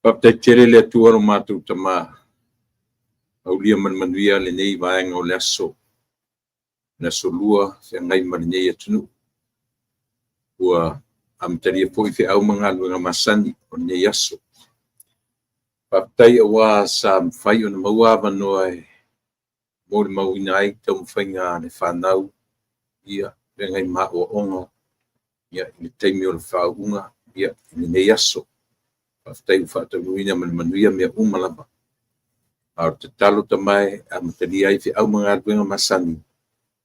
Faafetai tele le Atua lo matou Tama, aulia ma le manuia lenei vaega o le aso, le Aso Lua feagai ma lenei atunuu. Ua amatalia foi feau ma galuega masani o lenei aso. Faafetai aua sa mafai ona maua avanoa e molimauina ai taumafaiga a le fanau, ia feagai ma aoaoga i le taimi o le faauuga i lenei aso. Faafetai ua faataunuuina ma le manuia mea uma lava. A o le tatalo Tama e, amatalia ai feau ma galuega masani,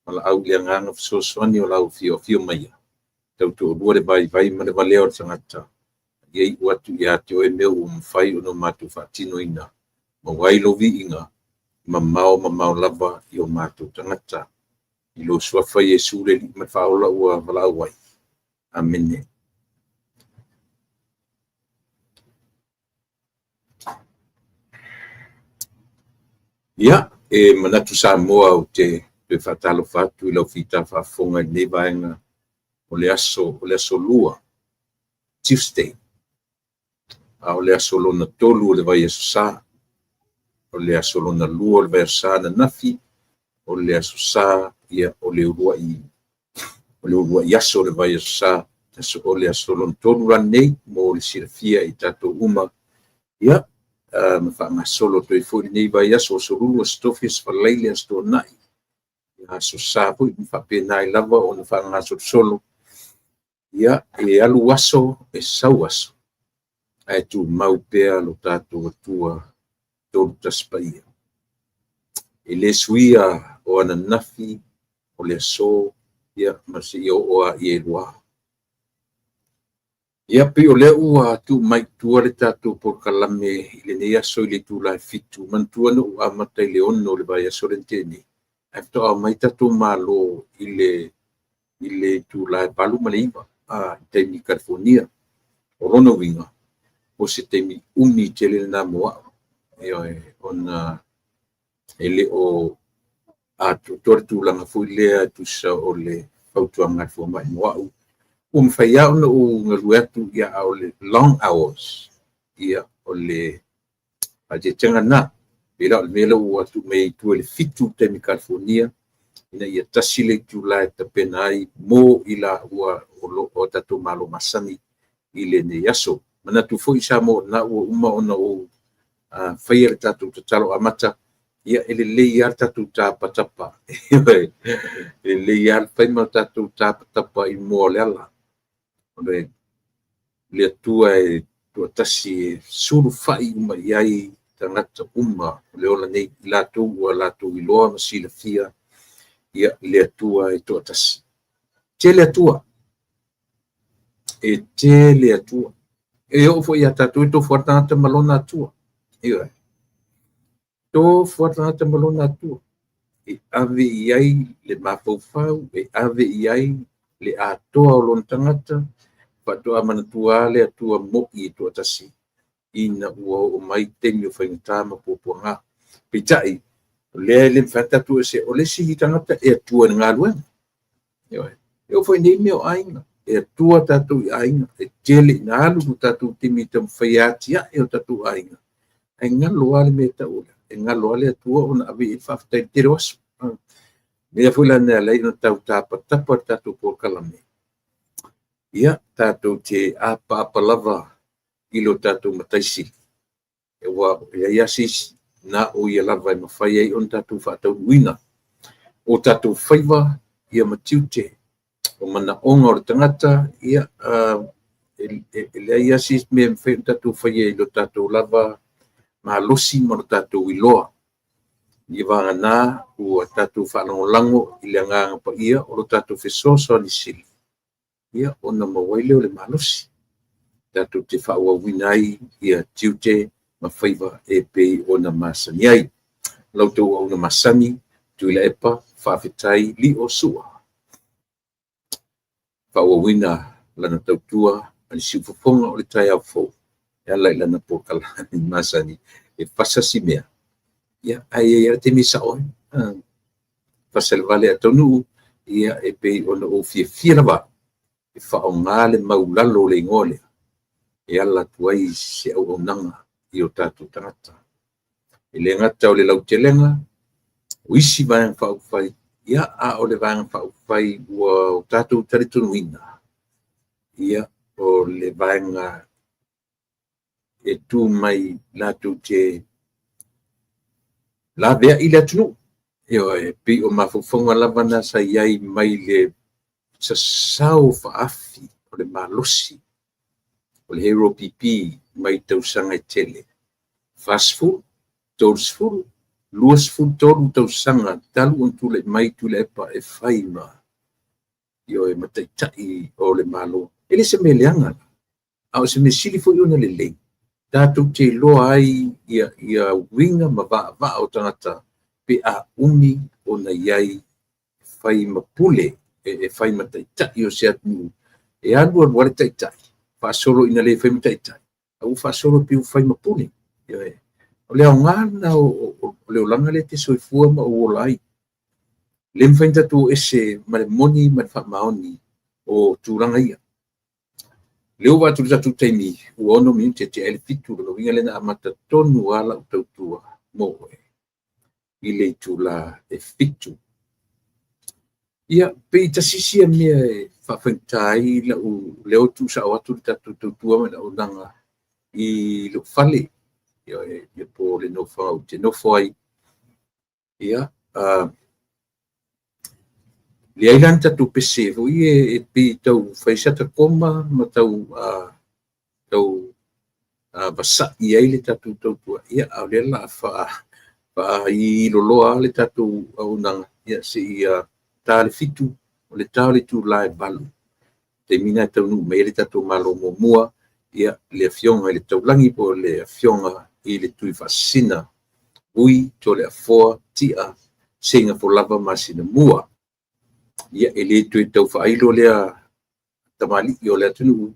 valaau i le Agaga Fesoasoani o lau Afio Afio maia, tautoalua le vaivai ma le valea o le tagata, ia iu atu ia te oe mea ua mafai ona matou faatinoina, maua ai lou viiga, mamao mamao lava i o matou tagata. I lou Suafa Iesu le Alii ma le Faaola ua valaau ai. Amene. Ia, e manatu Samoa ou te toe faatalofa atu i lau fita faafofoga i lenei vaega o le aso, o le aso Lua, Tuesday, a o le aso lona tolu o le vaiaso Sa. O le aso lona lua o le vaiaso Sa ananafi, o le aso Sa, ia, o le uluai, o le uluai aso o le vaiaso Sa, o le aso lona tolu la lenei mo le silafia e tatou uma. Ia, ma faagasolo atu ai foi lenei vaiaso, aso Lulu, aso Tofi, aso Faraile, aso Toonai, aso Sa foi, ma faapena ai lava ona faagasolosolo. Ia, e alu aso, e sau aso, ae tumau pea lo tatou Atua Tolu Tasi Paia. E le suia o ananafi, o le aso, ia ma seia oo lava i elua. Ia, pei o lea ua tuu mai i tua le tatou polokalame i lenei aso i le itula e 7. Manatua na ou amata i le 6 o le vaiaso lea na tea nei, ae faatoa omai tatou malo i le itula e 8 ma le 9 i taimi Kalifonia. O lona uiga, o se taimi umi tele lena mo au, ioe, ona e le o atoatoa le tulaga foi lea e tusa o le fautuaga a le fomai mo au. Ua mafai lava ona ou galue atu, a o le long hours, ia, o le faaeteetega lena. Pei la o le mea lea ua tuu mai ai i tua i le 7 i le taimi Kalifonia, ina ia tasi le itula e tapena ai mo i laua o lo o tatou malo masani i lenei aso. Manatu foi Samoa o lena ua uma ona ou faia le tatou tatalo amata, ia e lelei lava le tatou tapatapa, e lelei lava le fai ma tatou tapatapa i moa o le ala. O le Atua e toatasi e sulufai uma i ai tagata uma o le ola nei, i latou ua latou iloa ma silafia ia le Atua e toatasi. Tele Atua, e tele Atua. E oo foi ia tatou e tofu lava le tagata ma lona Atua. Ioe. Tofu lava le tagata ma lona Atua. E ave i ai le mafaufau, e ave i ai le atoa o lona tagata, faatoa manatua lava le Atua moi e toatasi ina ua oo mai taimi o faigata ma puapuaga. Peitai, o lea e le mafai ona tatou esea, o le isi tagata e atua i le galuega. Ioe. E oo foi i nei mea o aiga, e atua tatou i aiga, e tele ina alu lo tatou taimi e taumafai e atiae o tatou aiga, ae galo lava le mea e tau o le, e galo lava le Atua ona ave i ai le faafetai i le tele o aso. O le mea foi la lena e ala ai ona tau tapatapa le tatou polokalame, ia tatou te apaapa lava i lo tatou Matai Sili, aua e leai lava se isi na o Ia lava e mafai ai ona tatou faataunuuina o tatou faiva ia ma tiute, o manaoga o le tagata, ia, e leai lava se isi mea e mafai ona tatou faia i lo tatou lava malosi ma lo tatou iloa. Ia vagana ua tatou faalagolago i le Agaga Paia o lo tatou fesoasoani sili, ia ona maua ai lea o le malosi, tatou te faaauauina ai ia tiute ma faiva e pei ona masani ai. La outou auauna masani, Tuilaepa, faafetai Lio Sua, faaauauina lana tautua ma le siufofoga o le taeao fou e ala i lana polokalame masani e fasa si mea, ia, ae i ai lava le taimi e sao ai. Fasa i le vale ae taunuu, ia, e pei ona ou fiafia lava e faaaoga le maulalo o le igoa lea e ala atu ai se auaunaga. i o tatou tagata. E le gata o le lautelega, o isi Vaega Faaupufai, ia, a o le Vaega Faaupufai ua tatou talitonuina, ia, o le vaega e tu mai latou te laveai le atunuu. Ioe, pei o mafaufauga lava na sa i ai mai le sasao faaafi o le malosi o le HRPP mai tausaga e tele, 40, 30, 23 tausaga talu ona tulai mai Tuilaepa e fai ma, ioe, ma taitai o le Malo. E le se mea leaga, a o se mea sili foi ona lelei, tatou te iloa ai ia uiga ma vaavaa o tagata pe a umi ona i ai fai ma pule, e fai ma taitai o se atunuu. E alu alu lava le taitai, faasolo ina le fai ma taitai, a ua faasolo pei ua fai ma pule. O le aoga lena o le olaga lea e te soifua ma ou ola ai. Le mafai ona tatou o ese ma le moni ma le faamaoni o tulaga ia. Lea ua vaai atu i le tatou taimi, ua 6 minute tea ai le 7, lona uiga lea na amata tonu lava lau tautua mo oe i le itula e 7. Ia, pei tasi sia mea e faafaigata ai lau leo tuusao atu le tatou tautua ma le auaunaga i lou fale, ia, po o le nofoaga ou te nofo ai. Ia, leai la ni tatou pese foi e pei e tau fai se ata koma ma tau vasai ai le tatou tautua, ia, a o lea o le a faailoa le tatou auaunaga, ia, seia ta le 7, o le ta o le itula e 8. Taimi lena e taunuu mai ai le tatou Malo muamua, ia, le Afioga i le Taulagi po o le Afioga i le Tuifaasisina Vui Toleafoa Tia Seigafolava Masinamua. Ia, e le toe tau faailo lea tamalii o le atunuu,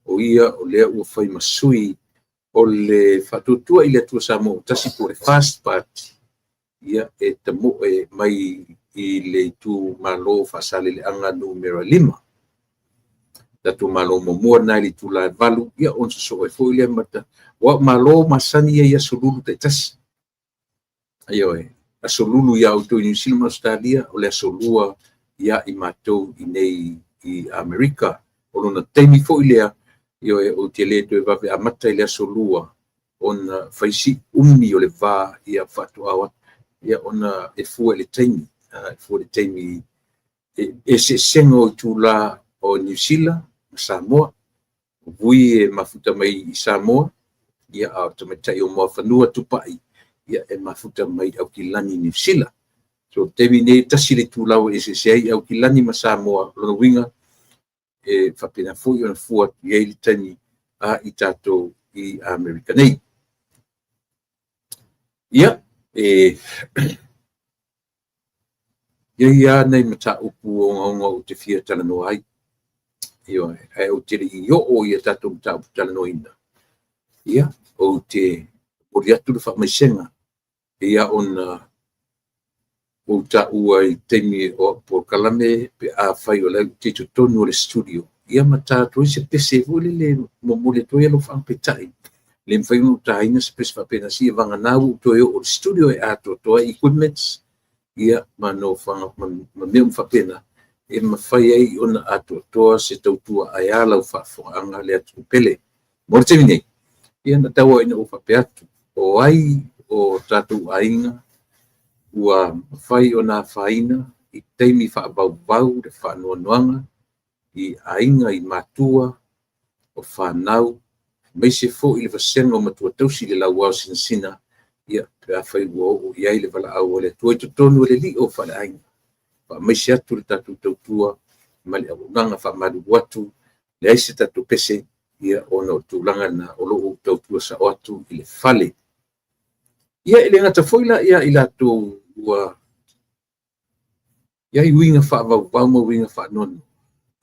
o ia o lea ua fai ma sui o le Faatuatua i le Atua Samoa ua Tasi po o le FAST Party, ia, e tamoe mai i le itumalo Faasaleleaga numera 5. Tatou Malo muamua lena i le itula e 8, ia, ona sosoo ai foi lea ma aua o Malo masani ia i aso lulu taitasi. Ioe, aso lulu ia outou i Niu Sila ma Ausetalia, o le aso Lua ia i matou i nei i Amerika. O lona taimi foi lea, ioe, ou te le toe vave amata i le aso Lua, ona fai si umi o le va, ia faatoa o atu, ia, ona e fua i le taimi, e fua i le taimi e eseesega o itula o Niu Sila ma Samoa. O Vui e mafuta mai i Samoa, ia, a o le tamaitai o Moafanua Tupai, ia, e mafuta mai i Aukilani, Niu Sila. So, o le taimi nei, tasi le itula ua eseese ai Aukilani ma Samoa, lona uiga, e faapena foi ona fua atu i ai le taimi a i tatou i Amerika nei. Ia, e i ai lava nai mataupu ogaoga ou te fia talanoa ai. Ioe, ae ou te le i oo i a tatou mataupu talanoaina, ia, ou te momoli atu le faamaisega pei lava ona ou taua i taimi o au polokalame pe afai o la ou te i totonu o le studio, ia ma ta atu ai se pese foi lele momoli atu ai alofaaga, peitai, le mafai ona ou taina se pese faapena seia vagana ua ou toe oo i le studio e atoatoa ai equipments, ia, ma nofoaga ma mea uma faapena, e mafai ai ona atoatoa se tautua ae a lau faafofogaaga le atunuu pele. Mo le taimi nei, ia na tau lava ina ou faapea atu, o ai o tatou aiga ua mafai ona afaina i taimi faavauvau le faanoanoaga i aiga, i matua o fanau, aemaise foi le vasega o matua tausi i le lauao sinasina, ia, pe afai ua oo i ai le valaau a le Atua i totonu o le lio faaleaiga. Faamaise atu le tatou tautua ma le auaunaga, faamalulu atu, leai se tatou pese, ia, ona o le tulaga lena o lo o tautua sao atu i le fale. Ia, e le gata foi la ia i latou ua i ai uiga faavauvau ma uiga faanoanoa,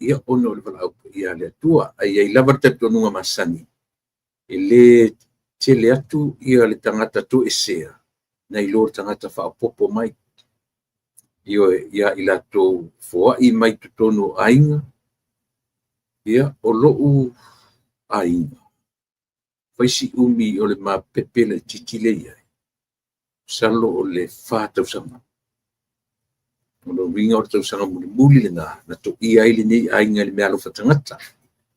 ia, ona o le valaau paia a le Atua. Ae i ai lava le talitonuga masani, e le tele atu ia le tagata toesea nai lo le tagata faaopoopo mai. Ioe, ia i latou foai mai totonu o aiga, ia, o lou aiga. Fai si umi o le mapepe laitiiti lea e i ai, masalo o le 4 tausaga. O lona uiga o le tausaga mulimuli lena na toia ai lenei aiga i le meaalofa tagata.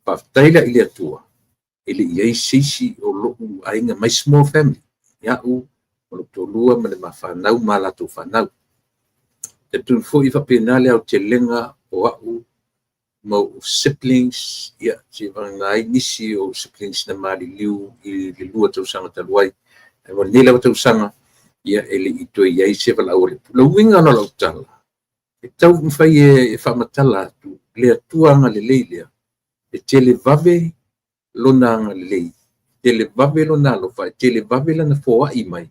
Faafetai la i le Atua e le i i ai se isi o lou aiga, my small family, ia'u ma lou toalua ma le ma fanau ma latou fanau. E talitonu foi e faapena le aotelega o a'u ma ou siblings, ia, seivagana ai nisi o siblings na maliliu i le 2 tausaga talu ai. Ae mo lenei lava tausaga, ia, e le i toe i ai se valaau a le Atua. O le uiga la o lau tala, e taumafai e faamatala atu le Atua agalelei lea, e tele vave lona agalelei, e tele vave lona alofa, e tele vave lana foai mai,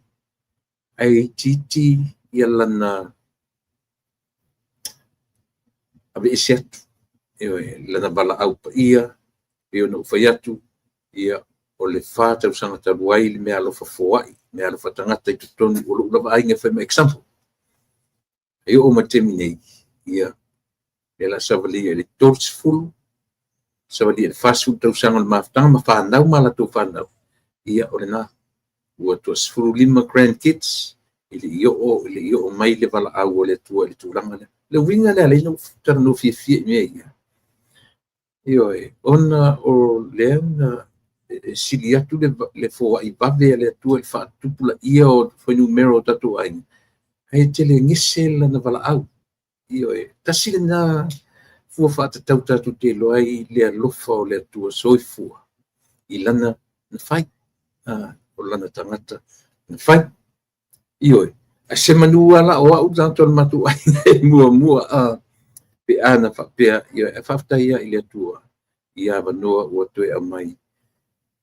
ae itiiti ia lana aveese atu, ioe, lana valaau paia, pei ona ou fai atu, ia, o le 4 tausaga talu ai le meaalofa foai, meaalofa tagata i totonu o lou lava aiga e fai ma example. E oo mai i le taimi nei, ia, o le a savalia i le 30, savalia i le 40 tausaga o le mafutaga ma fanau ma latou fanau, ia, o lena. Ua toa 15 grandkids, e le i oo mai le valaau a le Atua i le tulaga lea. Le uiga lea e ala ai ona ou talanoa fiafia i mea ia, ioe, ona o lea na sili atu le foai vave a le Atua i le faatupulaia o fuainumera o tatou aiga, ae tele gese lana valaau. Ioe, tasi lena fua faatatau tatou te iloa ai le alofa o le Atua soifua i lana na fai, o lana tagata na fai. Ioe, ae semanu lava la o au le tagata o le matou aiga e muamua pe a na faapea, ioe, ae faafetai lava i le Atua i avanoa ua toe aumai,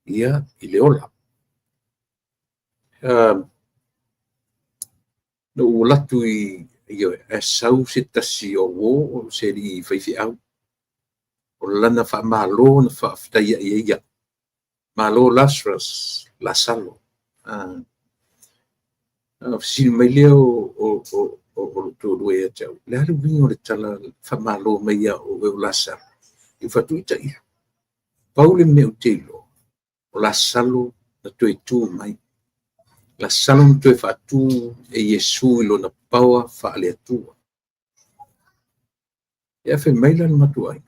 ia, i le ola. Na ou alu atu i, ioe, ae sau se tasi o uo o se alii faifeau. O lana faamalo na faafetai ai ia. Malo Lazarus, Lasalo. Ona fesili mai lea o lou toalua ia te au, o le a le uiga o le tala faamalo mai ia oe o Lasalo? Ou fai atu, ita ia. Pau le mea ou te iloa, o Lasalo na toe tu mai. Lasalo na toe faatu e Iesu i lona power faale-Atua. Ia fai mai la le matou aiga,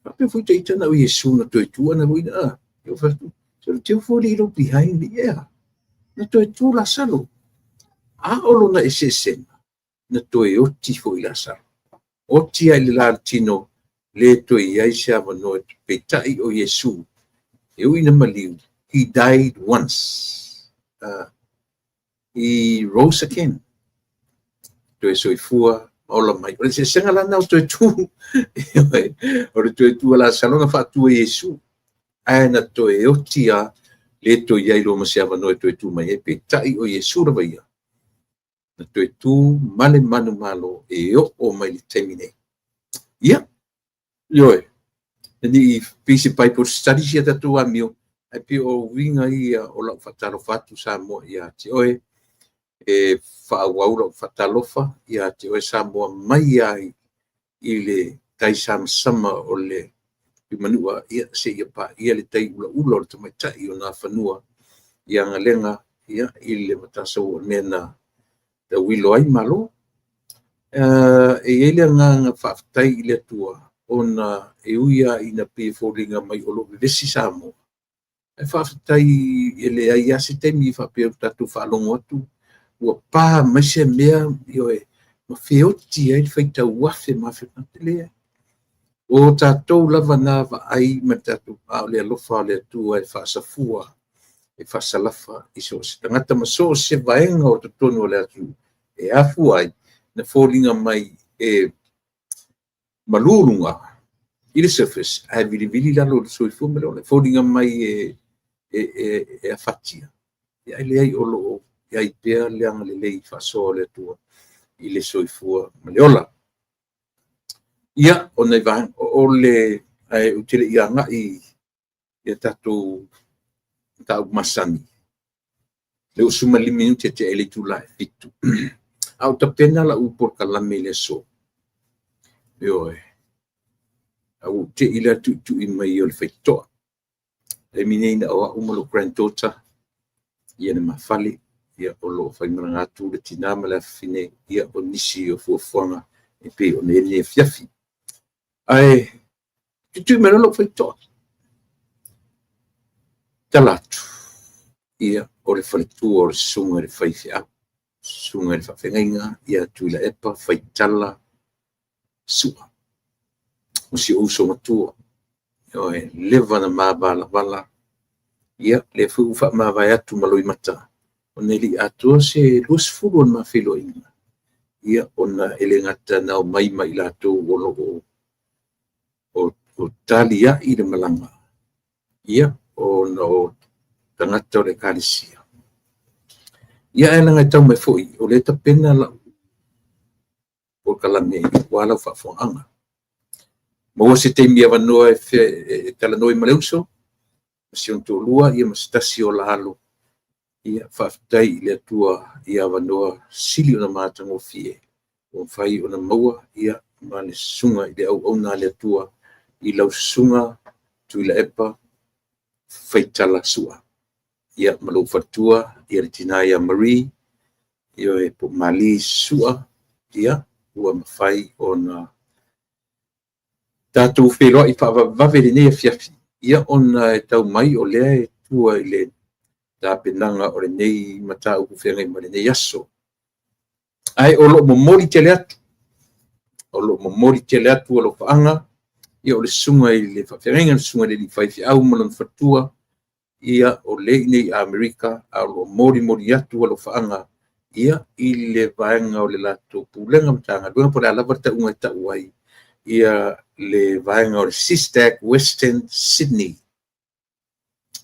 faapea foi ita na o Iesu na toe tu ana foi na. Ou fai atu, se o te ofo alii lou behind, yeah. Na toe tu Lasalo. A o lona eseesega, na toe oti foi Lasalo. Oti ai le la le tino, le toe i ai se avanoa. Peitai o Iesu, e ui na maliu, he died once. He rose again. Toe soifua ma ola mai. O le eseesega la na o toe tu. O le toe tu a Lasalo na faatu e Iesu. Ae na toe oti a le toe i ai loa ma se avanoa e toe tu mai ai. Peitai o Iesu lava ia, na toe tu ma le manumalo e oo mai le taimi nei. Ia, ioe, ni pei se Bible studies ia tatou amio, ae pei o uiga ia o lau faatalofa atu Samoa ia te oe, e faaauau lau faatalofa ia te oe Samoa mai ai i le tai samasama o le Piumanua, ia, seia paia le tai ulaula o le tamaitai o Nafanua i Agalega, ia, i le Matasa o le mea na tauilo ai malo. E i ai le agaga faafetai i le Atua, ona e ui lava ina pei e foliga mai o lo o vevesi Samoa, ae faafetai e leai lava se taimi faapea ua tatou faalogo atu ua pa mai se mea, ioe, ma feoti ai le faitau afe ma afe o tagata. Leai. O tatou lava na vaai ma tatou, a o le alofa o le Atua e faasafua, e faasalafa i so o se tagata ma so o se vaega o totonu o le atunuu e afua ai na foliga mai e malu luga i le surface ae vilivili lalo o le soifua ma le ola. E foliga mai e afatia, ae leai, o lo o i ai pea le agalelei faasoa o le Atua i le soifua ma le ola. Ia, o nai vaega, o le, ae ou te le i agai i a tatou mataupu masani, le ua 15 minute tea i le itula e 7. A o tapena lau polokalame i le aso, ioe, a ua ou tei la le tuitui mai o le faitotoa. Taimi nei na o au ma lou granddaughter ia le mafale, ia o lo o faimalaga atu le tina ma le afafine, ia o nisi o fuafuaga e pei ona i ai lenei afiafi. Ae tuitui mai loa lou faitotoa, tala atu, ia o le faletua o le susuga i le faifeau, susuga i le faafeagaiga ia Tuilaepa Faitala Sua. O si ou uso matua, ioe, leva ona ma valavala, ia lea foi ua faamavae atu ma Loimata, ona e le i atoa se 20 o le ma feiloaiga, ia ona e le gata na omai ma i latou o lo o taliai le malaga, ia ona o tagata o le Ekalesia. Ia ae leaga e tau mai foi, o lea e tapena lau polokalame aua lau faafofogaaga. Maua se taimi avanoa e talanoa ai ma le uso, ma si ona toalua ma se tasi o la alo. Ia faafetai i le Atua i avanoa sili ona matagofie ua mafai ona maua ma le susuga i le auauna a le Atua i lau susuga Tuilaepa Faitala Sua, ia ma lou faletua le tina ia Marie, ioe po o Mali Sua, ia ua mafai ona tatou feiloai faavavevave i lenei afiafi, ia ona e tau mai o lea e tua i le tapenaga o lenei mataupu feagai ma lenei aso. Ae o lo o momoli tele atu, o lo o momoli tele atu alofaaga, ia o le susuga i le faafeagaiga, le susuga i le faifeau ma lona faletua, ia o lea e i inei i Amerika, ae o lo o molimoli atu alofaaga ia i le vaega o le latou Pulega Matagaluega po o le a lava le tauga e tau ai, ia le vaega o le SISTAC Western Sydney,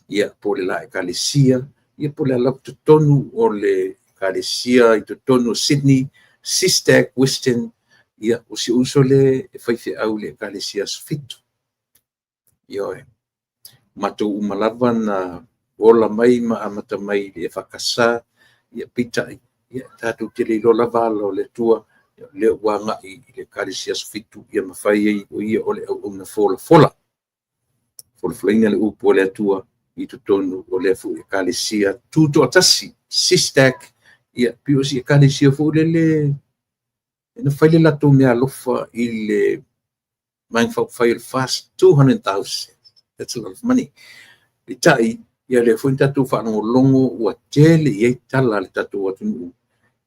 ia po o le la Ekalesia, ia po o le a lava totonu o le Ekalesia i totonu o Sydney, SISTAC Western, ia o si ou uso lea e faifeau i le Ekalesia Aso Fitu. Ioe. Matou uma lava na ola mai ma amata mai i le EFKS, ia peitai, ia tatou te le iloa lava ala o le Atua, o lea ua agai i le Ekalesia Aso Fitu ma fai ai o ia o le auauna folafola, folafolaina le upu a le Atua i totonu o lea foi Ekalesia Tutoatasi, SISTAC, ia pei o si Ekalesia foi lele na fai le latou meaalofa i le Vaega Faaupufai o le FAST, $200,000. That's a lot of money. Peitai, ia lea foi na tatou faalogologo ua tele i ai tala a le tatou atunuu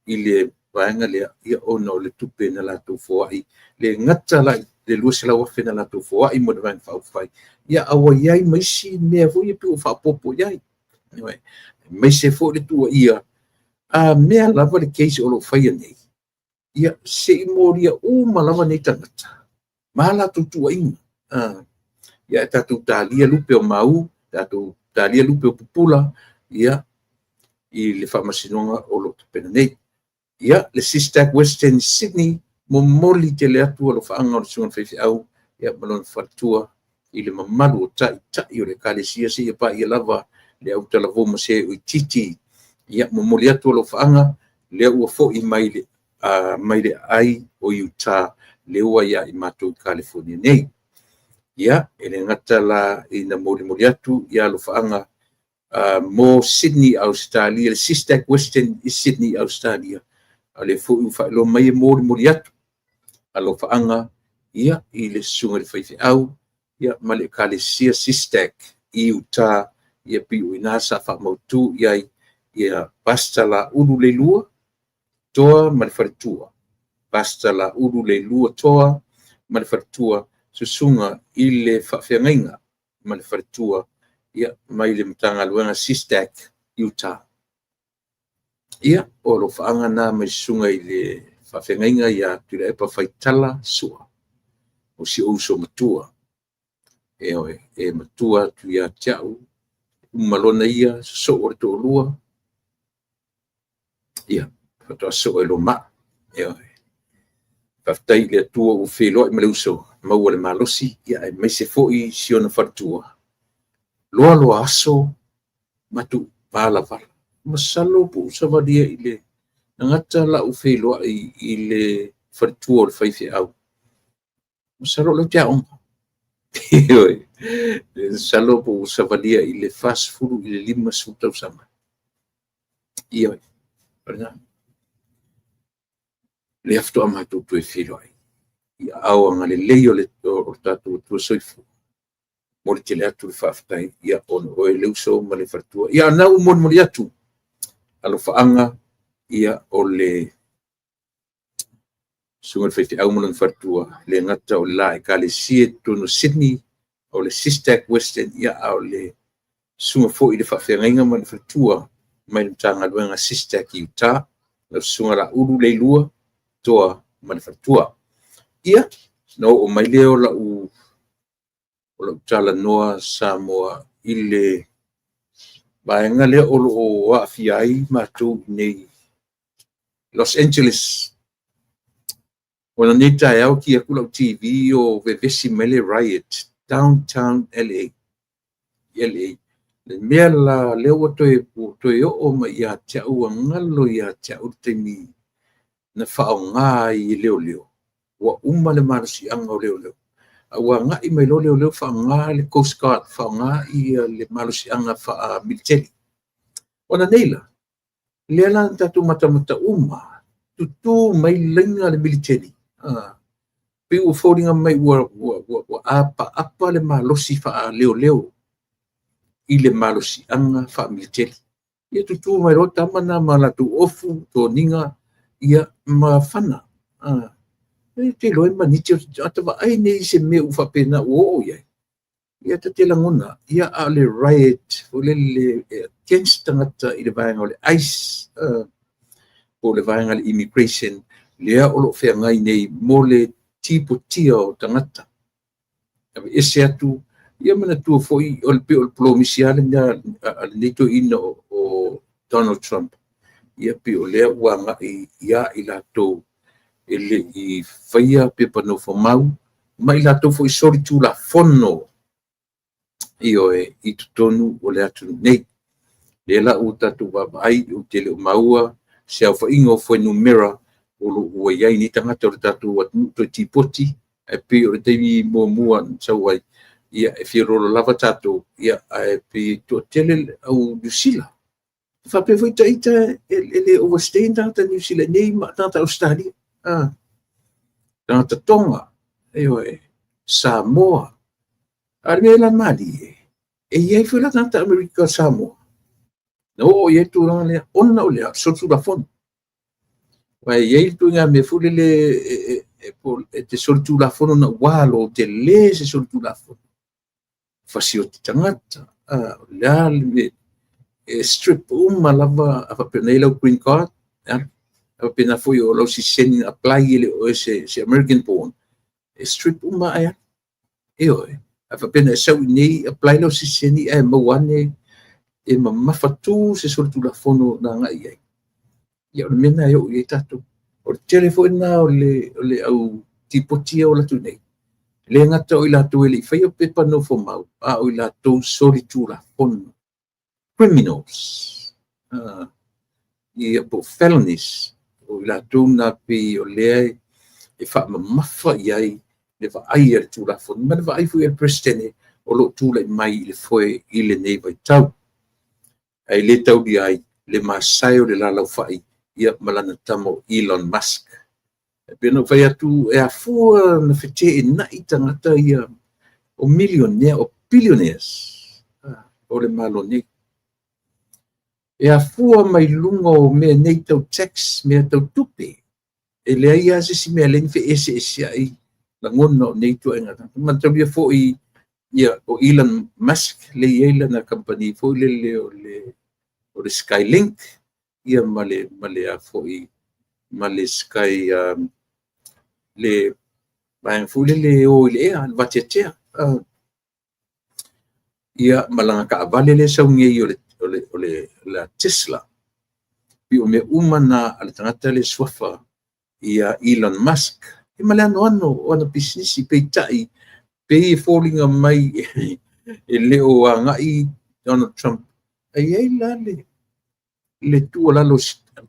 i le vaega lea, ia ona o le tupe na latou foai, le gata la i le $200,000 na latou foai mo le Vaega Faaupufai, ia a ua i ai ma isi mea foi ia pei ua faaopoopo i ai. Aemaise foi le tuuaia, a mea lava le case o lo o faia nei, ia se i molia uma lava nei tagata ma a latou tuuaiga. Ia ae tatou talia lupe o mau, tatou talia lupe o pupula, ia, i le faamasinoga o lo o tapena nei. Ia, le SISTAC Western Sydney, momoli tele atu alofaaga o le susuga i le faifeau ia ma lona faletua i le mamalu o taitai o le Ekalesia seia paia lava le autalavou ma se o itiiti. Ia, momoli atu alofaaga, lea ua foi mai le aai o Utah, lea ua ia i matou i Kalifonia nei. Ia, e le gata la ina molimoli atu alofaaga mo Sydney, Ausetalia, le SISTAC Western i Sydney, Ausetalia, a o lea foi ua faailoa mai e molimoli atu alofaaga ia i le susuga i le faifeau ia ma le Ekalesia SISTAC i Utah, ia pei o i ina sa faamautu i ai ia Pastor Laulu Leilua Toa ma le faletua, Pastor Laulu Leilua Toa ma le faletua, susuga i le faafeagaiga ma le faletua, ia, mai le Matagaluega SISTAC Utah. Ia, o alofaaga na mai susuga i le faafeagaiga ia Tuilaepa Faitala Sua, o si ou uso matua. Ioe, e matua atu ia te au, uma loa ona ia sosoo le toalua, ia, faatoa sosoo ai loa ma au. Ioe. Faafetai i le Atua ua feiloai ma le uso, maua le malosi, aemaise foi si ona faletua. Loa loa aso matou valavala. Masalo po o savalia i le gata lau feiloai i le faletua o le faifeau. Masalo o lea ou te aoga. Ioe. Masalo po ua savalia i le 40 i le 50 tausaga. Ioe. O lena. Lea faatoa matou toe feiloai i aao agalelei o le tatou Atua Soifua. Momoli tele atu le faafetai ia ona o oe le uso ma le faletua. Ia, a o lena ua molimoli atu alofaaga ia o le susuga i le faifeau ma lona faletua, e le gata o le la Ekalesia i totonu o Sydney, o le SISTAC Western, ia, a o le susuga foi i le faafeagaiga ma le faletua mai le Matagaluega SISTAC i Utah, lau Susuga Laulu Leilua Toa ma le faletua. Ia, ona oo mai lea o lau talanoa Samoa i le vaega lea o lo o aafia ai matou i Los Angeles. O lenei taeao ki atu lau TV o vevesi mai le riot downtown LA. LA. Le mea la lea ua toe oo mai ia te au, ua galo ia te au le taimi na faaaoga ai e leoleo. Ua uma le malosiaga o leoleo, a ua agai mai loa leoleo faaaoga le Coast Guard, faaaoga le malosiaga faa-militeli. Ona nei la, lea la na tatou matamata uma, tutu mai laina le militeli, pei ua foliga mai ua apaapa le malosi faaleoleo i le malosiaga faamiliteli. Ia tutu mai loa tama na ma latou ofu, toniga, ia ma fana. E te iloa e maniti, a ta vaai nei i se mea ua faapena ua oo i ai, ia ta te lagona, ia a o le riot foi lele e against tagata i le vaega o le ICE, po o le vaega o le immigration, lea o lo o feagai nei mo le tipotia o tagata. Aveese atu, ia manatua foi o le pei o le polomisi lava lena a lenei toeaina o Donald Trump, ia pei o lea ua agai ia i latou e le i faia pepa nofomau, ma i latou foi solitulafono, ioe, i totonu o le atunuu nei. Lea la ua tatou vaavaai, ou te le o maua se aofaiga o fuainumera o lo o ua i ai nei tagata o le tatou atunuu toe tipoti, ae pei o le taimi muamua na sau ai, ia e fialolo lava tatou, ia ae pei e toatele le au Niu Sila. E faapea foi ita e le overstay ni tagata Niu Sila nei ma tagata Ausetalia, tagata Tonga, ioe, Samoa. A o le mea la malie, e i ai foi la tagata Amerika Samoa na oo i ai le tulaga lea, ona o le solitulafono. Aua e i ai le ituaiga mea foi lele e te solitulafono naua lou tele se solitulafono. Fasioti tagata, o le a le mea, e strip uma lava a faapea nei lau green card, a faapena foi o lau sitiseni na apply e le o se American born, e strip uma ae alu. Ioe, a faapea na e sau i nei apply lau sitiseni ae maua ane e mamafa tu se solitulafono na agai i ai. Ia o le mea lena e oo i ai tatou. O le tele foi lena o le au tipoti ia o latou nei, e le gata o i latou e le i faia pepa nofomau, a o i latou solitulafono, criminals, ia po felonies, o i latou na pei o lea e faamamafa i ai le vaai a le Tulafono, ma le vaai foi a le Peresetene o lo o tulai mai i le foe i lenei vaitau. Ae le taulia ai le masae o le lalaufai ia ma lana tama o Elon Musk. E pei ona ou fai atu, e afua na feteenai tagata ia o milionea, o billionaires o le Malo nei. E afua mai luga o mea nei tau tax, mea tau tupe. E leai lava se isi mea lea na feeseeseai lagona o nei ituaiga tagata. Mataulia foi ia o Elon Musk le i ai lana kamupani foi lele o le Skylink, ia ma le a foi ma le Sky le vaega foi lele e o i le ea, le vateatea. Ia ma lana taavale lea e sau nei o le Tesla. Pei o mea uma na a le tagata le suafa ia Elon Musk. E ma le anoano o ana pisinisi, peitai pei e foliga mai e le o agai Donald Trump. Ae i ai la le tuualalo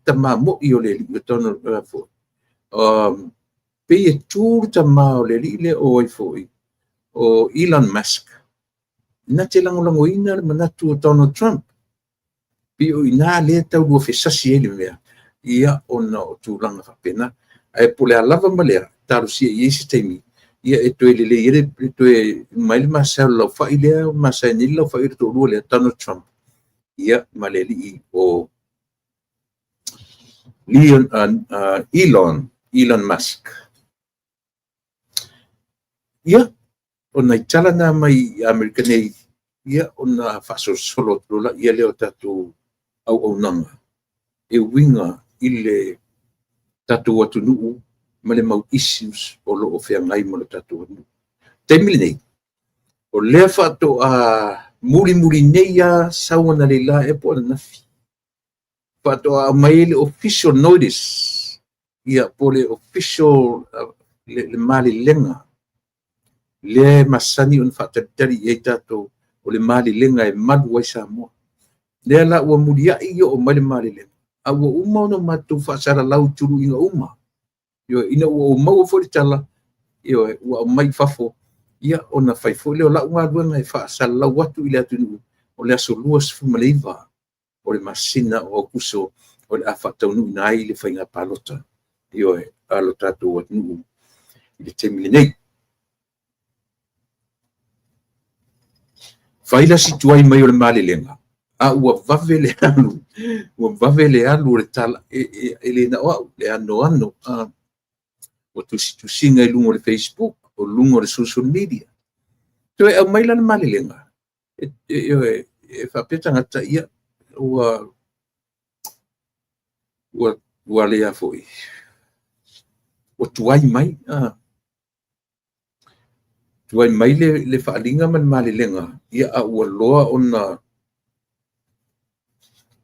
tama moi o le alii o Donald foi. Pei e tu le tama o le alii lea o ai foi, o Elon Musk na te lagolagoina le manatu o Donald Trump. Pei o i ina lea e tau luafesasi ai le mea, ia ona o tulaga faapena. Ae po o le a lava ma lea, talosia i ai se taimi, ia e toe lelei ai le toe mai le masae o le laufai lea, masae nei le laufai o le toalua lea, Donald Trump, ia ma le alii o Elon Musk. Ia, o nai tala na mai Amerika nei, ia ona faasolosolo atu loa lea o tatou auaunaga e uiga i le tatou atunuu ma le mau issues o lo o feagai ma le tatou atunuu. Taimi lenei, o lea faatoa mulimuli nei lava sau analeila ea po o ananafi, faatoa aumai ai le official notice, ia po o le official le malelega lea e masani ona faatalitali i ai tatou, o le malelega e malu ai Samoa. Lea la ua muliai oo mai le malelega, a ua uma ona matou faasalalau i tuluiga uma. Ioe, ina ua ou maua foi le tala, ioe, ua aumai i fafo, ia ona fai foi lea o lau galuega e faasalalau atu i le atunuu, o le aso 29 o le masina o Aokuso o le a faataunuuina ai le faiga palota, ioe, a lo tatou atunuu i le taimi lenei. Fai la si tuai mai o le malelega, a ua vave le alu, ua vave le alu o le tala, e le na o au, le anoano, o tusitusiga i luga o le Facebook, o luga o le social media. Toe aumai la le malelega, e faapea tagata, ia, ua ua lea foi, ua tuai mai, tuai mai le faaaliga ma le malelega, ia, a ua loa ona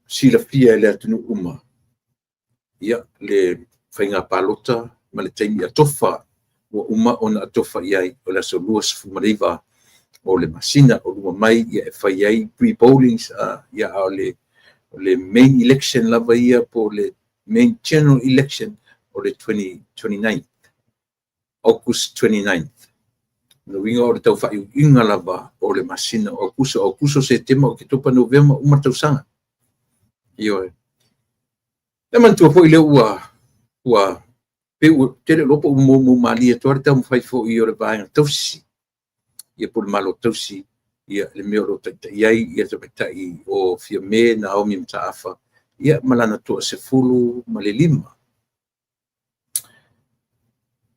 silafia e le atunuu uma, ia, le faiga palota ma le taimi atofa ua uma ona atofa i ai, o le aso 29 o le masina o luma mai, ia, e fai ai pre-pollings, ia, a o le main election lava ia, po o le main general election o le 29th, August 29th. O le uiga o le tau faaiuiuga lava o le masina o Aokuso, Aokuso, Setema, Oketopa, Novema, uma le tausaga. Ioe. E manatua foi lea ua pe ua tele loa po ua moumou malie atu lava le taumafai foi o le vaega tausi, ia po o le Malo tausi, ia le mea o lo o taitai ai ia le tamaitai o Fiame Naomi Mataafa, ia ma lana toa-15.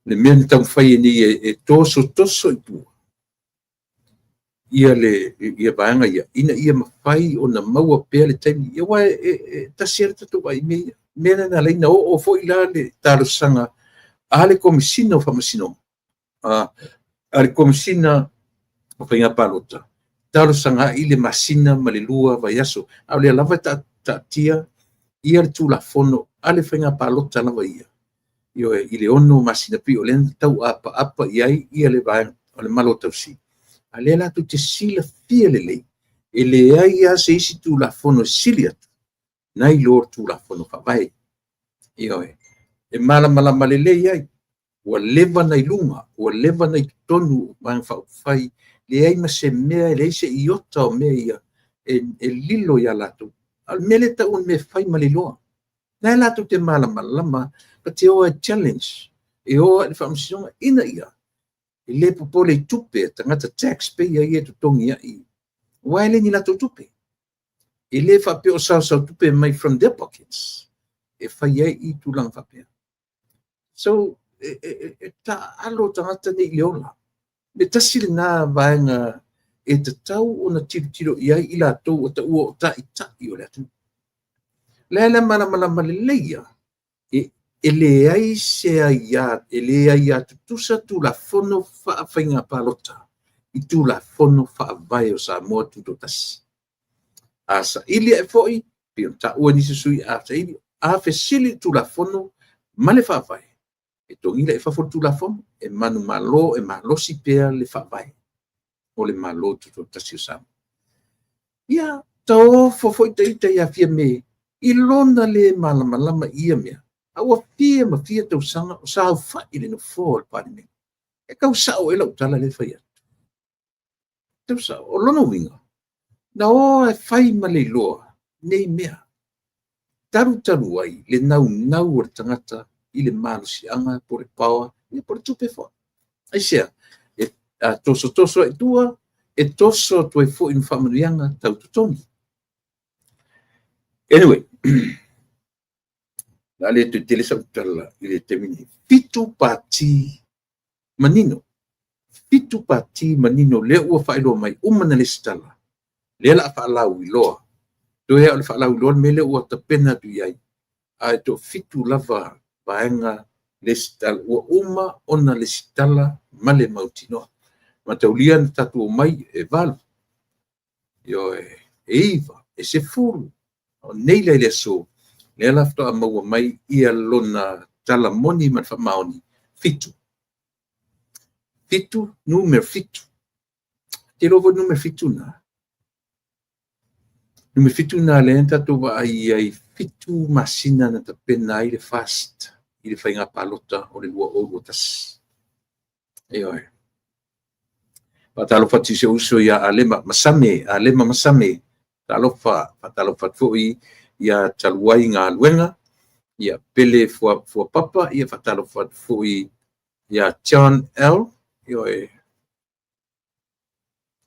Le mea na taumafai ai nei e tosotoso i tua ia le ia vaega ia, ina ia mafai ona maua pea le taimi. Ia aua e tasi lava le tatou vaai i mea ia. Mea lea na ala ai ona oo foi la le talosaga a le Komesina o Faamasinoga, a le Komesina o Faiga Palota, talosaga ai le masina ma le 2 vaiaso. A o lea lava e taatia ia le Tulafono a le Faiga Palota lava ia, ioe, i le 6 masina, pei o lea na tau apaapa i ai ia le vaega o le Malo tausi. A lea latou te silafia lelei, e leai lava se isi Tulafono e sili atu nai lo le Tulafono Faavae. Ioe, e malamalama lelei ai, ua leva na i luga, ua leva na i totonu o Vaega Faaupufai, leai ma se mea, leai se iota o mea ia e lilo ia latou. A o le mea lea e tau o le mea e fai ma le iloa. La e latou te malamalama, but e o e challenge, e o i le faamasinoga, ina ia e le popole i tupe a tagata taxpayer ia e totogi ai, aua e le ni latou tupe. E le faapea o saosao tupe mai from their pockets e fai ai i tulaga faapea. So, e taaalo tagata nei i le ola. Le tasi lena vaega e tatau ona tilotilo i ai i latou o taua o taitai o le atunuu. Lea la malamalama lelei ia, e leai se aia, e le aia tutusa Tulafono faafaiga palota i Tulafono Faavae o Samoa Tutoatasi. A saili ae foi, pei ona taua nisi sui, a saili, a fesili le Tulafono ma le Faavae, e togila i fafo le Tulafono, e manumalo, e malosi pea le Faavae o le Malo Tutoatasi o Samoa. Ia, taofo foi ita ia Fiame i lona le malamalama i ia mea, a ua fia ma fia tausaga o saofai i le nofoa o le Palemene. E tau sao ea lau tala lea e fai atu. Tausa, o lona uiga, na o e fai ma le iloa nei mea. Talu talu ai le naunau o le tagata i le malosiaga po o le power, ia po o le tupe foi. Aisea? E tosotoso ai i tua, e toso atu ai foi ma faamanuiaga tau totogi. Anyway, o le a le toe tele sau tala i le taimi nei. 7 pati manino. 7 pati manino lea ua faailoa mai, uma na lesitala. Lea o le a faalauiloa. Toe lava o le faalauiloa le mea lea ua tapena atu i ai. Ae toafitu lava vaega lesitala ua uma ona lesitala ma le mautinoa. Mataulia na tatou omai e 8, ioe, e 9, e 10. O nei la i le aso, lea la faatoa maua mai ia lona tala moni ma le faamaoni, 7. 7, numera 7. Te iloa foi le numera 7 lena. Numera 7 lena lea na tatou vaai ai, 7 masina na tapena ai le FAST i le faiga palota o le 2021. Ioe. Faatalofa atu i si ou uso ia Alema Masame, Alema Masame, talofa, faatalofa atu foi ia Taluai Galuega, ia Pele Fuapapa, ia faatalofa atu foi ia John L. Ioe.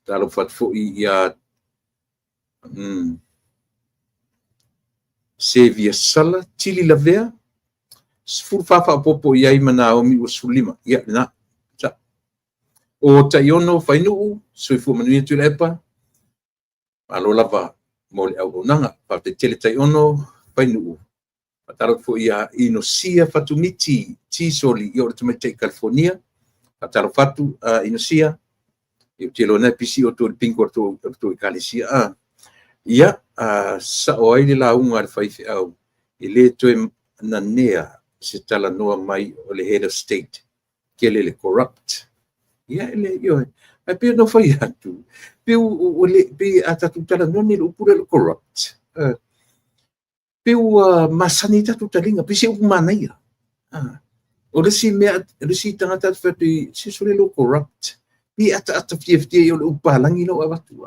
Faatalofa atu foi ia Sevia Sala, Tili Lavea, 14 faaopoopo i ai ma Naomi ua 15. Ia, lena. O Taiono Fainuu, soifua manuia Tuilaepa. Malo lava mo le auaunaga. Faafetai tele Taiono Fainuu. Faatalofa foi ia Inosia Fatumiti Tisoli, ia o le tamaitai California. Faatalofa atu Inosia. Ia ou te iloa na e pisi outou i le bingo a le tou ekalesia. Ia, sao ai le lauga a le faifeau, e le toe nanea se talanoa mai o le head of state, tele le corrupt. Ia, le, ioe. Ae pei ona fai atu, pei a tatou talanoa nei i le upu lea o le corrupt, pei ua masani ai tatou taliga, pei se upu manaia. O le isi mea, o le isi tagata atu fai atu i, se sole lo corrupt, pei ataata fiafia i o le upu palagi la ua avatu.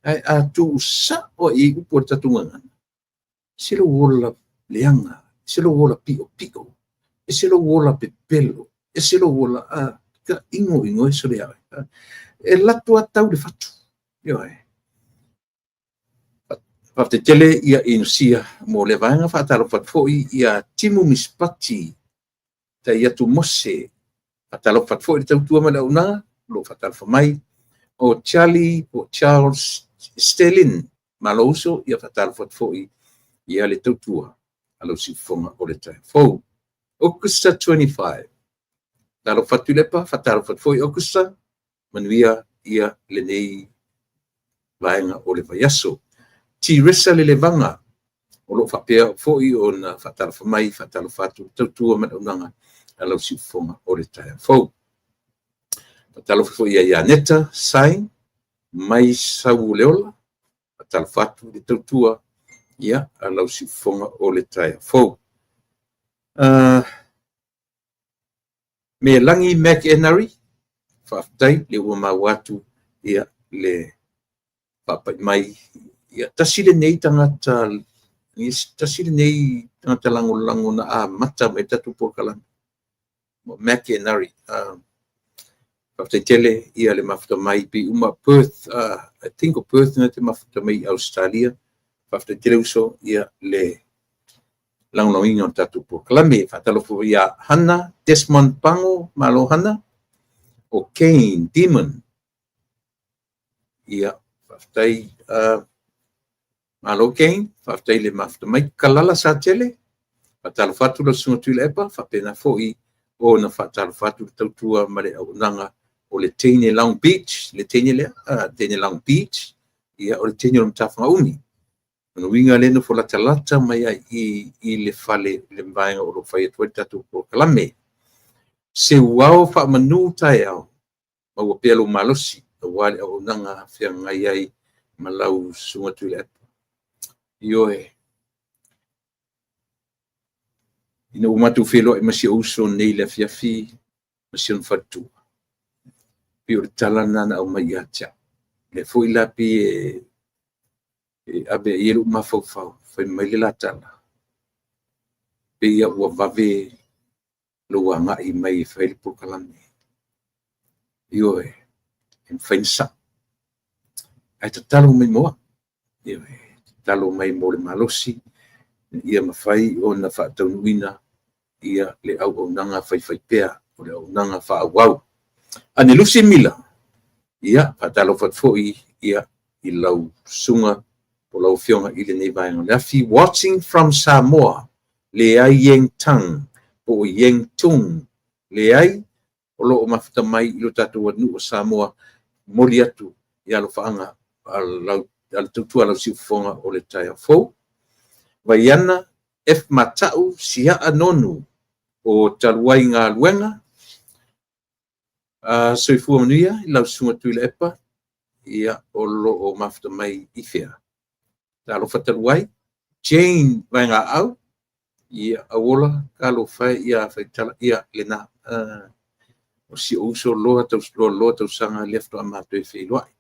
Ae a tuusao i upu o le tatou gagana, se lou ola leaga, se lou ola piopio, e se lou ola pepelo, e se lou ola ka ingo ingo e sole ae. E lato a tau le fatu. Ioe. Faafetai tele ia Inosia mo le vaega. Faatalofa atu foi ia Timu Mispati tai atu Mose. Faatalofa atu foi le tautua ma le auaunaga, o lo o faatalofa mai. O Charlie po Charles Stelin, malo uso, ia faatalofa atu foi ia le tautua a lau siufofoga o le taeao fou. Augusta 25. Talofa atu Lepa, faatalofa atu foi Augusta, manuia ia lenei vaega o le vaiaso. Tiresa Lelevaga, o lo o faapea foi ona faatalofa mai, faatalofa atu le tautua ma le auaunaga a lau siufofoga o le taeao fou. Faatalofa foi ia Ianeta Sain mai Sauleola, faatalofa atu le tautua ia a lau siufofoga o le taeao fou. Melagi McEnery, faafetai le ua maua atu ia le faapai mai. Ia, tasi lenei tagata, tasi lenei tagata lagolago na amata mai tatou polokalame. McEnery, faafetai tele ia le mafuta mai pei uma Perth, I think o Perth na te mafuta mai i Australia. Faafetai tele uso ia le lagolagoina o le tatou polokalame. Faatalofa ia Hana Desmond Pango, malo Hana. O Kane Demon, ia faafetai, malo Kane, faafetai le mafuta mai. Kalala Satele, faatalofa atu lau susuga Tuilaepa, faapena foi ona faatalofa atu le tautua ma le auaunaga o le teine Long Beach, le teine lea, teine Long Beach, ia o le teine o le Matafagauni. O le uiga lea nofo latalata mai ai i le fale, le vaega o lo o fai atu ai le tatou polokalame. Seuao faamanu taeao, maua pea lou malosi, aua le auaunaga feagai ai ma lau susuga Tuilaepa. Ioe. Ina ua matou feiloai ma si ou uso nei le afiafi ma si ona faletua, pei o le tala lena na aumai ia te au. Lea foi la pei e ave i ai lou mafaufau, fai mai le la tala, pei ua vave lou agai mai e fai le polokalame. Ioe, e mafai ona sao. Ae tatalo mai mo au. Ioe, tatalo mai mo le malosi ia mafai ona faataunuuina ia le auaunaga faifaipea, o le auaunaga faaauau. Anelusi Mila, ia, faatalofa atu foi ia i lau susuga po o lau Afioga i lenei vaega o le afi. Watching from Samoa, Leai Yeng Tang po o Yeng Tung. Leai, o lo o mafuta mai i lo tatou atunuu o Samoa, momoli atu i alofaaga a le tautua a lau siufofoga o le taeao fou. Vaiana F. Matau Siaa Nonu o talu ai galuega. Soifua manuia i lau Susuga Tuilaepa, ia o lo o mafuta mai i fea? Talofa talu ai. Jane Vaegaau, ia auola talofa e ia Faitala, ia lena. O si ou uso loa loa tausaga lea faatoa matou feiloai.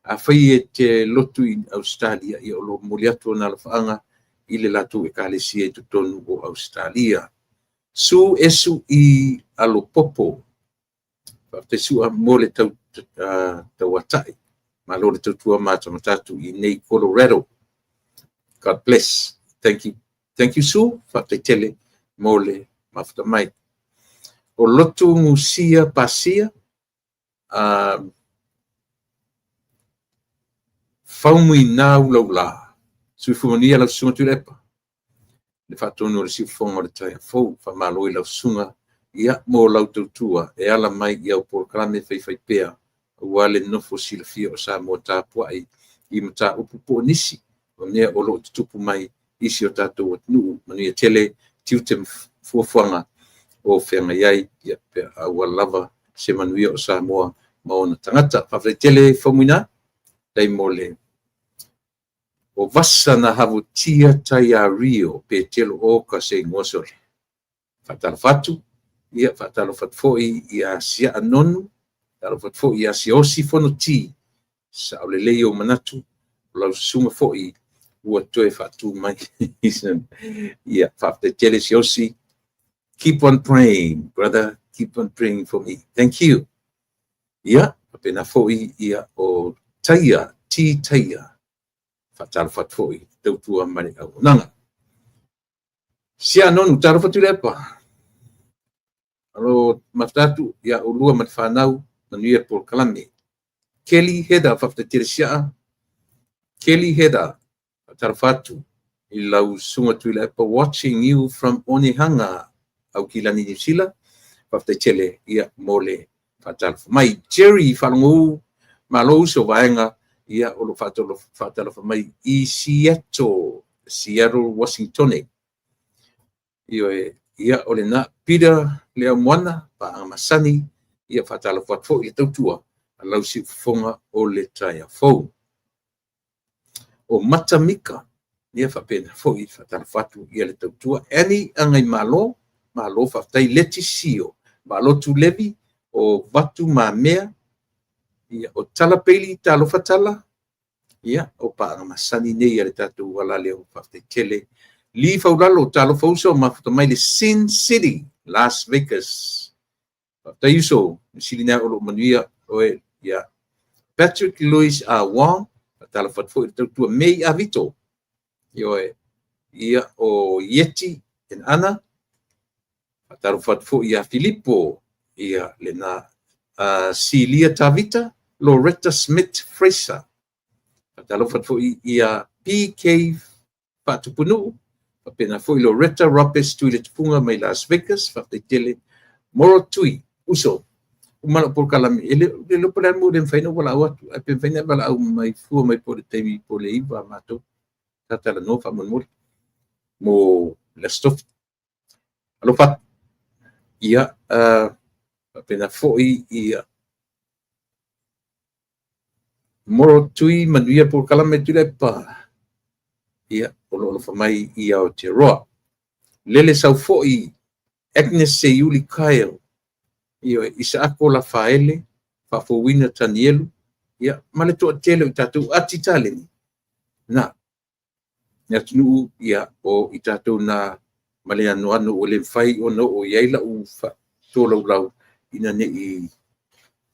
Afai e te lotu i Ausetalia, ia o lo o momoli atu ona alofaaga i le latou ekalesia i totonu o Ausetalia. Su Esu i Alopopo, faafetai Sua mo le tauatai. Malo le tautua matamata atu i nei Colorado. God bless. Thank you. Thank you Su, faafetai tele mo le mafuta mai. O Lotu Musia Pasia, Faumuina Ulaula, soifua manuia lau Susuga Tuilaepa, le faatonu o le siufofoga o le taeao fou. Faamalo i lau susuga ia mo lau tautua e ala mai i au polokalame faifaipea aua le nofo silafia o Samoa tapuai i mataupu po o nisi o mea o lo o tutupu mai i si o tatou atunuu. Manuia tele tiute ma fuafuaga o feagai ai, ia pe aua lava se manuia o Samoa ma ona tagata. Faafetai tele Faumuina, faafetai mo le o vasa na havotia Taiario Petelo o ka se igoa sole. Faatalofa atu, ia faatalofa atu foi ia Siaa Nonu, faatalofa atu foi ia Siaosi Fonoti, sao lelei ou manatu, o lau susuga foi ua toe faatu mai. Ia, faafetai tele Siaosi. Keep on praying, brother. Keep on praying for me. Thank you. Ia, faapena foi ia o Taia, T. Taia. Faatalofa atu foi, tautua ma le auaunaga. Sia Nonu, talofa Tuilaepa. Alo mafuta atu ia ulua ma le fanau, manuia polokalame. Kelly Heather, faafetai tele Siaa. Kelly Heather, faatalofa atu i lau susuga Tuilaepa, watching you from Onehunga, Aukilani, Niu Sila. Faafetai tele ia mo le faatalofa mai. Jerry Faalogou, malo uso vaega ia o lo faatalofa mai i Seattle, Seattle, Washington. Ioe, ia o lena Peter Leaumoana, paaga masani, ia faatalofa atu foi i le tautua a lau siufofoga o le taeao fou. O Matamika, ia faapena foi faatalofa atu ia le tautua. Annie Agaimalo, malo faafetai. Leti Sio, Malotu Levi, o Vatu Mamea, ia o Tala Peili, talofa Tala, ia o paaga masani nei a le tatou alaleo, faafetai tele. Li Faulalo, talofa uso, mafuta mai le Sin City, Las Vegas. Faafetai uso, silina o lo manuia oe, ia. Patrick Louis A. Wong, faatalofa atu foi i le tautua. May Avito, ioe, ia o Yeti and Anna, faatalofa atu foi ia Filipo, ia lena. Celia Tavita, Loretta Smith Fraser, faatalofa atu foi ia PK Faatupunuu, faapena foi Loretta Roberts Tuiletufuga mai Las Vegas, faafetai tele. Moro Tui, uso, uma lau polokalame, e le iloa po o le a le mea ua le mafai ona ou valaau atu, ae pe mafai ona e valaau mai fua mai po o le taimi po o le 9 a matou, ta talanoa faamolemole mo le Aso Tofi. Alofa atu. Ia, faapena foi ia Moro Tui, manuia polokalame Tuilaepa. Ia, o lo o alofa mai i Aotearoa. Lele sau foi Agnes Seiuli Kyle, ioe, Isaako Lafaele, Faafouina Tanielu, Ia, ma le toatele o i tatou ati taleni, na, le atunuu, ia, o i tatou na ma le anoano ua le mafai ona oo i ai lau tolaulau ina ne i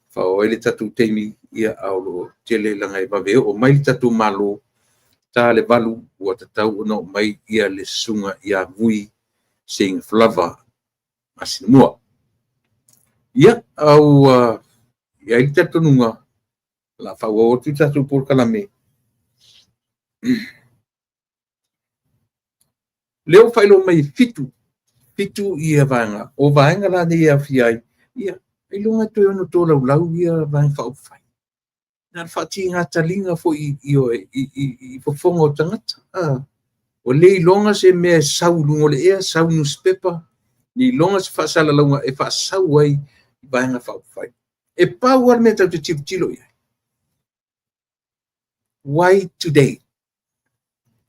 faaoo ai le tatou taimi, ia, a o lo o tele leaga e vave oo mai le tatou Malo, ta le 8 ua tatau ona oo mai le susuga ia Vui Seinafalava Asinamua. Ia, a ua i ai le talitonuga, o le a faaauau atu le tatou polokalame. O lea ua faailoa mai e 7, 7 vaega. O vaega la nei e aofia ai, ia, ailoga e toe ono tolaulau ia Vaega Faaupufai. Na o le faatiga taliga foi ioe, i fofoga o tagata. Ua le iloga se mea e sau i luga o le ea, sau i nusipepa, le iloga se faasalalauga e faasau ai Vaega Faaupufai. E pau lava le mea tatou te tilotilo i ai, why today?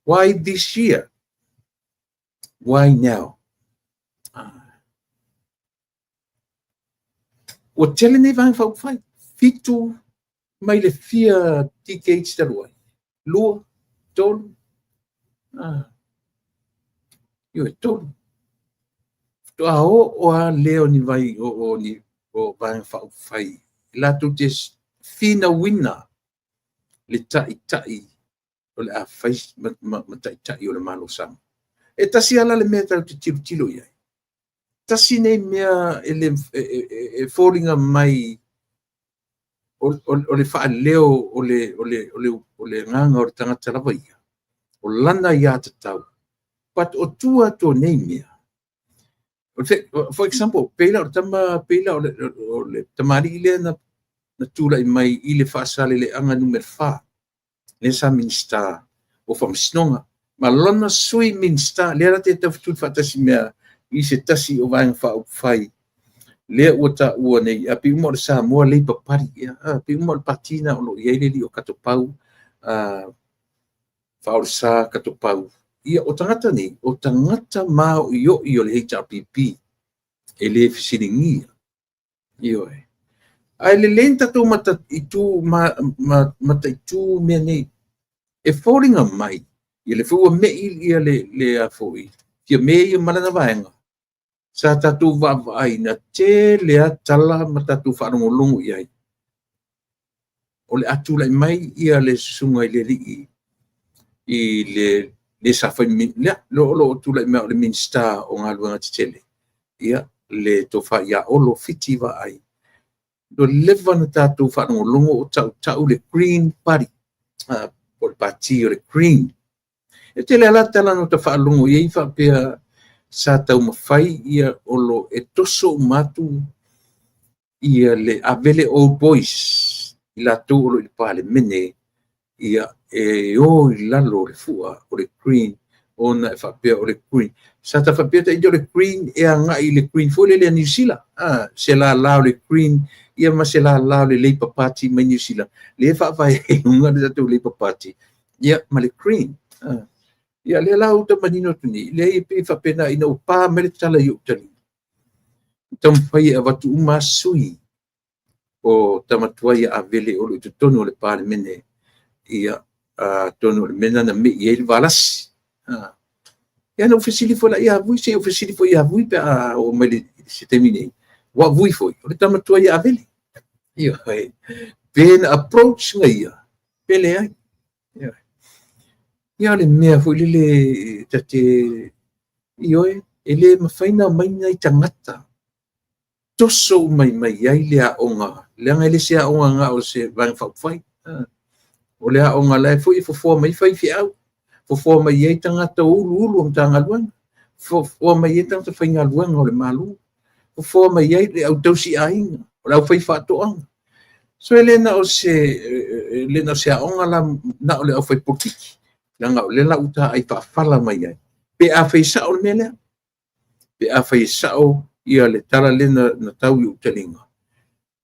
Why this year? Why now? Ua tele nei Vaega Faaupufai, 7 mai le fia decades talu ai, 2, 3, ioe, 3. Faatoa oo lava lea o ni vai o ni o Vaega Faaupufai latou te finauina le taitai o le a fai ma taitai o le Malo o Samoa. E tasi lava la le mea tatou te tilotilo i ai. Tasi lenei mea e foliga mai o le faaleo o le agaga o le tagata lava ia, o lana aiatatau, but o tua atu o nei mea, for example, pei la o le tama, pei la o le tamalii lea na tulai mai i le Faasaleleaga Nu.4, lea sa Minisita o Faamasinoga, ma lona Sui Minisita, lea la te taufetuli faatasi mea i se tasi o Vaega Faaupufai, lea ua taua nei, a pei uma o le Samoa Labour Party, a pei uma o le pati lena o lo o i ai le alii o Katopau, Faaolesa Katopau. Ia, o tagata nei, o tagata maoioi o le HRPP, e le fesiligia. Ioe. Ae lelei na tatou mataitu, mataitu mea nei. E foliga mai, ia le foi ua mei ia le a foi, ia me ia ma lana vaega, sa tatou vaavaai na tele a tala ma tatou faalogologo i ai. O le a tulai mai ia le susuga i le alii i le sa fai, lea o lo o tulai mai o le Minisita o Galuega Tetele, ia, le tofa ia Olo Fiti Vaai. Ua leva ona tatou faalogologo o tautau le Green Party, po o le pati o le Green. E tele lava tala na ta faalogo i ai faapea sa taumafai ia Olo e toso uma atu ia le Avele Old Boys, i latou o lo o i le Palemene, ia e o i lalo o le fua o le Green, ona e faapea o le Green. Sa ta faapea ta ita o le Green e agai i le Green foi lele a Niu Sila, se lala o le Green ia ma se lala o le Labour Party mai Niu Sila, lea e faavae ai luga le tatou Labour Party, ia ma le Green. Ia lea la ua manino atu nei, lea e pei faapena ina ua pa mai le tala i ou taliga, taumafai e avatu uma sui o tama tuai a Avele o lo o i totonu o le Palemene, ia, atonu o le mea lena na mei ai le Valasi. Ia na ou fesili foi la ia Vui, se i ou fesili foi ia Vui pe a oo mai le se taimi nei. Ua Vui foi, o le tama tuai a Avele. Ia, pe na approach nga ia, pe leai. Ia, ia o le mea foi lele ta te, ioe, e le mafai na omai nai tagata toso uma mai ai le aoga, leaga e le se aoga na o se Vaega Faaupufai. O le aoga la e foi e fofoa mai faifeau, fofoa mai ai tagata o uluulu o Matagaluega, fofoa mai ai tagata faigaluega o le Malo, fofoa mai ai le autausi aiga, o le aufaifaatoaga. So e le na o se aoga la na o le aufaipolitiki, leaga o lea la ua taai faafala mai ai. Pe a fai sao le mea lea, pe a fai sao ia le tala lea na tau i ou taliga,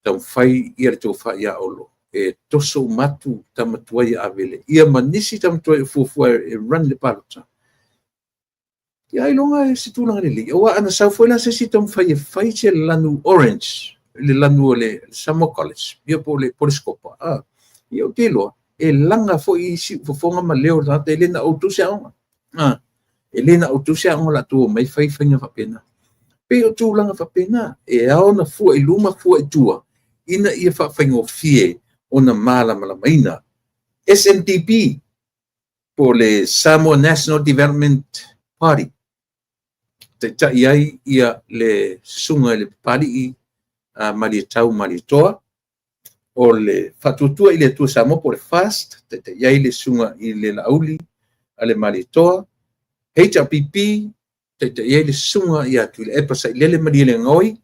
taumafai ia le tofa ia Olo e toso uma atu tama tuai a Avele, ia ma nisi tama tuai o fuafua e run le palota. Ia ailoga e se tulaga lelei. Aua ana sau foi la se isi taumafai e fai se lanu orange, le lanu o le Samoa College, ia po o le Scopa. Ia ou te iloa, e laga foi i siufofoga ma leo o le tagata, e le na o outou se aoga. E le na o outou se aoga o le a outou omai fai faiga faapena. Pei o tulaga faapena, e ao ona fua i luma fua i tua, ina ia faafaigofie ona malamalamaina. SNDP, po o le Samoa National Development Party, taitai ai ia le susuga i le Papalii Malietau Malietoa, o le Faatuatua i le Atua Samoa po o le FAST, taitai ai le susuga i le Laauli a le Malietoa, HRPP, taitai ai le susuga ia Tuilaepa Sailele Malielegaoi,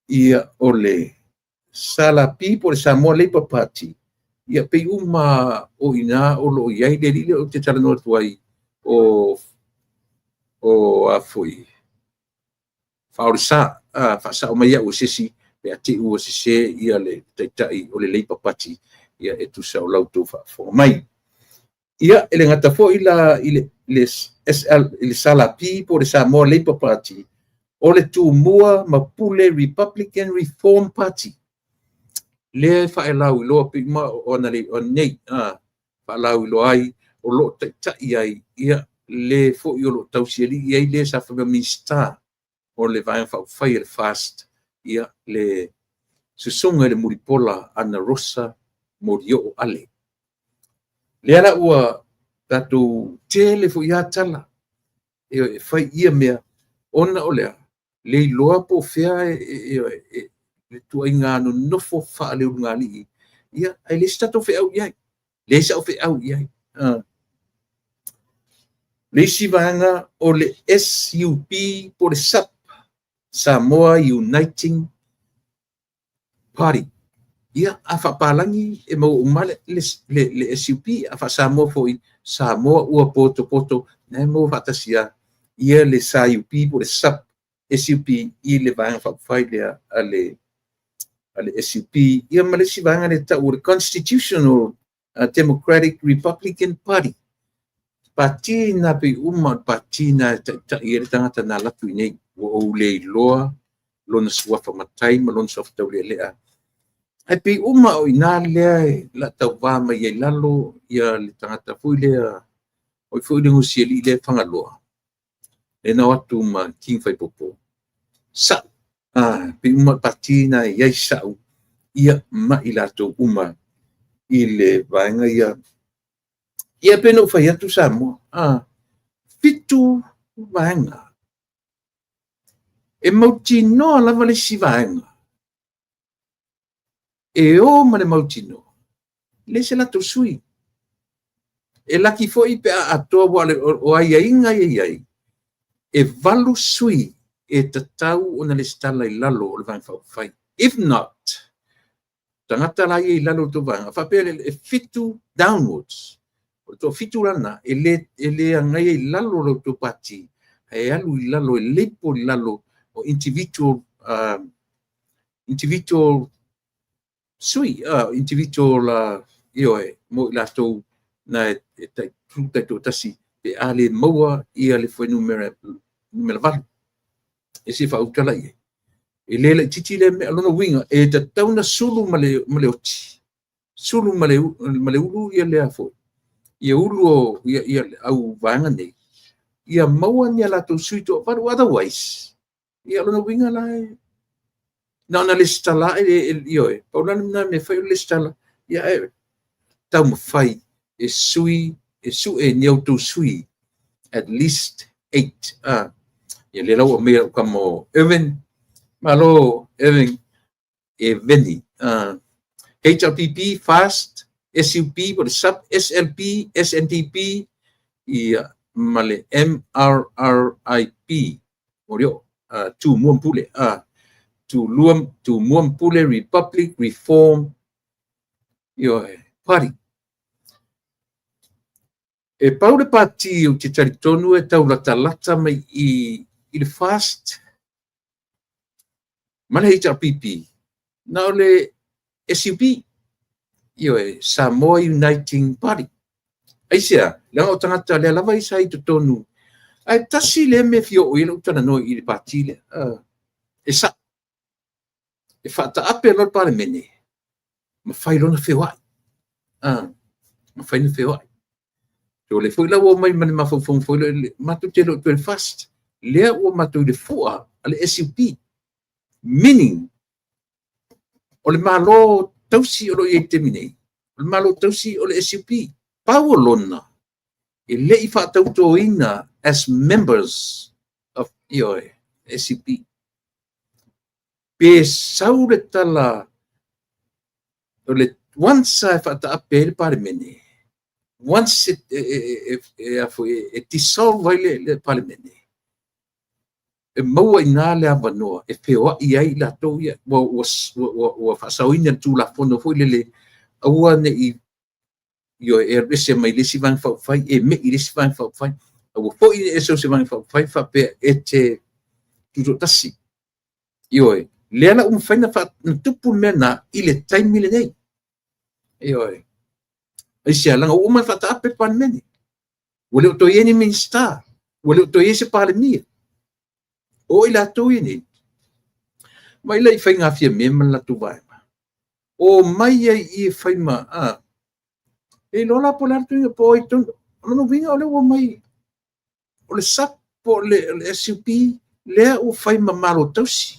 ia o le SLP po o le Samoa Labour Party, ia pei uma o i ina o lo o i ai le alii lea ou te talanoa atu ai, o a foi, Faaolesa, faasao mai au e se isi pe a te i ua sese ia le taitai o le Labour Party, ia e tusa o la outou faafofoga mai. Ia, e le gata foi la i le SL, i le SLP po o le Samoa Labour Party, o le Tumua ma Pule Republican Reform Party, lea e faelauiloa pei uma o ananei, faalauiloa ai, o lo o taitai ai ia le foi o lo o tausialii ai le sa faapea Minisita o le Vaega Faaupufai a le FAST, ia le susuga i le Mulipola Anarosa Molioo Ale. Lea la ua tatou tele foi lava tala e fai i ia mea, ona o le a? Le iloa po o fea le ituaiga nonofo faaleulugalii, ia, ae leai se tatou feau i ai, leai sau feau i ai. Le isi vaega o le SUP po o le SUP, Samoa Uniting Party. Ia, a faapalagi e maua uma le SUP, a faa-Samoa foi, Samoa ua potopoto, na e maua faatasi lava ia le SUP po o le SUP, SUP i le Vaega Faaupufai lea a le SUP. Ia ma le isi vaega lea e tau o le Constitutional Democratic Republican Party. Pati na pei uma o le pati na e taitai ai le tagata na alu atu i inei. Ua ou le iloa lona suafa matai ma lona suafa taulealea. Ae pei uma o i ina lea e tauva mai ai lalo ia le tagata foi lea, o foi le gosialii lea e Fagaloa, lea na o atu ma King Faipopo. Sa'u, pei uma le pati na e i ai sa'u, ia ma i latou uma i le vaega ia. Ia pei ona ou fai atu Samoa, 7 vaega. E mautinoa lava le isi vaega e o ma le mautinoa, leai se latou sui. E laki foi pe a atoa, aua o aiaiga ia e i ai, e 8 sui e tatau ona resitala i lalo o le Vaega Faaupufai. If not, tagata la ia i lalo o le tou vaega, faapea e 7 downwards, o le toafitu la lena, e le agaia i lalo o la outou pati, e alu i lalo, e label i lalo o individual, individual sui, individual, ioe, mo i latou na e taitoatasi pe a le maua ia le fuainumera numera 8. E se faauta la i ai. E le laitiiti lea mea, lona uiga, e tatau ona sulu ma le oti, sulu ma le ulu ia lea foi, ia ulu o ia le au vaega nei, ia maua ni a latou sui toavalu, otherwise, ia lona uiga la e na ona lesitala ioe, pau la lena mea e fai o le lesitala, ia e taumafai e sui, e sue ni a outou sui, at least 8. Ia lea la ua aumai lau tama o Irvin, malo Irvin, e Veni. HRPP, FAST, SUP, po o le SUP, SLP, SNDP, ia, ma le MRRIP, o Tumua ma Pule, Tumua ma Pule Republic Reform Party. E pau le pati ou te talitonu e taulatalata mai i le FAST ma le HRPP, na o le SUP, ioe, Samoa Uniting Party. Aisea, leaga o tagata lea lava sa i totonu. Ae tasi lea mea e fia oo i ai lau talanoa i le pati lea. E sa'o. E faataape loa le Palemene ma fai lona feoai. Mafai ona feoai. So o lea foi la ua omai ma le mafaufauga foi lea, matou te le o toe FAST, lea ua matou i le fua a le SUP, meaning o le Malo tausi o lo o i ai i le taimi nei, o le Malo tausi o le SUP. Pau o lona, e le i faatautoina as members of, ioe, SUP. Pe sau le tala o le once e faataape ai le Palemene, once e dissolve ai le Palemene, e maua i ina le avanoa e feoai ai i latou ia. Ua faasaoina le Tulafono foi lele, aua ne i, ioe, e alu ese mai le isi Vaega Faaupufai, e mei i le isi Vaega Faaupufai. Aua foi ne i e sau i se Vaega Faaupufai faapea e te tutoatasi. Ioe, lea la ua mafai ona tupu le mea lena i le taimi lenei. Ioe. Aisea? Leaga ua uma ona faataape le Palemene. Ua le o toe i ai ni Minisita, ua le o toe i ai se Palemia. O i latou ia nei, mai la i Faiga Fiame ma le latou vaega, o mai ai i e fai ma, e iloa la po o le a le tuiga, po o ai tonu. O lona uiga o lea ua omai, o le SUP po o le SUP, lea ua fai ma Malo tausi.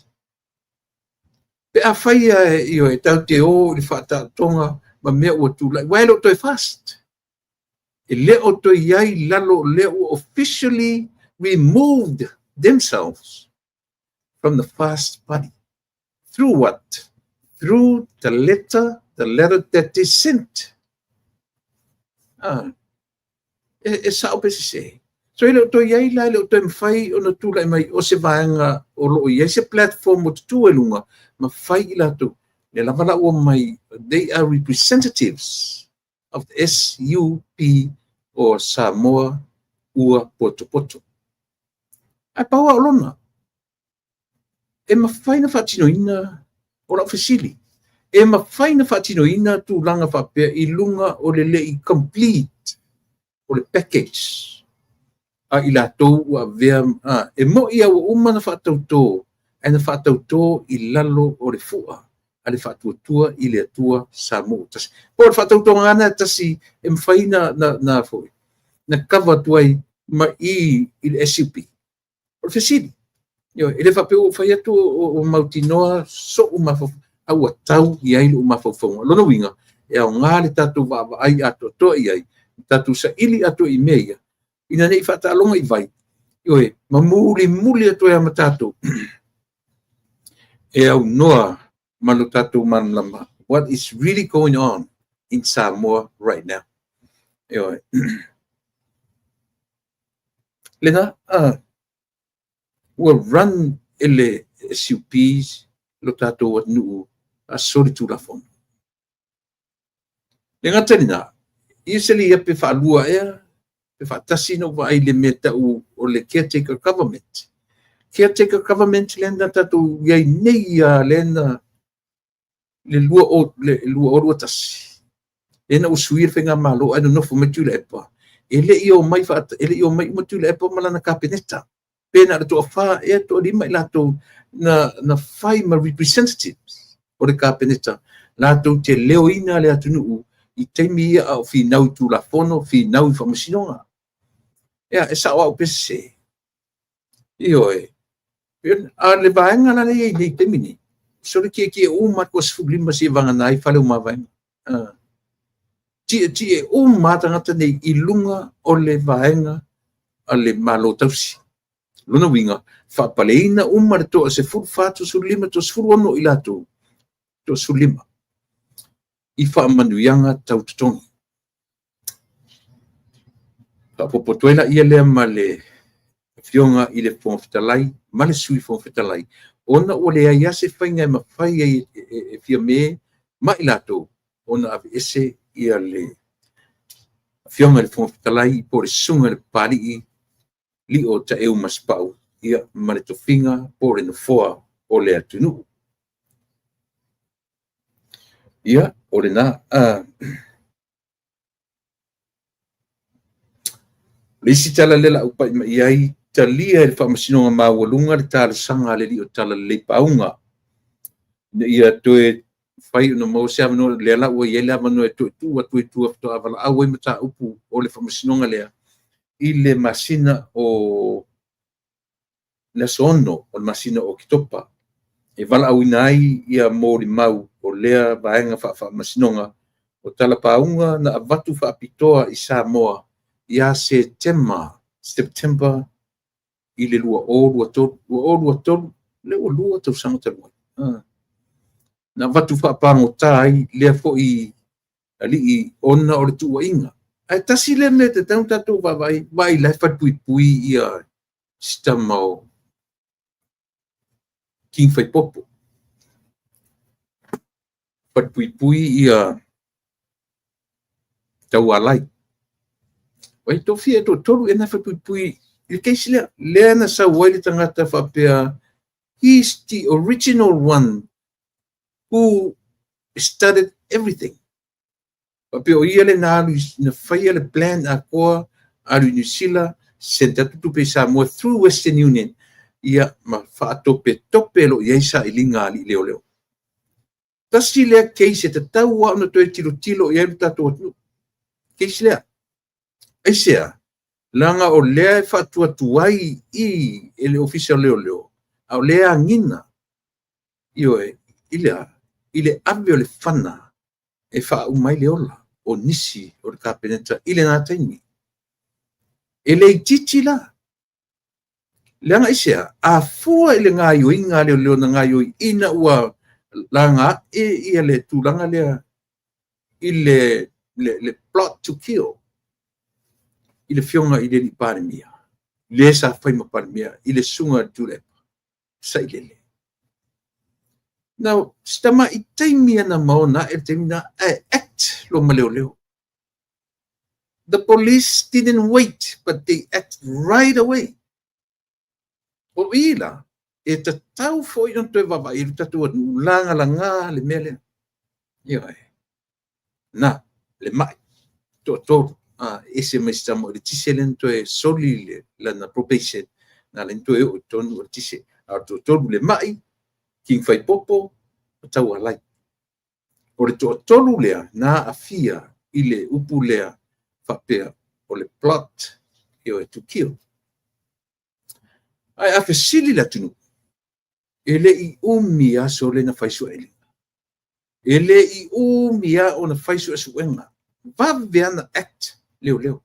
Pe a fai ioe, tatou te o i le faataotoga ma mea ua tulai, aua e le o toe FAST. E le o toe i ai i lalo, lea ua officially removed themselves from the FAST party. Through what? Through the letter that they sent. E sao pe sese. So e le o toe i ai la, e le o toe mafai ona tulai mai o se vaega o lo o i ai se platform o tutu e luga, ma fai i latou. Le lava la ua mai, they are representatives of the SUP o Samoa ua potopoto. Ae pau o lona, e mafai na faatinoina o lau fesili. E mafai na faatinoina tulaga faapea i luga o le lei complete o le package a i latou ua avea e moi a ua uma na faatauto, ae na faatauto i lalo o le fua a le Faatuatua i le Atua Samoa Tasi. Po o le faatautoga na tasi e mafai na foi na cover atu ai ma i i le SUP. O le fesili. E le faapea ua fai atu o mautinoa sou mafaufau, a ua tau i ai lou mafaufauga. Lona uiga, e aoga le tatou vaavaai atoatoa i ai, tatou saili atoa i mea ia, ina ne i faataaloga i vai, ioe, ma mulimuli atu ai ma tatou, e aunoa ma lo tatou malamalama what is really going on in Samoa right now. Ioe. Lena, ua run e le SUPs lo tatou atunuu a soli Tulafono. Le gata lena, ia se le ia pe faalua ea, pe faatasi na vaai le mea tau o le caretaker government. Caretaker government lea na tatou iai nei ia lea na le 2021. Lea na usuia le faiga malo ae nonofo mai Tuilaepa. E le i o mai, e le i o mai uma Tuilaepa ma lana kapeneta. Pe na o le toafa ea toalima i latou na fai ma representatives o le kapeneta latou te leoina le atunuu i taimi ia a o finau i Tulafono, finau i faamasinoga. Ia, e sao au pe sese? Ioe. A le vaega la lea i nei taimi nei, sole tietie uma atu 15 si vagana ai fale o mavaega. Tietie uma tagata nei i luga o le vaega a le Malo tausi. Lona uiga, faapaleina uma le toa 14, 15, 16 i latou, toa 15, i faamanuiaga tau totogi. Faapopo atu ai la ia lea ma le Afioga i le Fofoga Fetalai ma le Sui Fofoga Fetalai, ona ua leai lava se faiga e mafai ai e Fiame ma i latou ona aveese ia le Afioga i le Fofoga Fetalai po o le Susuga i le Papalii Lio Taeu Masepau, ia ma le tofiga po o le nofoa o le atunuu. Ia, o lena. Le isi tala lea la upai mai ai, talia e le Faamasinoga Maualuga le talosaga a le Alii o Talalelei Pauga ina ia toe mafai ona maua se avanoa, lea la ua i ai le avanoa e toe tuu atu i tua faatoa valaau ai mataupu o le faamasinoga lea i le masina o le aso 6 o le masina o Oketopa, e valaauina ai ia molimau o lea vaega faafaamasinoga o talapauga na avatu faapitoa i Samoa ia Setema, September i le 2023, 2023, lea ua 2 tausaga talu ai. Na avatu faapagota ai lea foi alii ona o le tuuaiga. Ae tasi lea mea e tatau ona tatou vaavaai, vaai la e falepuipui ia si tama o King Faipopo. Falepuipui ia Taualai. Oi tofia e toatolu e na falepuipui i le case lea. Lea na sau ai le tagata faapea, he is the original one who started everything. Faapea o ia le na alu na faia le plan atoa, alu i Niu Sila, send atu tupe i Samoa through Western Union, ia ma faatopetope lo i ai sailiga a alii leoleo. Tasi lea case e tatau lava ona toe tilotilo i ai le tatou atunuu. Case lea. Aisea? Leaga o lea e faatuatuai i e le Ofisa o Leoleo, a o lea e agiga, ioe, i le a? I le ave o le fana e faauma ai le ola o nisi o le Kapeneta i lena taimi. E le itiiti la. Leaga aisea? A fua i le gaoioiga a leoleo na gaoioi ina ua laga ae ia le tulaga lea i le plot to kill i le afioga i le alii Palemia, le sa fai ma Palemia, i le susuga i le Tuilaepa Sailele. Now, si tamai taimi ana maona ae le taimi na, ae act loa ma leoleo. The police didn't wait, but they act right away. O i la, e tatau foi ona toe vaavaai i le tatou atunuu lagalaga le mea lea. Ioe. Na, le mai, toatolu, ese mai si tama o le tise lea na toe soli le lana probation, na ala ai na toe oo i totonu o le tise. A o le toatolu le mai, King Faipopo, ma Taualai. O le toatolu lea na aafia i le upu lea faapea o le plot, ioe, to kill. Ae a fesili le atunuu, e le i umi aso lea na fai suesuega. E le i umi lava ona fai suesuega. Vave ana act leoleo.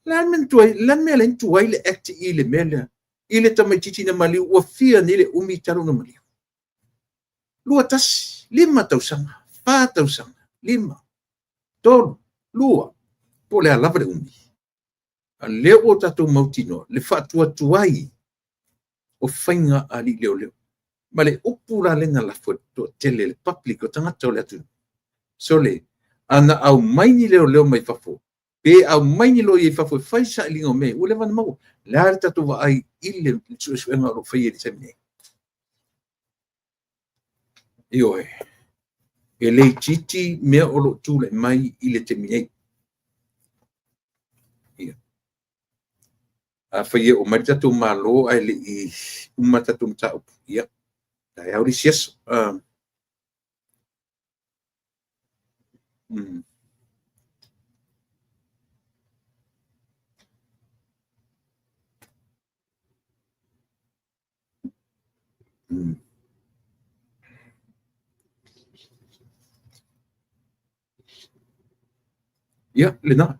Le a le mea lea na tuai le act i le mea lea? I le tamaitiiti na maliu, ua fia nei le umi talu ona maliu. 2 1, 5 tausaga, 4 tausaga, 5, 3, 2, po o le a lava le umi. A lea ua tatou mautinoa le faatuatuai o faiga a alii leoleo. Ma le upu la lea na lafo e le toatele le public o tagata o le atunuu. Sole, ana aumai ni leoleo mai fafo, pe aumai ni loia i fafo e fai sailiga o mea, ua leva ona maua. Le a le tatou vaai i le suesuega o lo o faia i le taimi nei? Ioe, e le itiiti mea o lo o tulai mai i le taimi nei. Ia. Afai e oo mai le tatou Malo ae le i uma tatou mataupu, ia, taeao le isi aso. Ia, lena.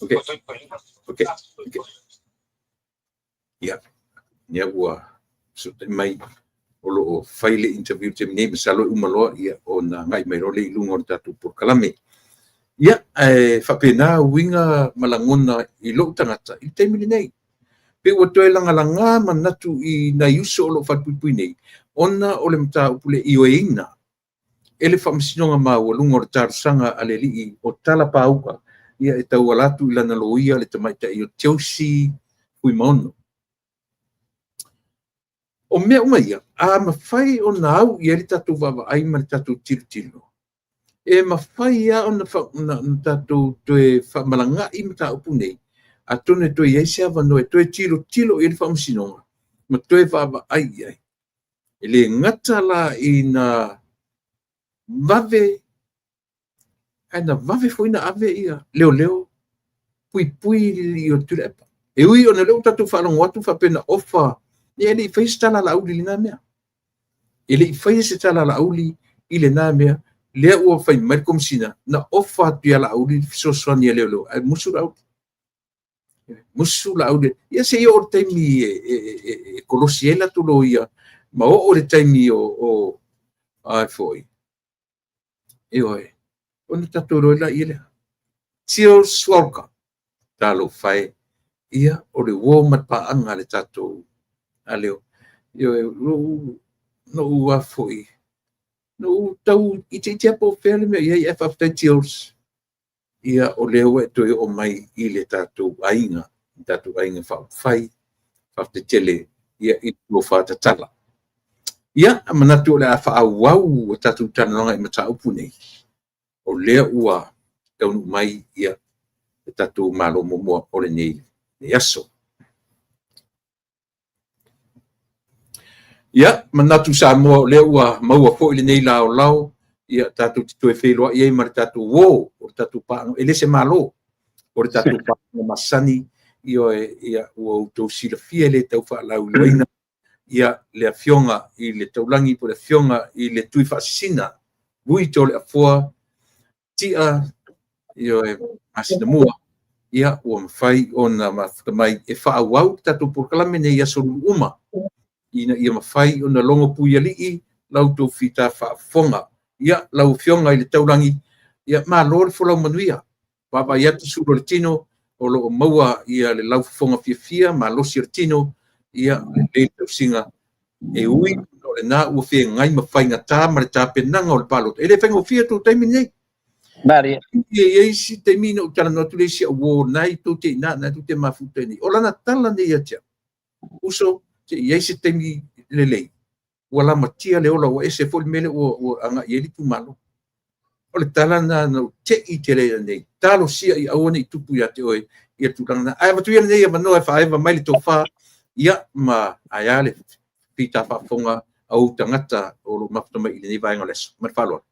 Okay. Okay. Okay. Ia, ia ua fesootai mai o lo o fai le interview i le taimi nei, masalo e uma loa ia ona agai mai loa lea i luga o le tatou polokalame. Ia, ae faapena uiga ma lagona i lou tagata i le taimi lenei. Pe ua toe lagalaga manatu i nai uso o lo o falepuipui nei, ona o le mataupu le ioeina e le Faamasinoga Maualuga o le talosaga a le alii o Talapauga, ia e tauala atu i lana loia le tamaitai o Josie Fuimaono. O mea uma ia, a mafai ona au i ai le tatou vaavaai ma le tatou tilotilo, e mafai lava ona tatou toe faamalaga'i mataupu nei, atonu e toe i ai se avanoa e toe tilotilo i ai le Faamasinoga ma toe vaavaai i ai. E le gata la ina vave, ae na vave foi na ave ia leoleo puipui le alii o Tuilaepa. E ui ona o lea ua tatou faalogo atu faapea na ofa, ia e le i faia se tala a Laauli i lena mea. E le i faia se tala a Laauli i lena mea, lea ua fai mai le Komesina, na ofa atu ia Laauli le fesoasoani a leoleo, ae musu Laauli. Musu Laauli. Ia se i oo i le taimi e kolosi ai latou loia, ma oo i le taimi o a foi. Ioe, ona tatou iloa ai lea. Cheers Walker. Talofa e. Ia, o le uo ma le paaga a le tatou aleo. Ioe, na ou a foi, na ou tau itiiti lava po o fea le mea o i ai, ae faafetai Cheers. Ia, o lea ua e toe oo mai i le tatou aiga, le tatou aiga faaupufai. Faafetai tele ia i le tofa tatala. Ia, manatu o le a faaauau a tatou talanoaga i mataupu nei, o lea ua taunuu mai ia le tatou Malo muamua o lenei aso. Ia, manatu Samoa o lea ua maua foi lenei laolao, ia tatou te toe feiloai ai ma le tatou uo, o le tatou paaga, e le se Malo, o le tatou paaga masani, ioe, ia, ua outou silafia e le tau faalauiloaina, ia, le Afioga i le Taulagi po o le Afioga i le Tuifaasisina, Vui Toleafoa Tia, ioe, Masinamua, ia, ua mafai ona mafuta mai e faaauau le tatou polokalame nei i aso Lua uma, ina ia mafai ona logo puialii la outou fita faafofoga. Ia, lau Afioga i le Taulagi, ia, malo le folau manuia. Vaavaai atu sulu o le tino, o lo o maua ia le laufofoga fiafia, malosi o le tino, ia, lelei le tausiga. E ui o lena ua feagai ma faigata ma le tapenaga o le palota, e le faigofie tou taimi nei. Malie. E i ai isi taimi na ou talanoa atu le isi au uo, na e tou te i ina, na tou te mafuta i inei. O lana tala nei ia te au, uso, se i ai se taimi lelei, ua lamatia le ola, ua ese foi le mea lea ua agai i ai le itumalo. O le tala lena na ou te i tele ai nei, talosia ia aua ne i tupu ia te oe ia tulaga na. Ae avatu ia lenei avanoa e faaeva mai le tofa, ia ma ae a le fita faafofoga a ou tagata o lo o mafuta mai i lenei vaega o le aso. Ma le faaaloalo.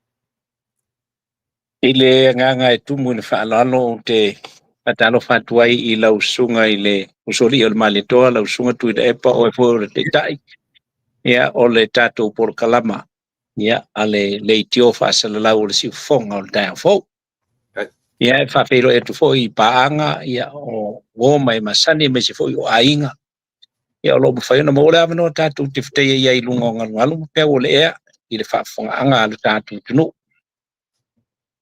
I le agaga e tumu i le faaaloalo, ou te faatalofa atu ai i lau susuga i le Usoalii o le Malietoa, lau susuga Tuilaepa, oe foi o le Taitai, ia, o le tatou polokalama, ia, a le leitio faasalalau o le siufofoga o le taeao fou. Ia, e faafeiloai atu foi i paaga, ia, o uo ma e masani, aemaise foi o aiga, ia, o lo o mafai ona maua le avanoa tatou te fetaia ai i luga o galugalu ma peau o le ea i le faafofogaaga a le tatou atunuu.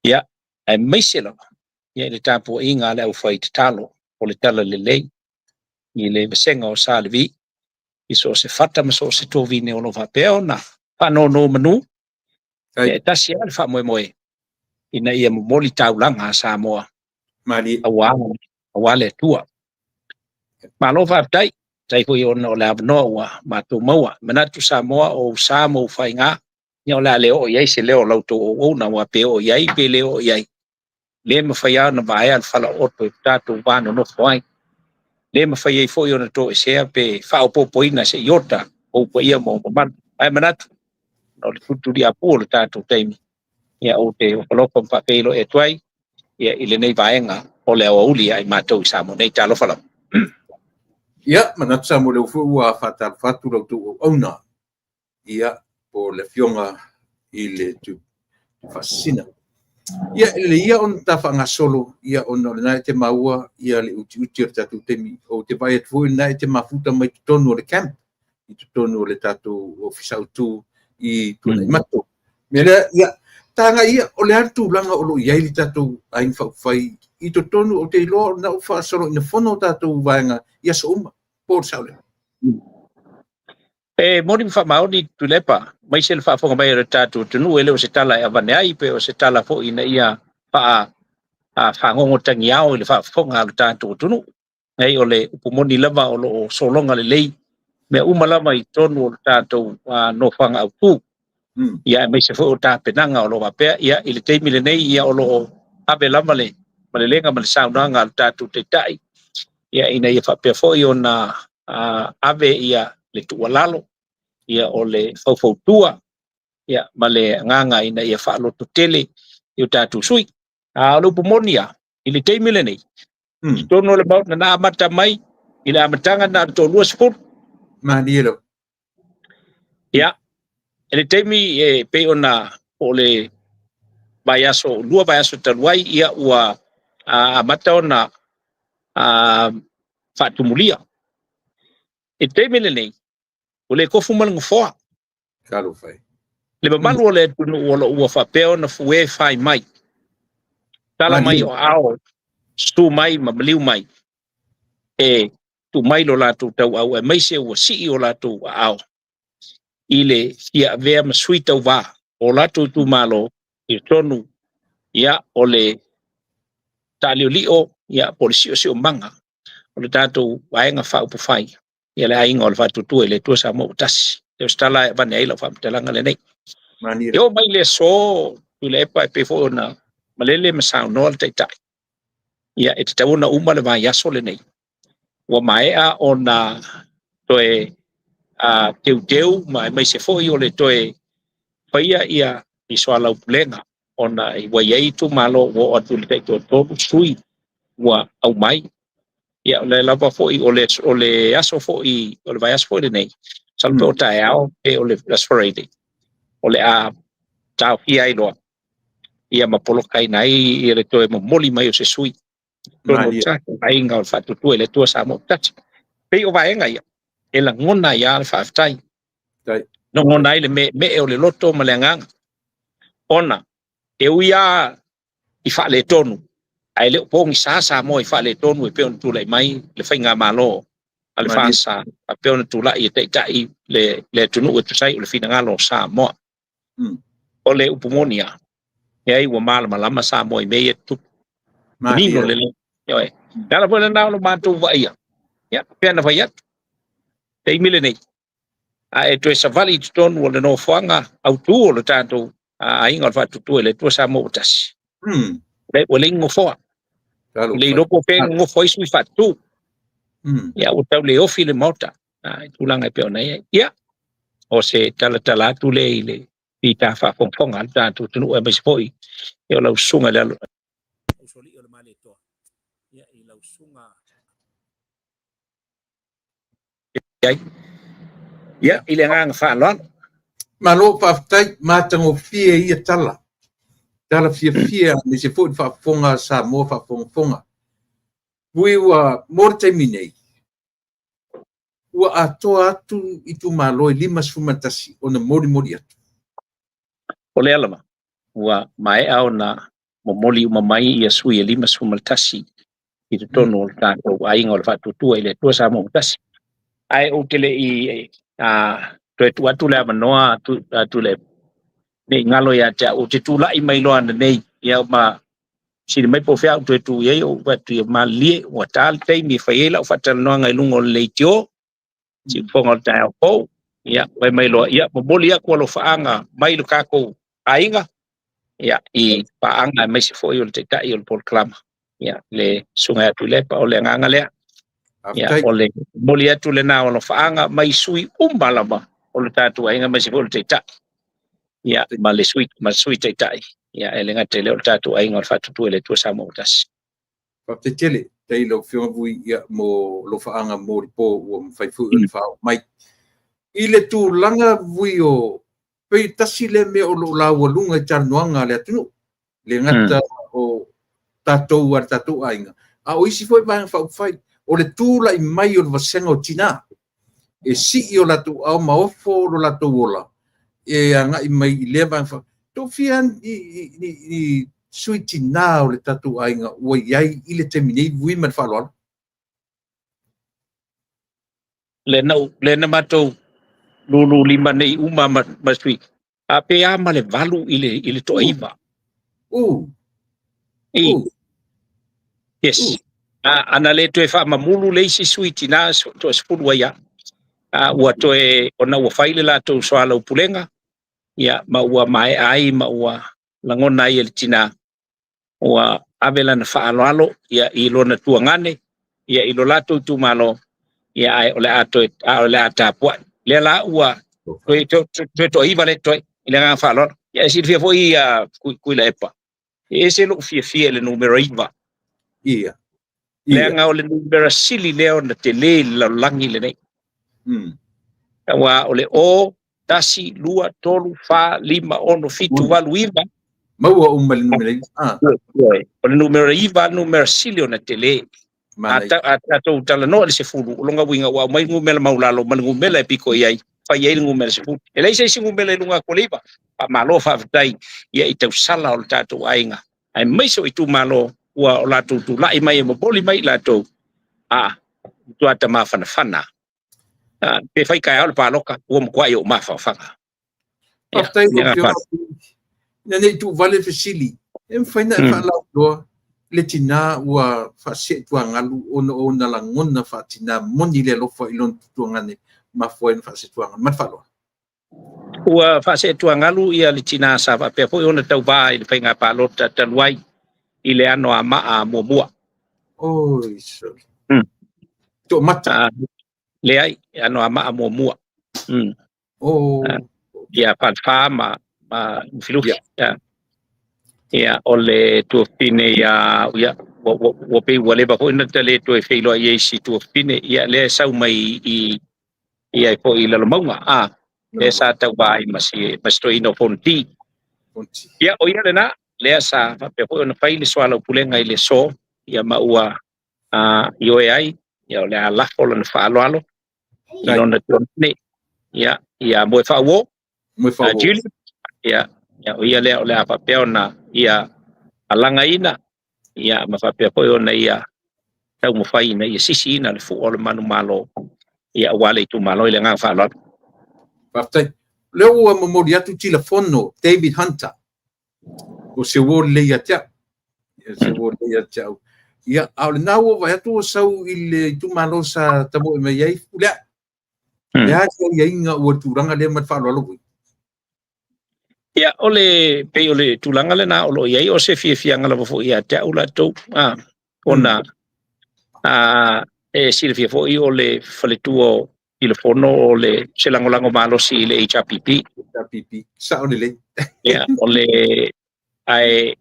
Ia, aemaise lava ia i le tapuaiga a le aufai tatalo o le Talalelei i le vasega o Sa Levi i so o se fata ma so o se tovine o lo o faapea ona faanonomanu, ia e tasi lava le faamoemoe ina ia momoli taulaga a Samoa aua le Atua. Malo faafetai, faafetai foi ona o le avanoa ua matou maua. Manatu Samoa o ou sa ma ou faiga, ia o le a le oo i ai se leo o la outou auauna, aua pe oo i ai pe le oo i ai, le mafai lava ona vaea le falaooto i le tatou va nonofo ai. Le mafai ai foi ona toesea pe faaopoopoina se iota o ou paia ma ou mamalu. Ae manatu, ona o le tulituliapu o le tatou taimi, ia ou te ofo alofa ma faafeiloai atu ai ia i lenei vaega o le aoauli ia i matou i Samoa nei. Talofa lava. Ia, manatu Samoa o lea foi ua faatalofa atu la outou auauna, ia, po o le Afioga i le Tuifaasisina. Ia, e lelei ia ona ta faagasolo, ia, ona o lena e te maua ia le utiuti o le tatou taimi. Ou te vaai atu foi o lena e te mafuta mai totonu o le camp, i totonu o le tatou ofisa autu i Tuanaimato. Mea lea, ia, taga ia, o le a le tulaga o lo o i ai le tatou Aiga Faaupufai i totonu, ou te iloa o lena ua faasolo ina fono tatou vaega i aso uma, po o le sao lea? E moni ma faamaoni Tuilaepa, aemaise le faafofoga mai o le tatou atunuu, e le o se tala e avane ai, pe o se tala foi ina ia faagogo tagiao i le faafofoga a le tatou atunuu. Nei, o le upu moni lava o lo o sologa lelei mea uma lava i totonu o le tatou nofoaga autu. Ia, aemaise foi o tapenaga o lo o faapea, ia, i le taimi lenei, ia, o lo o ave lava le malelega ma le saunoaga a le tatou Taitai, ia, ina ia faapea foi ona ave ia le tuualalo. Ia, o le faufautua, ia, ma le agaga ina ia faalototele i o tatou sui. A o le upu moni lava, i le taimi lenei, i totonu o le Maota na amata mai i le amataga na o le 20. Malie lava. Ia, i le taimi e pei ona po o le vaiaso, 2 vaiaso talu ai, ia ua amata ona faatumulia. I le taimi lenei, ua le tofu ma le nofoa. Talofa e. Le mamalu o le atunuu o lo o ua faapea ona fue fai mai, tala mai o aao, susu mai ma maliu mai, e tuu mai lo latou tauau, aemaise ua sii o latou aao i le fia avea ma sui tauva o latou itumalo i totonu, ia, o le taaliolio, ia, po o le siosiomaga o le tatou Vaega Faaupufai, ia, le Aiga o le Faatuatua i le Atua Samoa ua Tasi. O se tala e avane ai lau faamatalaga lenei. Malie. E oo mai le aso, Tuilaepa, e pei foi ona malele ma saunoa le Taitai, ia, e tatau ona uma le vaiaso lenei. Ua maea ona toe teuteu ma aemaise foi o le toe faia ia i soalaupulega ona ua i ai itumalo ua oo atu i le taitoatolu sui ua aumai. Ia, o le lava foi o le aso foi o le vaiaso foi lenei, masalo pe o taeao pe o le aso Friday, o le a taofia ai loa, ia, ma polokaina ai ia le toe momoli mai o se sui totonu o le tatou Aiga o le Faatuatua i le Atua Samoa ua Tasi. Pei o vaega ia e lagona ai lava le faafetai, lagona ai le meemee o le loto ma le agaga, ona e ui lava i faaletonu, ae le o pogisa Samoa i faaletonu e pei ona tulai mai le faigamalo a le FASA, faapea ona tulai e taitai le atunuu e tusa ai o le finagalo o Samoa. O le upu moni lava, leai, ua malamalama Samoa i mea ia e tutupu. Manino lelei. Ioe. Le ala foi lena o le matou vaaia, ia, pei ona fai atu, taimi lenei, a e toe savali i totonu o le nofoaga autu o le tatou Aiga o le Faatuatua i le Atua Samoa ua Tasi, ua leai ni nofoa. Ua le iloa po o fea e nonofo ai sui faatutu. Ia, ua tau le ofi le Maota i tulaga e pei ona i ai. Ia, o se talatala atu lea i le fita faafogafoga a le tatou atunuu, aemaise foi o lau susuga i le usoalii o le Malietoa, ia, i lau susuga ai. Ia, i le agaga faaaloalo. Malo faafetai, matagofie ia tala. Tala fiafia, aemaise foi le faafofoga a Samoa faafogafoga. Ui ua mo le taimi nei, ua atoa atu itumalo e 51 ona molimoli atu. O lea lava, ua maea ona momoli uma mai ia sui e 51 i totonu o le tatou Aiga o le Faatuatua i le Atua Samoa ua Tasi. Ae ou te le i toe tuu atu le avanoa atu le nei galo ia te au, ou te tulai mai loa nei, ia, ma sili mai po o fea au toe tu i ai, ou atu ia malilie ua ta le taimi e fai ai lau faatalanoaga i luga o le leitio siufofoga o le taeao fou. Ia, fai mai loa, ia, momoli atu alofaaga mai lo tatou aiga, ia, i paaga aemaise foi o le Taitai o le polokalama, ia, le susuga ia Tuilaepa. O le agaga lea, ia, o le momoli atu lena o alofaaga mai sui uma lava o le tatou aiga, aemaise foi o le Taitai, ia, ma le sui ma le sui Taitai, ia, e le gata i lea o le tatou Aiga o le Faatuatua i le Atua Samoa ua Tasi. Faafetai tele, tai lau Afioga Vui, ia, mo alofaaga mo le po ua mafai foi ona faaoo mai. I le tulaga Vui o pei tasi lea mea o lo o laualuga i talanoaga a le atunuu, le gata o tatou a le tatou aiga, a o isi foi vaega faaupufai, o le tulai mai o le vasega o tina e sii o latou aao ma ofo lo latou ola e agai mai i lea vaega. Tofia ni sui tina o le tatou aiga ua i ai i le taimi nei, Vui, ma le faaaloalo. Le na le na matou lulu lima nei uma ma sui a pe a ma le 8 i le toaiva. I. Yes. A ana le toe faamamulu le isi sui tina toe 10 ai a. A ua toe ona ua fai le latou soalaupulega, ia, ma ua maea ai ma ua lagona ai e le tina ua ave lana faaaloalo, ia, i lona tuagane, ia, i lo latou itumalo, ia, ae o le a toe a o le a tapuai lea la ua Toe toaiva le toe i le agaga faaaloalo. Ia e silafia foi ia Tuilaepa, e ese lou fiafia i le numera 9. Ia. Leaga o le numera sili lea ona tele i le lalolagi lenei. Aua o le 0, 1, 2, 3, 4, 5, 6, 7, 8, 9. Maua uma le numera 9. O le numera 9 le numera sili ona tele. A tatou talanoa i le 10, o lona uiga ua aumai numera maulalo ma le numera e pito i ai, fai ai le numera 10. E leai se isi numera i luga atu o le 9. Faamalo faafetai ia i tausala o le tatou aiga, aemaise o itumalo ua o latou tulai mai e momoli mai i latou a matua tamafanafana. Pe fai taeao le palota, ua matuai ou mafafaga. Faafetai lau Afioga. Ina ne i tuuvale fesili, e mafai ona e faalauiloa le tina ua faaseetuagalu ona o ona lagona faatina moni le alofa i lona tutuagane mafua ai ona faaseetuagalu. Ma le faaaloalo. Ua faaseetuagalu ia le tina sa faapea foi ona tauvā i le faiga palota talu ai i le ano a maa muamua. Oi, sorry. Toamata. Leai, ano a maa muamua. Oh. Ia Falefa ma Lufilufi. Ia, o le tuafafine ia, ia ua pei ua leva foi ona ta le toe feiloai ai i si tuafafine. Ia lea e sau mai i ia foi i Lalomauga. Lea sa tauvā ai ma si toeaina o Fonoti. Ia, o ia lena, lea sa faapea foi ona fai le soalaupulega i le aso, ia ma ua ioe ai, ia o le a lafo lona faaaloalo i lona tuafafine. Ia, ia Moefaauo, Julie, ia, o ia lea o le a faapea ona ia alagaina, ia ma faapea foi ona ia taumafai ina ia sisiina le fua o le manumalo, ia aua le itumalo i le agaga faaaloalo. Faafetai. Lea ua momoli atu tilafono David Hunter, o se uo lelei ia te au. Se uo lelei ia te au. Ia, a o lena ua vaai atu ua sau i le itumalo sa tamoe mai ai Fepuleai. Le a se aiaiga ua tulaga lea ma le faaaloalo foi? Ia, o le pei o le tulaga lena o lo o i ai o se fiafiaga lava foi ia te au latou, ona e silafia foi o le faletua o Tilafono o le se lagolago malosi i le HRPP. HRPP, sao lelei. Ia, o le ae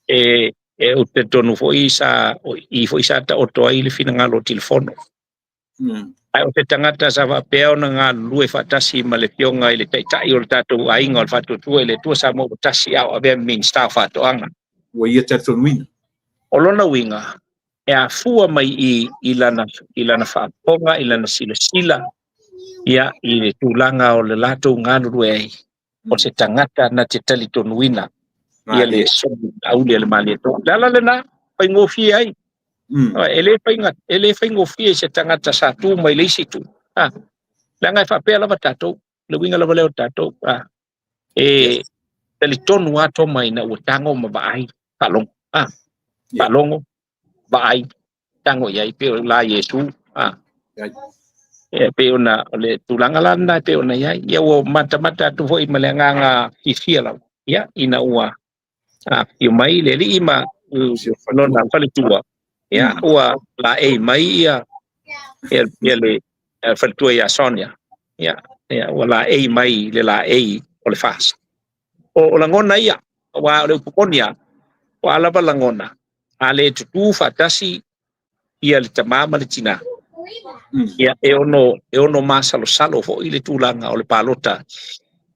e ou te talitonu foi sa i foi sa taoto ai le finagalo o Tilafono. Ae o se tagata sa faapea ona galulue faatasi ma le afioga i le taitai o le tatou aiga o le Faatuatua i le Atua Samoa ua tasi a o avea ma Minisita o Faatoaga. Ua ia talitonuina. O lona uiga, e afua mai i lana faafofoga, i lana silasila, ia, i le tulaga o le latou galulue ai, o se tagata na te talitonuina ia le soli auli a le Malietoa. Le ala lena, faigofie ai. E le faigofie i se tagata sa tu mai le isi itu. Leaga e faapea lava tatou, le uiga lava lea o tatou. E talitonu lava Toma ina ua tago ma vaai, faalogo. Faalogo, vaai, tago i ai, pei o la Iesu. E pei ona o le tulaga la lena e pei ona i ai. Ia ua matamata atu foi ma le agaga fiafia lava. Ia, ina ua afifio mai le alii ma lona faletua, ia ua laei mai ia le faletua ia Sonia. Ia, ua laei mai le laei o le FAST. O lagona ia, aua o le upu moni lava, ua lava lagona, a le tutū faatasi ia le tamā ma le tinā. Ia, e ono masalosalo foi le tulaga o le palota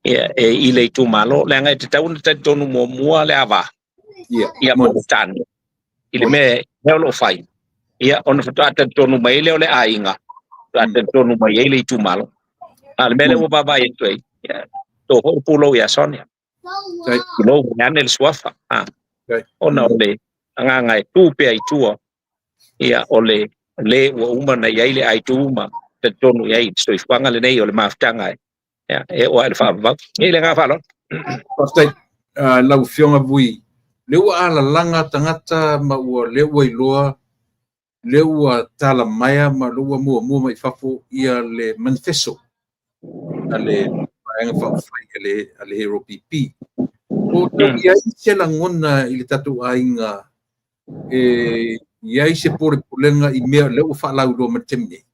ia, e i le itumalo. Leaga e tatau ona talitonu muamua le ava. Ia, po o tane. I le mea o lo o fai. Ia, ona faatoa talitonu mai lea o le aiga, faatoa talitonu mai ai le itumalo. A le mea lea ua vaavaai atu ai, ia, to foi pulou ia Sonia. Pulou mai ane le suafa. Ona o le agaga e tu pea i tua, ia, o le le ua uma na i ai le aitu ma talitonu i ai le soifuaga lenei o le mafutaga e oo ai le faavavau. E le agaga faaaloalo. Faafetai. Lau Afioga Vui, le ua alalaga tagata ma ua le ua iloa, le ua talamaea ma le ua muamua mai fafo ia le manifesto a le Vaega Faaupufai a le HRPP. O tau i ai se lagona i le tatou aiga e i ai se polepolega i mea lea ua faalauiloa mai le taimi nei?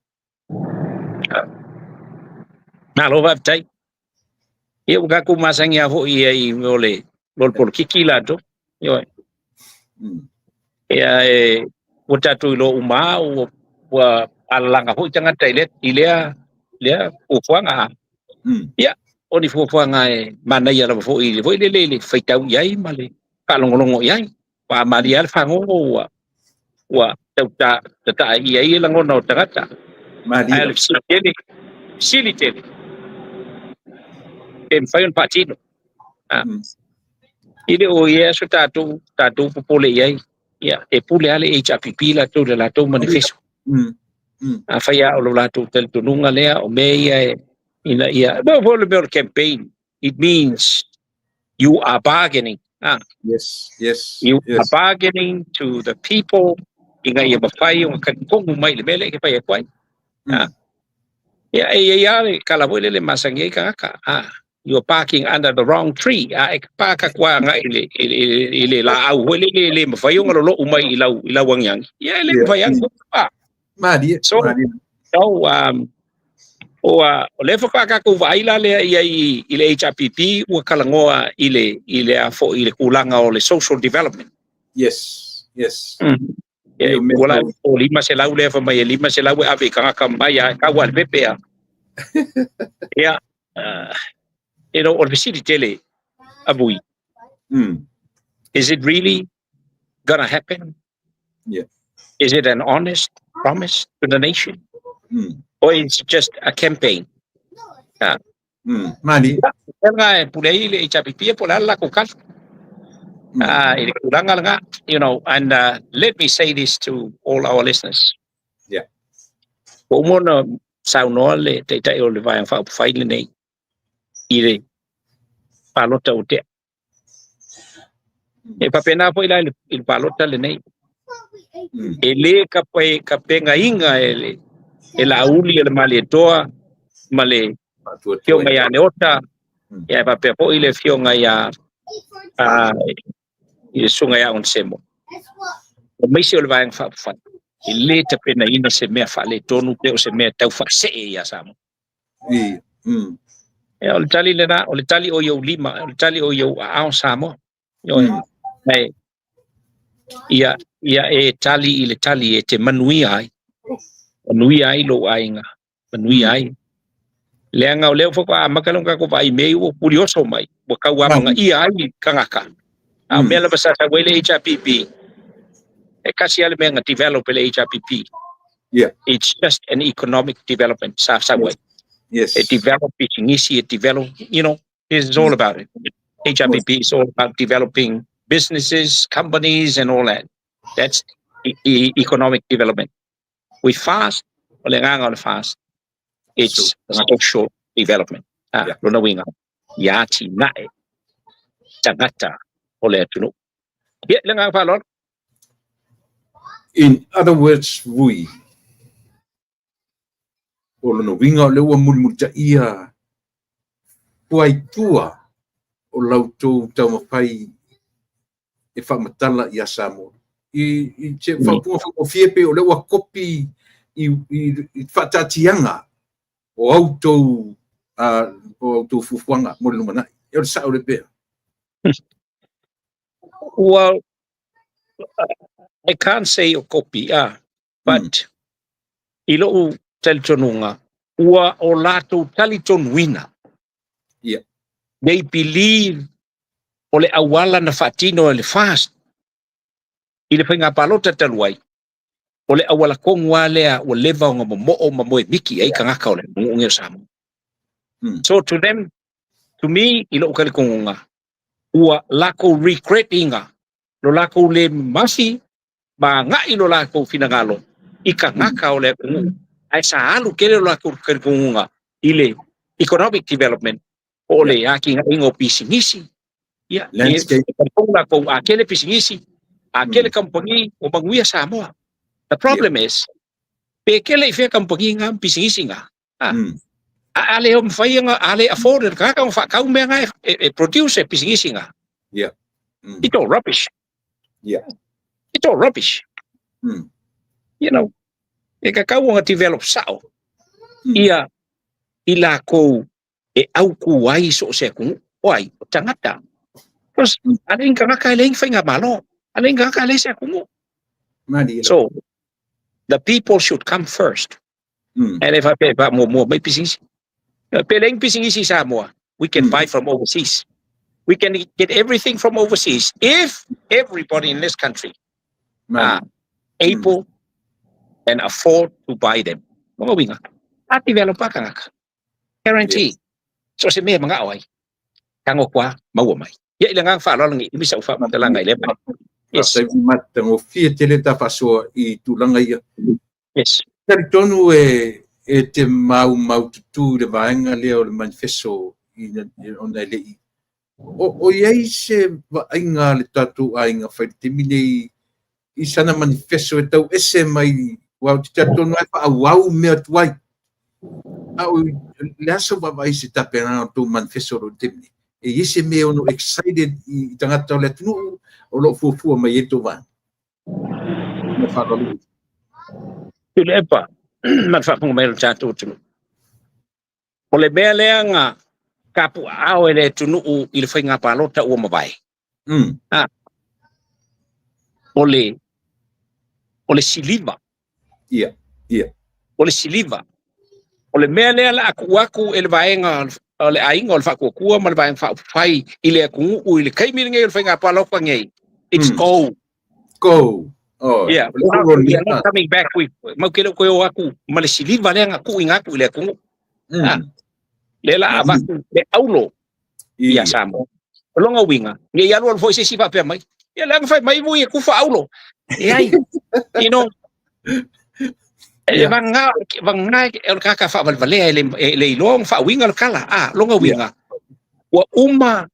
Malo faafetai. Ia ua tatou masani lava foi ia i mea o le o le polokiki latou. Ioe. Ia e ua tatou iloa uma lava ua ua alalaga foi tagata i lea i lea lea fuafuaga. Ia, o ni fuafuaga e manaia lava foi i le foi lele i le faitau i ai ma le faalogologo i ai. Ua malie lava le fagogo ua ua tau tataa i ai lagona o tagata. Malie. Ae o le fesili tele, fesili tele, pe mafai ona faatino. Ah. I le o ia aso tatou, tatou popole i ai. Ia, e pule lava le HRPP latou i le latou manifesto. Afai lava o lo latou talitonuga lea, o mea ia e, ina ia, mo foi le mea o le campaign, it means you are bargaining. Ah. You are bargaining to the people ina ia mafai ona talitonu mai i le mea lea e te fai atu ai. Ah. Ia, e i ai lava le tala foi lele e masani ai tagata. Ah. You are barking under the wrong tree. A e paka atu agai i le, i le, i le laau foi lele e le mafai ona lolou mai i lau, i lau agiagi. Ia, e le mafai atu. Ah. Malie, So, malie. so o, o lea faatoa tatou vaai la lea i ai i le HRPP ua talanoa i le, i le a foi i le tulaga o le social development. Ia, Ia, mea ua la tau- o 500 lea fai mai e 500 e ave i tagata mai a e tau lava i le pepe a. Ia, o le fesili tele a Vui, is it really gonna happen? Is it an honest promise to the nation? Or is it just a campaign? Ah. Malie. Lea e pule ai le HRPP po o le a le latou tali. Ah, i le tulaga lena, and let me say this to all our listeners. Ua uma ona saunoa le Taitai o le Vaega Faaupufai lenei i le palota ua tea. E faapena foi la i le palota lenei. E le tapenaina e le e Laauli o le Malietoa ma le Faatuatua. afioga ia Leota, ia e faapea foi le afioga ia i le susuga ia Onesemo. Aemaise o le Vaega Faaupufai. E le tapenaina se mea faaletonu pe o se mea tau faasee ia Samoa. Ia, o le tali lena, o le tali o i ou lima, o le tali o i ou aao Samoa. Ioe. Ae, ia, ia e tali i le tali e te manuia ai. Manuia ai lou aiga, manuia ai. Leaga o lea faatoa amata lea ona tatou vaai i mea ia ua pulioso mai, ua tauamagaia ai tagata. A o mea lava sa sau ai le HRPP, e tasi lava le mea na develop e le HRPP. It's just an economic development sa sau ai. E develop pisinisi, e develop, this is all about it. HRPP is all about developing businesses, companies and all that. That's economic development. With FAST, o le agaga o le FAST, it's social development. Ah, lona uiga, ia atinae tagata o le atunuu. Ia, le agaga faaaloalo. In other words, Vui, o lona uiga o lea ua mulimulitaia fuaitua o la outou taumafai e faamatala ia Samoa. I se faaupuga faigofie pei o lea ua kopi i faataatiaga o outou o outou fuafuaga mo le lumanai. E o le sao le pea. Well, I can't say o kopi, ah, but i lou talitonuga, ua o latou talitonuina. They believe o le auala na faatino e le FAST i le faiga palota talu ai, o le auala tonu lava lea ua leva ona momoo ma moe miki ai tagata o le atunuu lenei o Samoa. So to them, to me, i lou talitonuga, ua latou regret ina lo latou le mafi ma agai lo latou finagalo i tagata o le atunuu, ae sa alu tele lo latou talitonuga i le economic development po o le atinaeina o pisinisi. Ia, e Landscape. talitonu latou a tele pisinisi, a tele kamupani, ua manuia Samoa. The problem is, pe tele i fea kamupani nga ma pisinisi nga, ah, a le mafai ona, a le afford e le tagata ona faatau mea nga e produce e pisinisi nga. It's all rubbish. It's all rubbish. E tatau ona develop sao ia i lakou e aukū ai so o se atunuu, o ai, o tagata. Because a leai ni tagata e leai ni faigamalo, a leai ni tagata e leai se atunuu. So, the people should come first. E le faapea e faamuamua mai pisinisi. Pe leai ni pisinisi i Samoa, we can buy from overseas. We can get everything from overseas if everybody in this country are able and afford to buy them. O lona uiga, a develop lava tagata. Guarantee. So se mea e manao ai, tago atu lava, maua mai. Ia i le agaga faaaloalo nei umi sau faamatalaga i lea mea. Yes. Faafetai matagofie tele ta faasoa i tulaga ia. Yes. Talitonu e te maumaututu i le vaega lea o le manifesto ona e le i o i ai se vaaiga a le tatou aiga fai le taimi nei i sana manifesto e tau ese mai, aua ou te talitonu lava e faaauau mea tuai. A o le aso vaavaai i se tapenaga o le tou manifesto o lo o i le taimi nei? E i ai se mea e ono excited i tagata o le atunuu o lo o fuafua mai ai le tou vaega? Ma le faaaloalo. Tuilaepa, ma le faafofoga mai o le tatou atunuu. O le mea lea na tapuaao e le atunuu i le faiga palota ua mavae. O le siliva. O le siliva. O le mea lea o le a tuu atu e le vaega o le aiga o le Faatuatua ma le Vaega Faaupufai i le atunuu i le taimi lenei o le faiga palota nei, it's gold. Go. Oh, Yeah, we are not coming back with mau ke le koe o atu ma le siliva lea na tuuina atu i le atunuu. Lea la avatu le aulo ia Samoa. O lona uiga, ne i alualu foi se isi faapea mai, ia leaga fai mai mui e kufa aulo. E ai, e vagana, vagana o le tagata faavalevalea e le iloa ona faauiga le tala. A, lona uiga, ua uma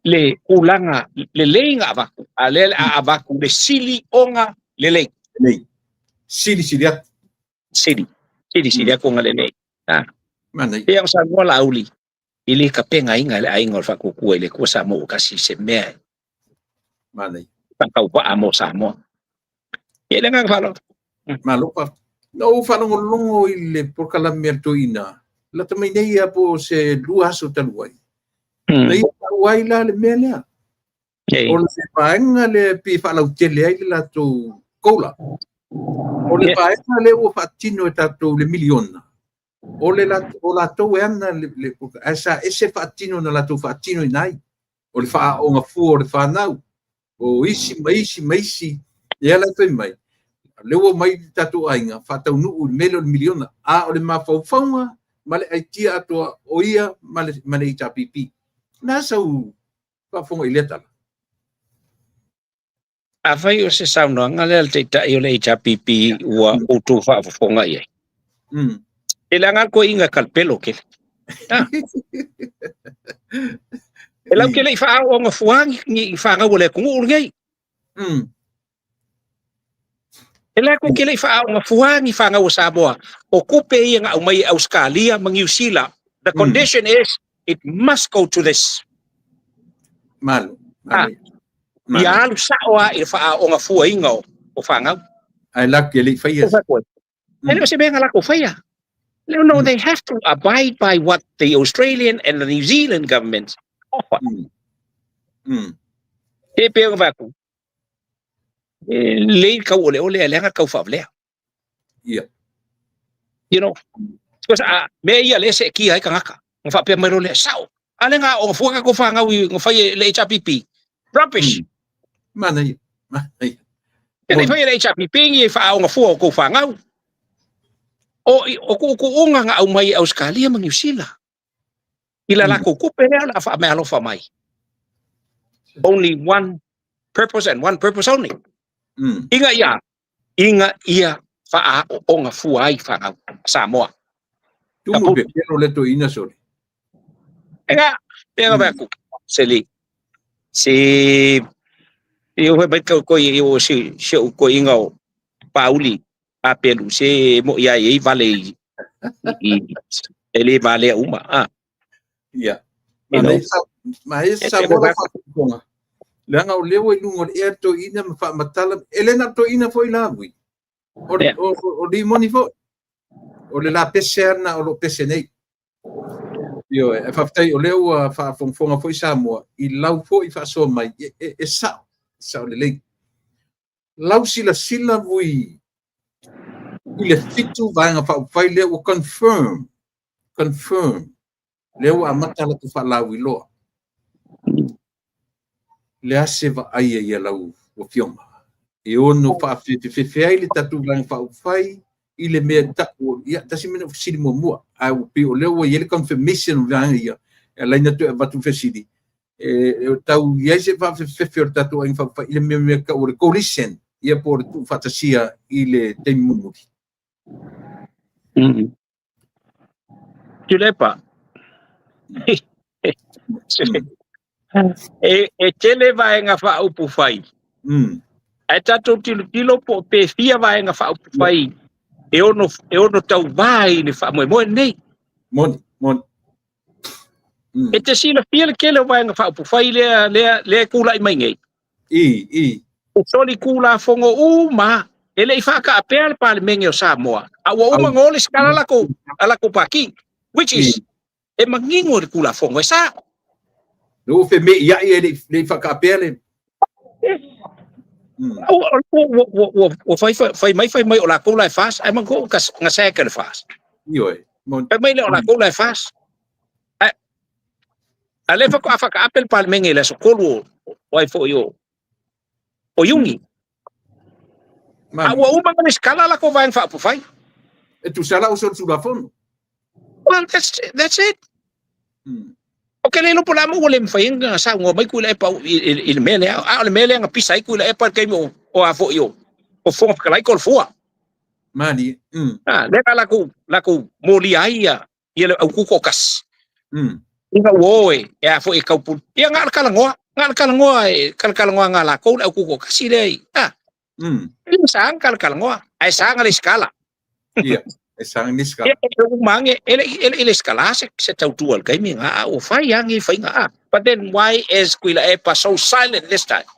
le tulaga lelei na avatu, a lea o le a avatu le sili ona lelei. Lelei. Sili sili atu. Sili. Sili sili atu ona lelei. A. Manaia. Pei ona saunoa Laauli, e le tapenaina e le aiga o le Faatuatua i le Atua Samoa ua tasi se mea e Manaia. faatauvaa mo Samoa. Ia, i le agaga faaaloalo. Malo faafetai. Na ou faalogologo i le polokalame a le toeaina, lata mai nei lava po o se 2 aso talu ai. Na ia tau ai la le mea lea. O le vaega lea pei e faalautele ai le latou COLA. O le vaega lea ua faatino e tatou le miliona, o le o latou e ana le ae sa ese le faatino na latou faatinoina ai. O le faaaoga fua o le fanau, o isi ma isi ma isi, lea la e fai mai, lea ua omai le tatou aiga faataunuu i le mea lea o le miliona, a o le mafaufauga ma le aitia atoa o ia ma le HRPP. O le a sau faafofoga i lea tala? Afai o se saunoaga lea a le Taitai o le HRPP ua outou faafofoga i ai, e leaga lava le toeaina e kalapelo tele. E latou te le i faaoga fua ni fanau a le atunuu lenei. E latou te le i faaoga fua ni fanau a Samoa. O tupe ia na aumai e Ausetalia ma Niu Sila. The condition is it must go to this. Malo. Ia alu sao lava i le faaoga fuaina o fanau. Ae latou te le i faia. E le o se mea na latou faia. No, no, they have to abide by what the Australian and the New Zealand governments offer. E pei ona fai atu, e lelei le tauoleole ae leaga le taufaavalea. Because a mea ia lea e seetia ai tagata, ona faapea mai loa lea, sao, a lea na aoga fua tatou fanau i na fai e le HRPP. Rubbish. Manaia, manaia. E le i faia e le HRPP ni faaaoga fua o tou fanau. O tuutuuga na aumai e Ausetalia ma Niu Sila. I la latou tupe lea o le a faameaalofa mai. Only one purpose and one purpose only. Ina ia, ina ia faaaooga fua ai fanau a Samoa. Tumu pepelo le toeaina sole. Ega, pega vai atu. Se li. Se i o mai kau koi i o se se o koi inga o Pauli a pelu se mo ia i vale i e le vale uma. Ah. Ia. Ma e sa mo faafofoga. Leaga o lea ua i luga o le ea toeaina ma faamatala, e le na o toeaina foi la ui. O limoni foi. O le la pese ana o lo pese nei. Ioe, e faafetai o lea ua faafogafoga foi Samoa i lau foi faasoa mai, e sao, sao lelei. Lau silasila Vui i le 7 Vaega Faaupufai lea ua confirm, lea ua amata latou faalauiloa. Le a se vaai ai a lau afioga e ono faafefefe ai le tatou Vaega Faaupufai i le mea tau, ia, tasi mea na ou fesili muamua, ae ua pei o lea ua i ai le confirmation o vaega ia, e ala ai ona toe avatu fesili, e tau i ai se faafefefe o le tatou Aiga Faaupufai i le mea tau o le coalition, ia po o le tuufaatasia i le taimi mulimuli. Tuilaepa. E tele Vaega Faaupufai. Ae tatou tilotilo po o pe fia Vaega Faaupufai e ono tauvā i le faamoemoe lenei. Moni, moni. E te silafia le tele o Vaega Faaupufai lea e tula'i mai nei. I. O soli Tulafono uma, e le i faataapea le Palemene o Samoa, a ua uma no le sikala latou a latou pati, which is e manino le Tulafono e sa. No fe me ia e le whakapea le. Ua fai mai o lakou la e FAST, ae manatu ga saga le FAST. Ioe. Fai mai le o lakou la e FAST. Ae a le faatoa faataape le Palemene i le aso 3 o ai foi o Iuni. A ua uma na lesitala latou Vaega Faaupufai. E tusa la o so Tulafono. Well, that's it. O ke le lopo la mo ua le mafai ona saunoa mai Tuilaepa i le mea lea. A o le mea lea na pisa ai Tuilaepa i le taimi o a foi o Fofoga Fetalai Tolofua. Mani. Ah, lea na latou molia ai ia le aututo o kasi. Ina ua o e a foi e kaupulu. Ia na o le talanoa, na o le talanoa e talatalanoa nga latou le aututo o kasi lea i. Ah, e sa na talatalanoa, ae sa na le skala. Ia, e sa ni ska. Ia, e uma age, e le i le skala se tautua le taimi ga a ua fai age faiga a. But then why is Tuilaepa so silent this time?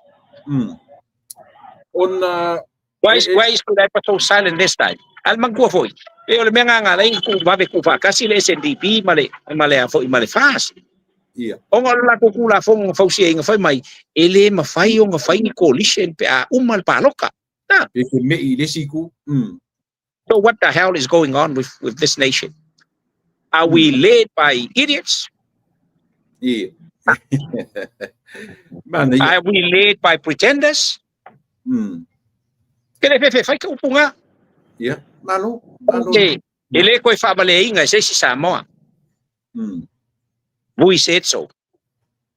Ona Why is Tuilaepa so silent this time? Al manatua foi. E o le mea nga lai ku vave ku faatasi le SNDP ma le a foi ma le FAST. Ona o le latou Tulafono fausiaina fai mai e le mafai ona fai ni coalition pe a uma le paloka. Ah. E te me i le siku. So what the hell is going on with this nation? Are we led by idiots? Ia. Mana ia. Are we led by pretenders? Ke le fefe fai ka upunga. Ia. Malo. Malo. E le koe faavaleinga e se isi Samoa. Vui said so.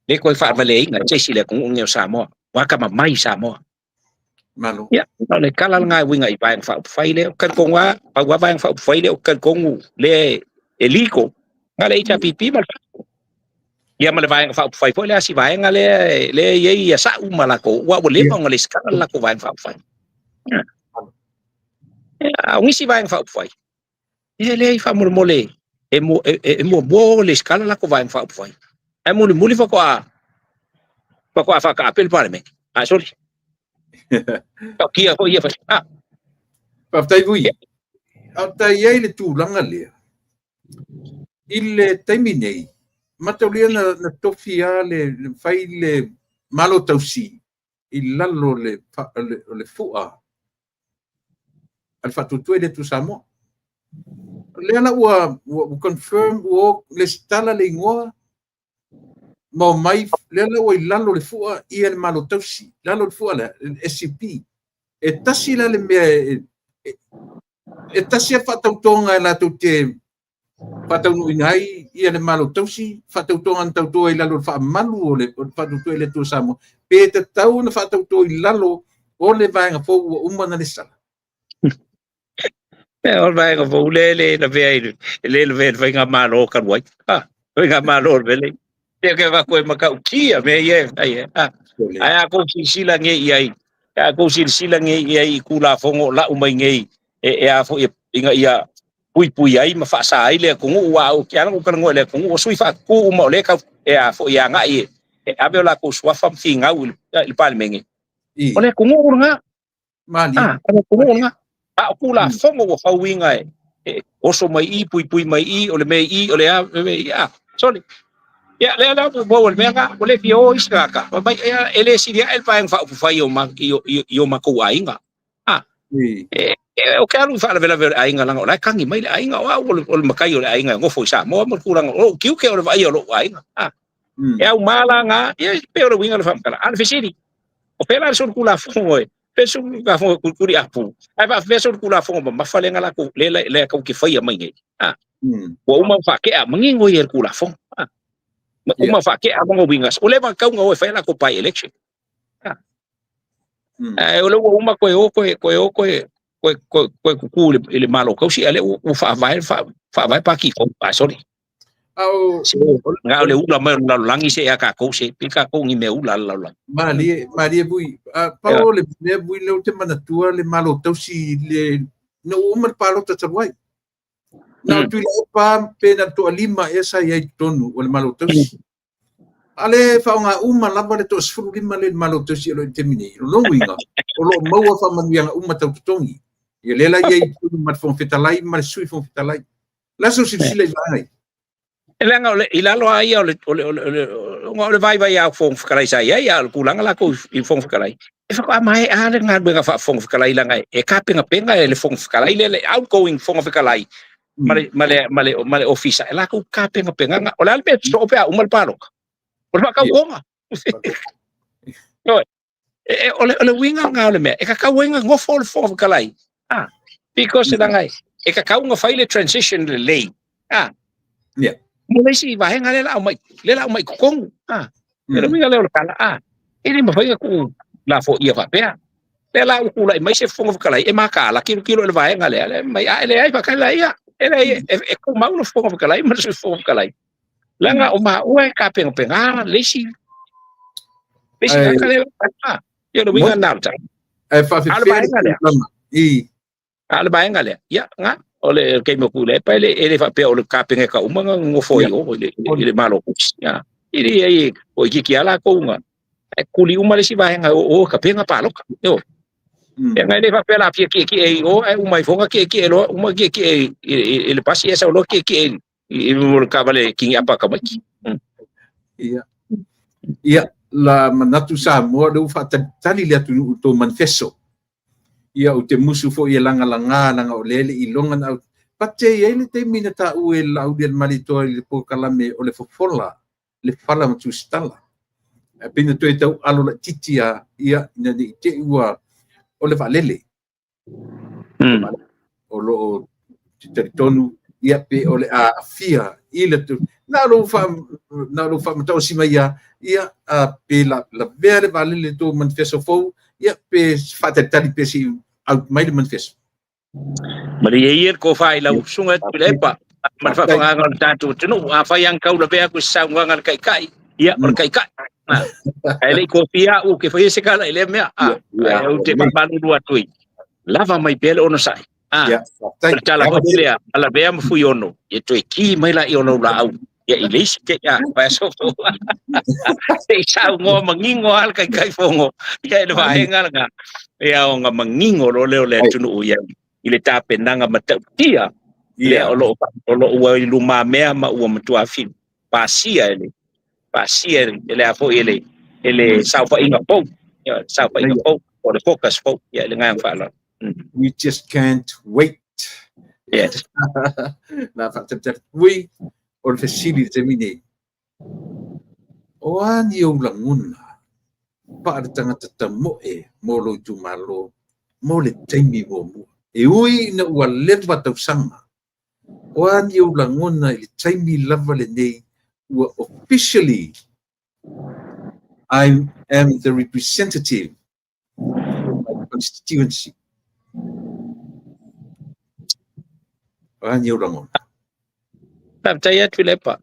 Le koe faavaleinga e se isi le atunuu o Samoa. Wa ka mamai Samoa. Malo. Ia, o le kala nga winga i Vaega Faaupufai lea. O talitonu lava, pau lava Vaega Faaupufai lea o talitonu lea e liko. Na le HRPP ma le ia ma le Vaega Faaupufai foi lea si vaega lea e i ai ia sa'u ma latou ua leva ona lesitala le latou Vaega Faaupufai. A o nisi Vaega Faaupufai, ia lea i faamolemole e muamua o lesitala latou Vaega Faaupufai. Ae mulimuli faatoa faataape le Palemene. Ah, sorry. Tautia foi ia fai. Ah, Faafetai Vui. A tai ai le tulaga lea. I le taimi nei, mataulia na tofi a le fai le malo tausi i lalo le fua a le faatuatua i le Atua Samoa. Lea la ua confirm ua lesitala le igoa ma omai lea la ua i lalo le fua ia le malo tausi. Lalo le fua lea, le SCP. E tasi la le mea e tasi a faatautoga e latou te faataunuuina ai ia le malo tausi, faatautoga na tauto ai i lalo o le faamalu o le faatuatua i le Atua Samoa, pe tatau ona faatauto i lalo o le vaega fou ua uma ona lesitala. E o le vaega fou le le lavea i le le lavea i le faigamalo talu ai. Ah, faigamalo le vele. Ia ke va koe matautia mea ia e fai e. Ah, ae a kou silasila nei i ai, a kou silasila nei i ai i Tulafono o lau mai nei e a foi ina ia puipui ai ma faasa ai le atunuu a o ke ala ko talanoa i le atunuu o sui faatutu uma o lea tau e a foi e agai e ave o latou suafa ma figau i le Palemene. O le atunuu lena. Mali. Ah, o le atunuu lena. A o Tulafono ua fauina e oso mai i, puipui mai i, o le mea i, o le a, a. Sole. Ia, lea la ua maua le mea lena, ua le fia o isi tagata, fai mai, ia, e le sili ae le vaega faaupufai o ma, i, i, i o matou aiga. Ah, e, e, o ke alu i faalavelave o le aiga, leaga o la e kagi mai le aiga, o au o le, o le matai o le aiga e nofo i Samoa ma le tulaga, o lou tiute o le vaaia o lou aiga. Ah, e aumā la na, ia, pei o le uiga o le faamatalaga. A o le fesili, o fea la le solitulafono e, fea le solitulafono e kulikuli apu, ae faapefea solitulafono mamafa lea na latou, lea, lea tou te faia mai nei. Ah, ua uma ona faatea manino ia i le Tulafono. Ah, uma ona faatea lona uiga, ua leva ona tatau ona o e fai a latou by election. Ah, ae o lea ua uma toe o toe toe o toe toe toe toe tutu i le, i le Malo tausi, a o lea ua faavae faavae pati fou. Ah, sorry. A o Se, na o le ula mai o le lalolagi se a tatou se, pei tatou ni mea ula a le lalolagi. Malie, malie Vui. Ah, pau o le mea Vui lea ou te manatua le Malo tausi le na ua uma le palota talu ai. Na o Tuilaepa pe na toalima ea sa i ai i totonu o le Malo tausi. A le faaaoga uma lava le toa-15 lea i le Malo tausi o lo o i le taimi nei. O lona uiga, o lo o maua faamanuiaga uma tau totogi. Ia lea la i ai i totonu ma le Fofoga Fetalai ma le Sui Fofoga Fetalai. O le a sou silasila i vaega ia? E leaga o le, i lalo lava ia o le, o le, o le, o le, o le vaivai a Fofoga Fetalai sa i ai, a o le tulaga latou i Fofoga Fetalai, e faatoa maea le galuega faa-Fofoga Fetalai leaga e tapenapena e le Fofoga Fetalai lea, le outgoing Fofoga Fetalai ma le, ma le, ma le, ma le ofisa, e latou tapenapenaga. O le a le mea sosoo pe a uma le palota? O le faatautoga. E, o le, o le uiga lena o le mea, e tatau ai ona nofo le Fofoga Fetalai. Ah, because leaga e, e tatau ona fai le transition lelei. Ah, mo le isi vaega lea la aumai, lea la aumai i totonu. Ah, e le uiga lea o le tala. Ah, e le mafai ona tuu lafoia faapea. Lea la ua tulai mai se Fofoga Fetalai e mataala tilotilo i le vaega lea, lea mai, a e leai faatali ia. E leai, e, e tumau le Fofoga Fetalai ma le Sui Fofoga Fetalai. Leaga o maua e tapenapena le isi le isi tagata lea. Ah, ia o le uiga lena o le tala. Ae faafefea le tulaga i A o le vaega lea, ia, na, o le taimi o Tuilaepa, e le, e le faapea o le Kapeneta uma na nofo ai o i le, i le Malo Tausi. Ia, e leai, o itiiti lava latou na, ae tuli uma le isi vaega o o tapena palota. Ioe. Leaga e le faapea o le a fia tietie i o ae uma ifo ona tietie loa, uma tietie i le pasi ae sau loa tietie i le taavale kiniapa a tamaiti. Ia. Ia, la manatu Samoa lea ua faatalitali le atunuu i le tou manifesto. Ia, ou te musu foi e lagalaga leaga o lea e le i iloga na au. Pate e i ai le taimi na taua e Laauli a le Malietoa i le polokalame o le fofola le fala ma tusitala. Ae pei na toe tau alo laitiiti lava, ia, ina ne i te i ua o le vaalele. O lo o talitonu, ia, pe o le a aafia i le na o lou fa na o lou faamataosi mai ia, ia, pe la lavea le vaalele i tou manifesto fou, ia, pe faatalitali pe se i out mai le manifesto. Malie ia le tofa i lau susuga e Tuilaepa ma le faafofogaaga o le tatou atunuu. Afai lava na tau lavea atu i se saunoaga a le Taitai, ia, o le Taitai. Ae le i tofia au ou te faia se tala i lea mea. Ae ou te faamalulu atu i lava mai pea le onosai. O le tala foi lea, a lavea ma Fuiono, ia toe ki mai laia o lau laau. Ia i le isi te ia, vai aso fou. Se i saunoa manino lava le Taitaifono ia i le vaega lena. Ia ona manino loa lea o le atunuu ia i le tapenaga matautia lea o lo o ua i lumamea ma ua matua pasia e le pasia e le a foi e le e le saofaiga fou, ia saofaiga fou o le focus fou ia i le agaga faaaloalo. We just can't wait. Yes. Na faatalitali. Ui, o le fesili i le taimi nei. O a ni ou lagona faale-tagata tamoe mo lou itumalo mo le taimi muamua? E ui ina ua leva tausaga, o a ni ou lagona i le taimi lava lenei ua officially I am the representative for my constituency? O a ni ou lagona? Faafetai atu i le epa.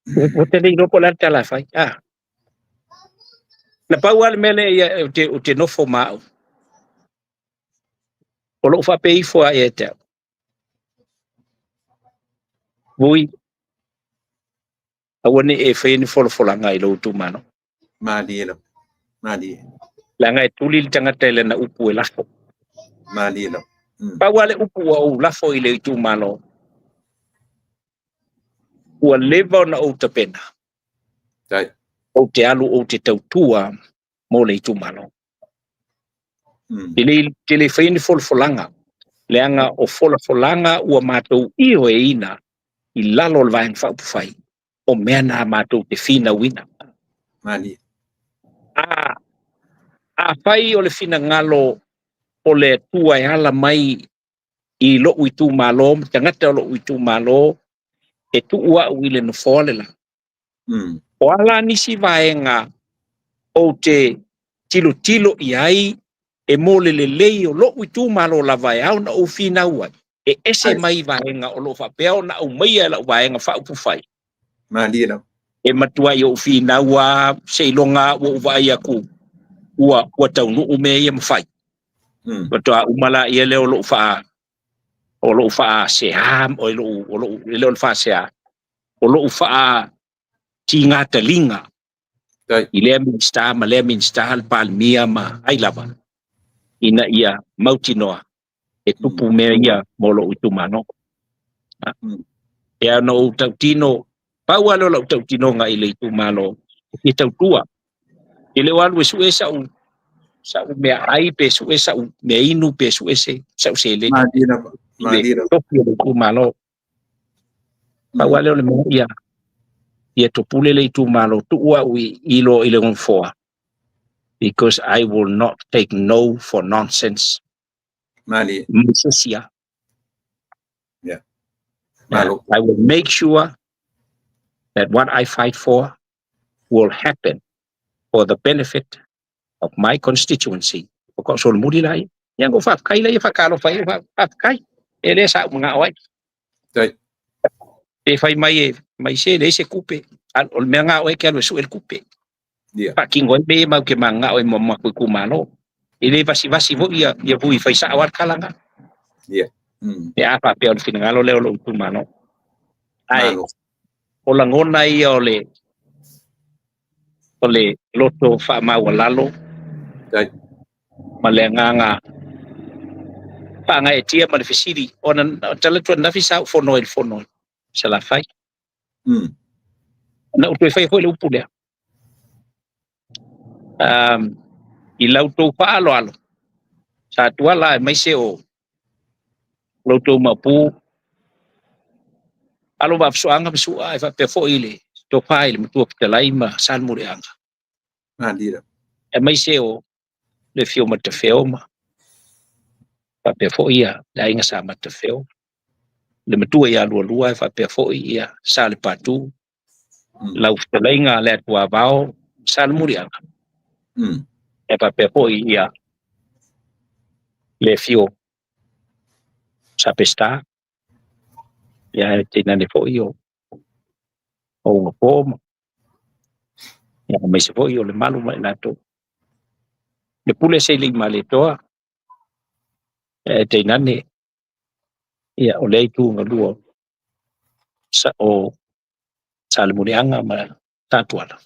Ua te le iloa po o le a le tala e fai. Ah. Na pau lava le mea lea ia ou te nofo ma au. O lou faapea ifo lava ia te au. Vui, aua ne i e faia ni folafolaga i lou itumalo. Malie lava. Malie. Leaga e tuli le tagata i lana upu e lafo. Malie lava. Pau lava le upu ua ou lafo i le itumalo, ua leva ona ou tapena, Tai. Ou te alu ou te tautua mo le itumalo. Te le faia ni folafolaga, leaga o folafolaga ua matou ioeina i lalo o le Vaega Faaupufai, o mea na matou te finauina. Malie. Afai o le finagalo o le Atua e ala mai i lou itumalo ma tagata o lou itumalo e tuu au i le nofoa le la. O ala nisi vaega ou te tilotilo i ai e mo le lelei o lou itumalo lava e ao na ou finau ai, e ese mai vaega o lo o faapea ona aumaia e lau Vaega Faaupufai. Malie lava. E matuai ou finau a seiloga ua ou vaai atu ua taunuu mea ia ma fai. Faatoa uma laia lea o lou faasea, o lou, e le o le faasea, o lou faatigataliga i lea Minisita ma lea Minisita, le Palemia ma ai lava, ina ia mautinoa e tupu mea ia mo lou itumalo. E ana ou tautino, pau lava lea o lau tautinoga i le itumalo, e fia tautua. E le o alu e sue sau mea ai, pe sue sau mea inu, pe sue sau seleni. Malie lava. Malie lava. Tofi o le itumalo. Pau lava lea o le mea ia, ia topule le itumalo, tuu au i lo i le nofoa. Because I will not take no for nonsense. Malie. Misia. Yeah. Malo. I will make sure that what I fight for will happen for the benefit of my constituency. O ko sol muri lai, ia go fa kai lai fa kalo fa fa kai. E le sa mga oi. Tai. E fai mai e mai se le se kupe. Al o mea ngā oe ke alu e su el kupe. Yeah. Pa kingo e me mau ke manga oe mo mo ku malo. E le vasi vasi vo ia ia vui fai sa awar kalanga. Yeah. E a pa pe o le finagalo leo lo utu malo. Ai Malo. o langona ia o le loto wha maua lalo. Tai. Ma le nganga panga e tia ma le fisiri. Ona tala tua nafi sa fono e fono. Sa la fai. Na utu e fai foi le upu lea. I lau tau whaalo alo. Sa tua la e maise o lau tau mapu. Alo wafsoanga masua e whapea fo i le tō i le matua pitalai ma salmureanga. Malie. E maise o le fio matawheo ma whapea fo ia le ainga sa matawheo. Le matua ia lua lua e whapea fo ia sa le patu. Lau pitalai ngā le atua vao salmureanga. E whapea fo ia le fio sa pesta. Ia e tēnane fo i o unga pōma. Ia maise fo i o le malu mai lātou. Le pule se le ma le toa. E tēnane ia o le tūnga lua sa o Salemureanga ma Tatuala.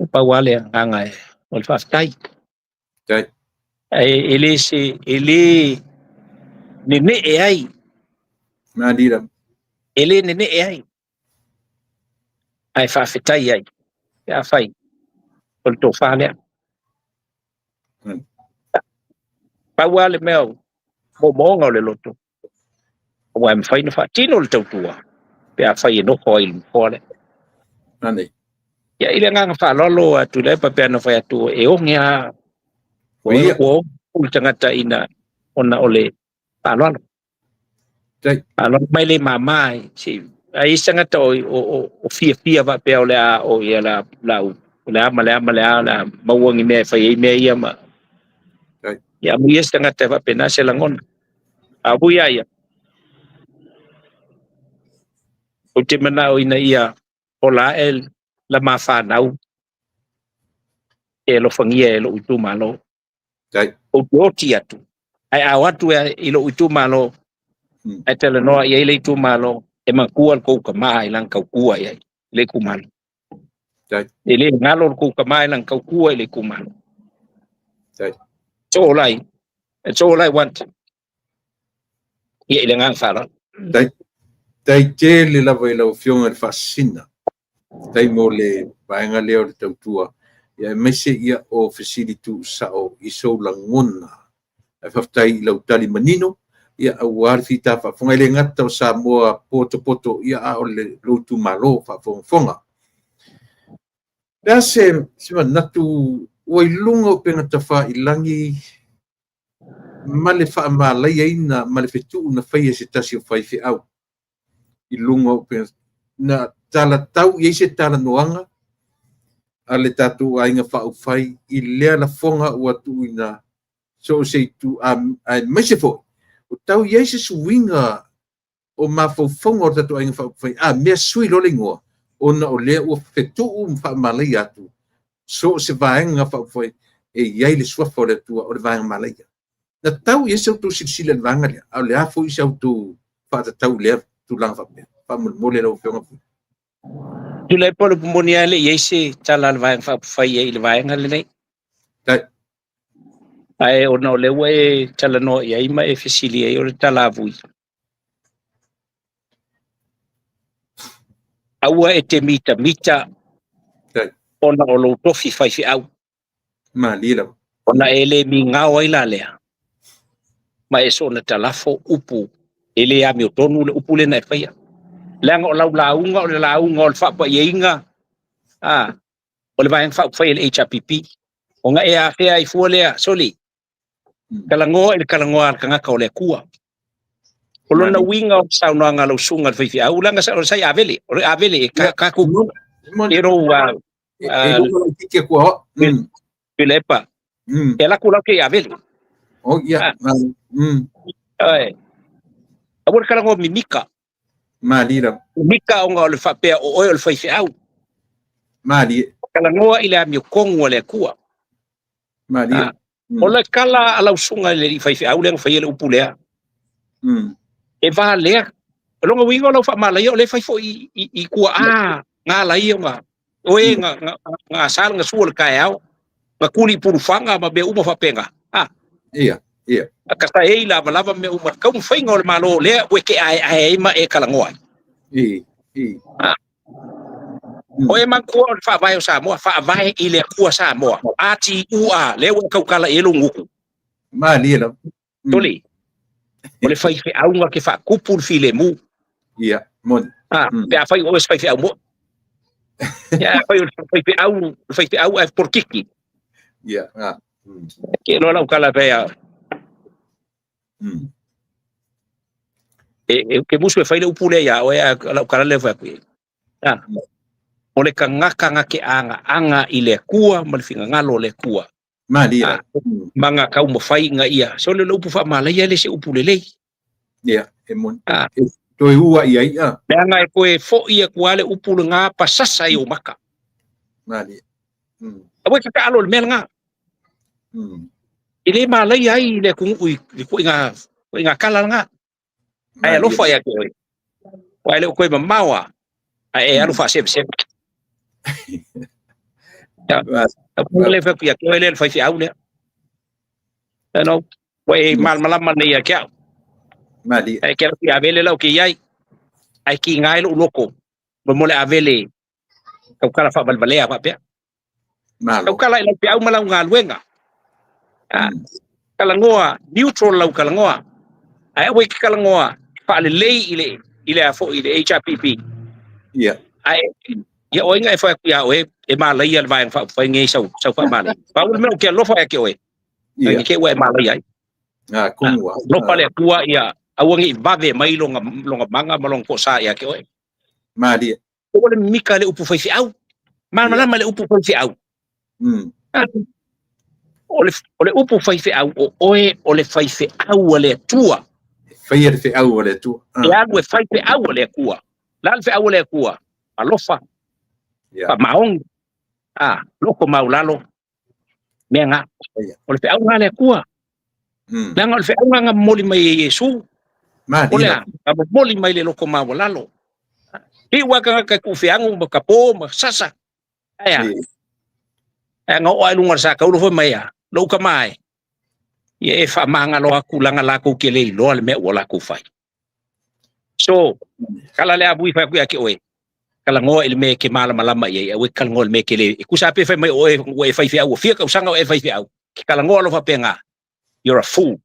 O pauale nganga e o le whawhitai. Tai. E le se, e le nene e ai. Malie. E le nene e ai. Ai whawhitai ai. E a whai. O le tō whalea. Pauale mea mo monga o le loto. O wai mwhai na whaatino le tautua. Pe a whai e noho ai le mfoa. Nani. Ia ile nganga whaalolo atu le pa pe ana whai atu e onge a o o tangata ina ona o le whaalolo. Tai. Whaalolo mai le mamai. Si ai sangata o fia fia va pe o le a o ia la la o le a ma le a ma le a la mauangi mea whai e mea ia ma. Tai. Ia mu ia sangata va pe na se langona. A vui ia. O te manao ina ia o la e la mawhanau e lofangia e lo utu malo. Tai. O te oti atu. Ai au atu e i lo utu malo. Ai tele noa i le utu malo. E makua le kouka maa i lang kaukua i ai. Le kumalo. Tai. E le ngalo le kouka maa i lang kaukua i le kumalo. Tai. So lai. That's all I want. Ia, i le agaga faaaloalo. Tai tele lava i lau Afioga i le Faasisina. Tai mo le vaega lea o le tautua, ia aemaise ia o fesili tuusao i sou lagona. Ae faafetai i lau tali manino, ia aua le fita faafofoga. E le gata o Samoa potopoto, ia a o le lou itumalo faafogafoga. Le a se manatu ua i luga o upega tafailagi ma le faamalaiaina ma le fetuu na faia e se tasi o faifeau i luga o upega na talatau i ai se talanoaga a le tatou aiga faaupufai i lea lafoga ua tuuina so o se itu, aemaise foi o tau i ai se suiga o mafaufauga o le tatou aiga faaupufai, a mea sui loa le igoa ona o lea ua fetuu ma faamalaia atu so o se vaega faaupufai e i ai le suafa o le Atua o le vaega malaia. Na tau i ai se outou silasila i le vaega lea, a o le a foi sa outou faatatau i lea tulaga faapea? Faamolemole lau Afioga. Tuilaepa, o le upu moni lava e le i ai se tala a le Vaega Faaupufai ai i le vaega lenei. Ae ona o lea ua e talanoa i ai ma e fesili ai, o le talavui. Aua e te mitamita ona o lou tofi faifeau. Malie lava. Ona e le migao ai la lea, ma e soona talafo upu e le amiotonu le upu lea na e faia. Leaga o lau lauga o le lauga o le faapaiaina a o le Vaega Faaupufai a le HRPP. Ona e afea ai fua lea, soli, talanoa i le talanoa a le tagata o le Atua. O lona uiga o le saunoaga a lau susuga i le faifeau, leaga sa i Avele, o le Avele e tatou e lou Tuilaepa, e alu atu lau ke i Avele. Oh, ia. Ai. Aua le talanoa mimika. Malie. Mimika ona o le faapea o oe o le faifeau. Malie. Talanoa i le amiotonu a le Atua. Malie. O le tala a lau susuga i le faifeau lea na faia le upu lea. E valea. O lona uiga o lau faamalaia o lea e fai foi i tuaa nga laia nga oe nga nga sala nga sua le taeao nga tuli i pulufaga ma mea uma faapena. Ah. Ia, ia. Ka sa ei lava lava mea uma taumafaiga o le Malo lea ua e ke aeae ai ma e talanoa ai. I, i. Ah. O e manatua o le faavae o Samoa, faavae i le Atua Samoa. A T U A, lea ua e tautala i ai lou gutu. Malie lava. Toli. O le faifeau ke faatupu le filemu. Ia, moni. Ah, pe afai o oe se faifeau mo'i. Ia, afai o le faifeau, le faifeau ae polokiki. Ia, ah. Ke loa lau tala pea. E ke musu e fai le upu lea ia oe a lau tala lea fai atu i ai. Ah. O le tagata na te agaaga i le Atua ma le finagalo o le Atua. Malie. Ah, ma nga taumafai ina ia. So le upu faamalaia e le se upu lelei. Ia, e moni. Ah. E toe ua i ai a. Leaga e toe foi atu lava le upu lena pasasa i ou maka. Malie. Aua e te taalo i le mea lena. E le malaia ai le atunuu i le ituaiga tala lena. Ae alofa ia te oe. Aua e le o toe mamao lava, ae e alu faasevaseva. Ia, le fai atu ia te oe lea le faifeau lea. You know, ua e malamalama nei ia te au. Malie. Ae ke alu atu ia Avele la ou te i ai, ae kiga ai lou loto mo le Avele tautala faavalevalea faapea. Malo. Tautala i lau peau ma lau galuega. Ah, talanoa neutral lau talanoa. Ae aua e te talanoa faalelei i le i le a foi i le HRPP. Ia. Ae ia oe na e fai atu ia oe e malaia le Vaega Faaupufai nei sau sau faamalaia. Pau le mea ou te alofa ia te oe. Ia. Ne i te i ua e malaia ai. Ah, tonu lava. Alofa le Atua ia aua ne i vave mai lona lona maga ma lona toasa ia te oe. Malie. Ua le mimika le upu faifeau. Malamalama le upu faifeau. O le upu faifeau, o oe o le faifeau a le Atua. E faia le feau a le Atua. E alu e fai feau a le Atua. O le a le feau a le Atua? Alofa, faamaoni, loko maulalo, mea na. O le feau lena a le Atua. Leaga o le feau lena na momoli mai e Iesu. O le a? Na momoli mai le loko maualalo. Iu lava tagata e tuufeagu ma tapo ma sasa. Ae a? Ae na oo lava i luga o le satauro fai mai a, lou tama e. Ia e faamagalo atu laga lakou te le iloa le mea ua lakou fai. So, tala le avui fai atu ia te oe, talanoa i le mea e te malamalama i ai, aua e te talanoa i le mea e te le, e tusa lava pe fai mai o oe ua e faifeau, ua fia tausaga o e faifeau, e te talanoa loa faapena, you're a fool.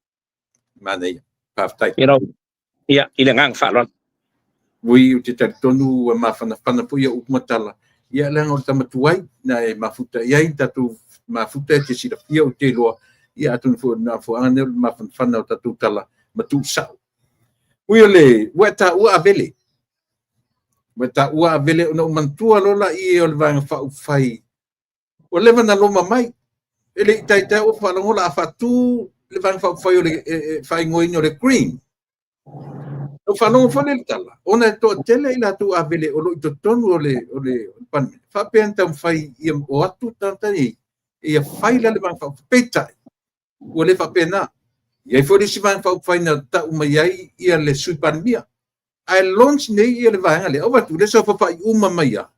Manaia. Faafetai. You know, ia, i le agaga faaaloalo. Ui, ou te talitonu ua mafanafana foi au upu ma tala, ia leaga o le tama tuai na e mafuta i ai tatou mafuta e te silafia ou te iloa, ia atonu foi o le mafuaaga lea o le mafanafana o tatou tala ma tuusao. Ui o le, ua e taua Avele, ua e taua Avele ona ou manatua loa laia o le Vaega Faaupufai ua leva na loma mai, e le i taitai ua faalogo o le a faatu le Vaega Faaupufai o le faaigoaina o le Green. Na faalogo foi lea i le tala, ona e toatele i latou Avele o lo o i totonu o le Palemene, faapea na taumafai ia o atu tagata nei, ia fai la le Vaega Faaupufai. Peitai, ua le faapena. E i ai foi le isi Vaega Faaupufai na tau mai ai ia le Sui Palemia. Ae launch nei ia le vaega lea, ou atu, lea saofafai uma mai lava.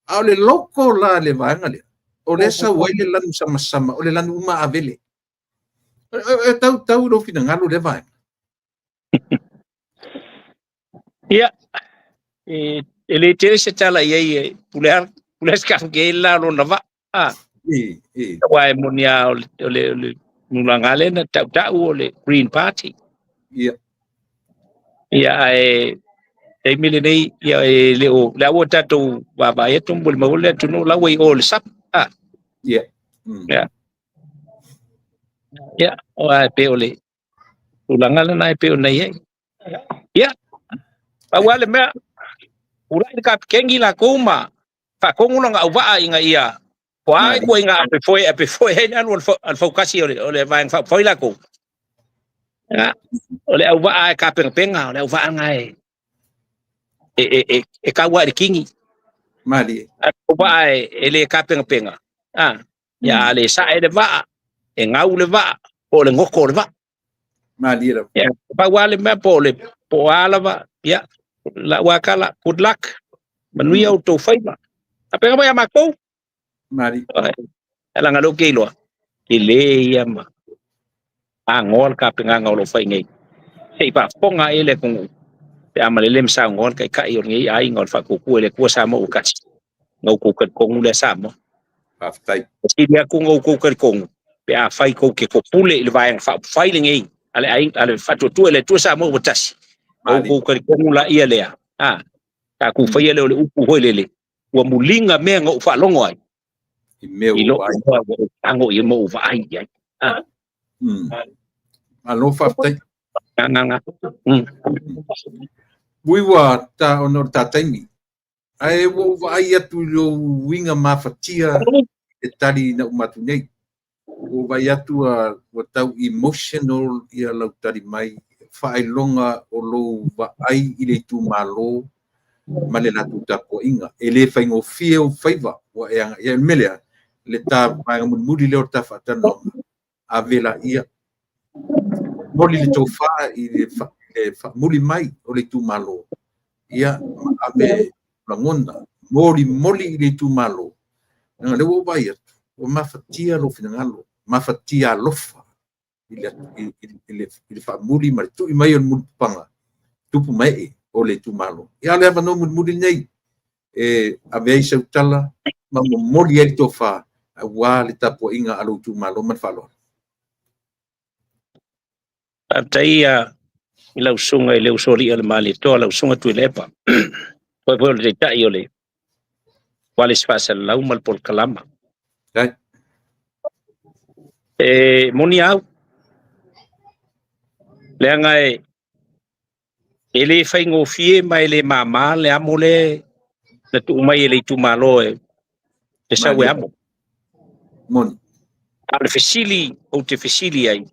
A o le logo la le vaega lea, o lea sau ai le lanu samasama, o le lanu uma Avele. E tau tau lou finagalo lea vaega. Ia, e le tele se tala i ai, e pule pule se ke la lona va. Ah. E, e. Aua e moni lava o le tulaga lea na tautau o le Green Party. Ia, ae taimi lenei, ia e le o le aua tatou vaavaai atu mo le maua le atunuu la ua i o le sap. Ah. Ia. Ia, o ai pe o le tulaga lena e pei ona i ai. Ia, pau lava le mea, ulai le kapikeni lakou ma faatonu lona auvaa ina ia po a ituaiga ape foe ai le alu a le fautasi o le Vaega Faaupufai lakou. Ia, o le auvaa e tapenapena, o le auvaa lena e taua i le kini. Malie. Auvaa e le tapenapena. Ah, ia a le sae le vaa, e gau le vaa, po o le goto o le vaa. Malie lava. Ia, pau lava le mea po o le po o a lava, ia, lau lava tala, good luck. Manuia outou faiva. Faapena mai ia matou. Malie. Leaga lea ou te iloa, tele ia ma agoa le tapenaga o lo o fai nei. Se i faafofoga ai le atunuu, pe a malele ma saunoa le taitai o lenei aiga o le Faatuatua i le Atua Samoa ua tasi. Na outou talitonu lea Samoa. Faafetai. Sili atu na outou talitonu, pe a fai tou te topule i le Vaega Faaupufai lenei a le aiga a le Faatuatua i le Atua Samoa ua tasi. Malie. Outou talitonu la ia lea. Ah, tatou faia lea o le upu foi lele, ua muliga mea na ou faalogo ai. I mea I ua lou vaai. Iloa ua ou tago i ma ou vaai i ai. Ah, Malo faafetai. Nga. Ui ua ta ona o le ta taimi. Ae ua ou vaai atu i lou uiga mafatia e tali na uma atu nei. Ua ou vaai atu ua tau emotional ia lau tali mai, faailoga o lou vaai i le itumalo ma le latou tapuaiga. E le faigofie ou faiva ua e agai ai. O le mea lea, le ta vaega mulimuli lea o le ta faatalanoaga, ave laia. Moli le tofa i le faamuli mai o le itumalo, ia ma ave lagona, molimoli i le itumalo. Leaga o lea ua ou vaai atu, ua mafatia lou finagalo, mafatia alofa i le faamuli ma le tui mai o le mulipapaga, tupu ma ee o le itumalo. Ia o le avanoa mulimuli lenei e ave ai sau tala ma momoli ai le tofa aua le tapuaiga a lou itumalo ma le faaaloalo. Faafetai ia i lau susuga i le usoalii o le Malietoa, lau susuga Tuilaepa, foi foi o le taitai o le Ualesi Faasalalau ma le Polokalama. Dai. E moni au, leaga e le faigofie ma e le māmā le amo le na tuu mai e le itumalo e sau e Malie. Amo. Moni. A o le fesili ou te fesili ai,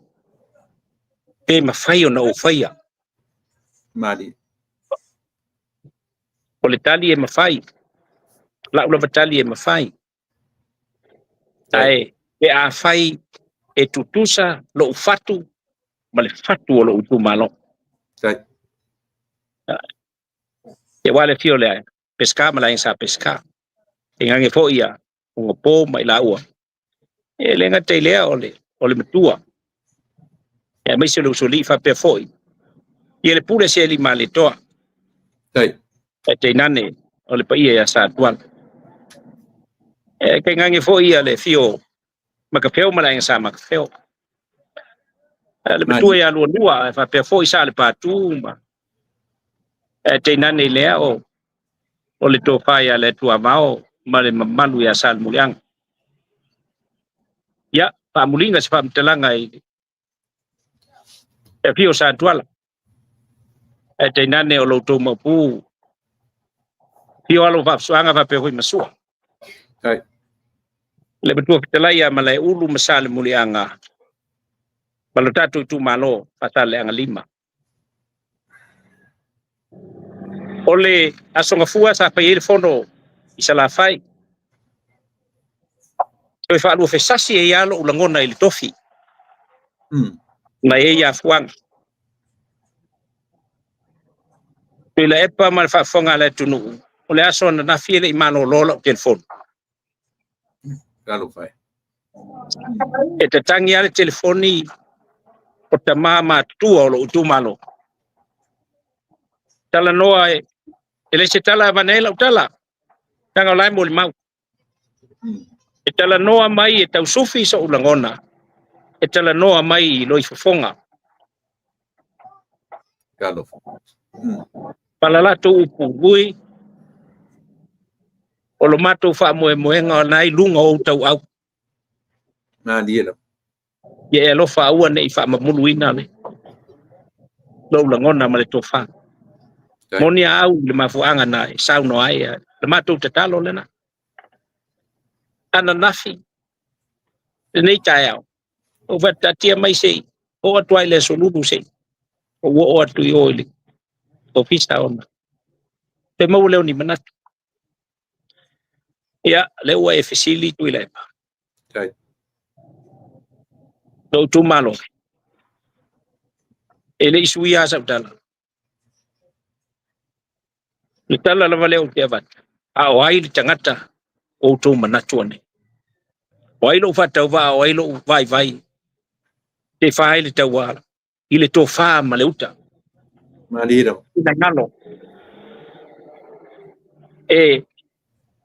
pe mafai ona ou faia. Malie. O le tali e mafai, lau lava tali e mafai. Dai. Ae pe a fai e tutusa lou fatu ma le fatu o lou itumalo. Dai. E ua le fio le Pesca ma le aiga sa Pesca. E gage foi ia ugapo ma i laua. E le gata i lea o le matua. Aemaise o le usolii faapea foi ia le pule se alii Malietoa. Ae tainane o le paia ia Satuala. E tainane foi ia le afio Makafeo ma le Aiga Sa Makafeo. Le matua ia Lualua ae faapea foi Sa le Patu ma ae tainane i lea o le tofa ia le Atuavao ma le mamalu ia Salemuliaga. Ia, faamuliga se faamatalaga i le afio o Satuala, ae tainane o lo outou maupu, afio alo o Vaafusuaga faapea foi ma Sua. Le matua fetalai ia Malaeulu ma Salemuliaga ma lo tatou itumalo Faasaleleaga 5. O le Aso Gafua sa fai ai le fono i Salafai. Toe faaluafesasi ai lava lou lagona i le tofi na i ai afuaga. Tuilaepa ma le faafofoga a le atunuu, o le aso ananafi e le i malolo lau telefoni. E tatagi lava le telefoni o tama matutua o lou itumalo. Talanoa e le se tala avane ai lau tala, leaga o la e molimau. E talanoa mai e tausufi sou lagona, e talanoa mai i loifofoga. Palalatou upu ui, o lo matou faamoemoega o na i luga o ou tauau. Ia e alofa aua ne i faamamuluina le lou lagona ma le tofa. Moni a au i le mafuaaga na e saunoa ai, le matou tatalo lena. Ananafi, lenei taeao, ou faataatia mai se i oo atu ai le aso Lulu se i ou oo atu i o i le ofisa ona pe maua lea o ni manatu. Ia, lea ua e fesili Tuilaepa. Lou itumalo, e le i suia lava sau tala. Le tala lava lea ou te avatu, a o ai le tagata o outou manatu anei? O ai lou faatauvaa, o ai lou vaivai, te fa ai le taua i le tofa ma le uta. Finagalo. E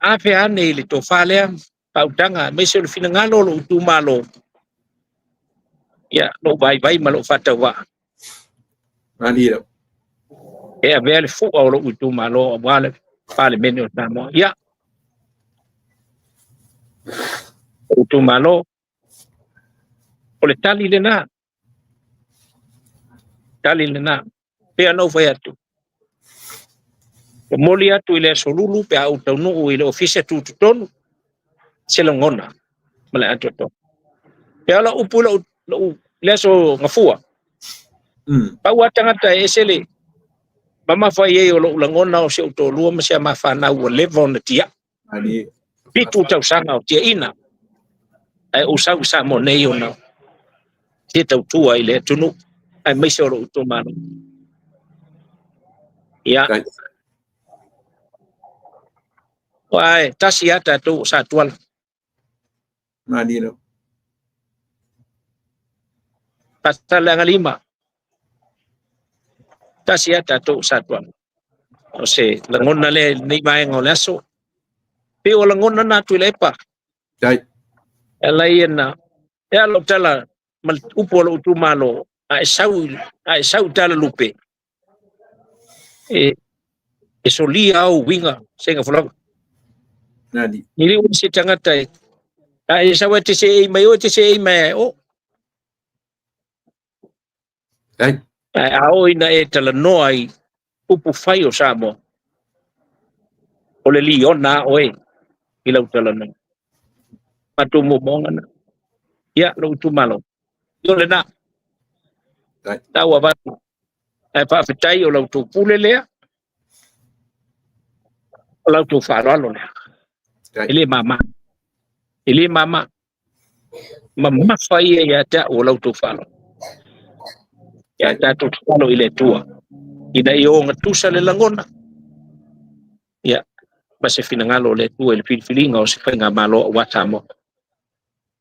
afe ane i le tofa lea, faautaga, aemaise o le finagalo o lou itumalo, ia, lou vaivai ma lou faatauvaa. E avea le fua o lou itumalo aua le Palemene o Samoa. Ia, lou itumalo, o le tali lena. Tali lena. Pei ona ou fai atu, momoli atu i le aso Lulu pe a ou taunuu i le ofisa tutotonu se lagona ma le atoatoa. Pe a lau upu i le aso Gafua, pau lava tagata e ese le mamafa i ai o lou lagona o si ou toalua ma si a ma fanau ua leva ona tiai. 7 tausaga o tiaina, ae ou sau i Samoa nei ona fia tautua i le atunuu, aemaise o lou itumalo. Ia, aua e tasi lava tatou o Satuala. Faasaleleaga 5, tasi lava tatou o Satuala. O se lagona lea i lenei vaega o le aso. Pei o lagona na Tuilaepa. E ala ia na, e ala o tala ma le upu o lou itumalo, a e sau i tala lupe, e solia au uiga sega folaga. Ni le se tagata e, a e sau e te se ei mai o, te se ei mai o. A o ina e talanoa i upu fai o Samoa, o le liona oe i lau talanoa. Matou momoga na. Ia, lou itumalo. Ia lena. Tau avatu. Ae faafetai o lau tou pule lea, o lau tou faaaloalo lea. E le mama. E le mama. Mamafa ia ia te au o lau tou faaaloalo. Ia tatou tatalo i le Atua, ina ia ogatusa le lagona, ia, ma se finagalo o le Atua i le filifiliga o se faigamalo aua Samoa.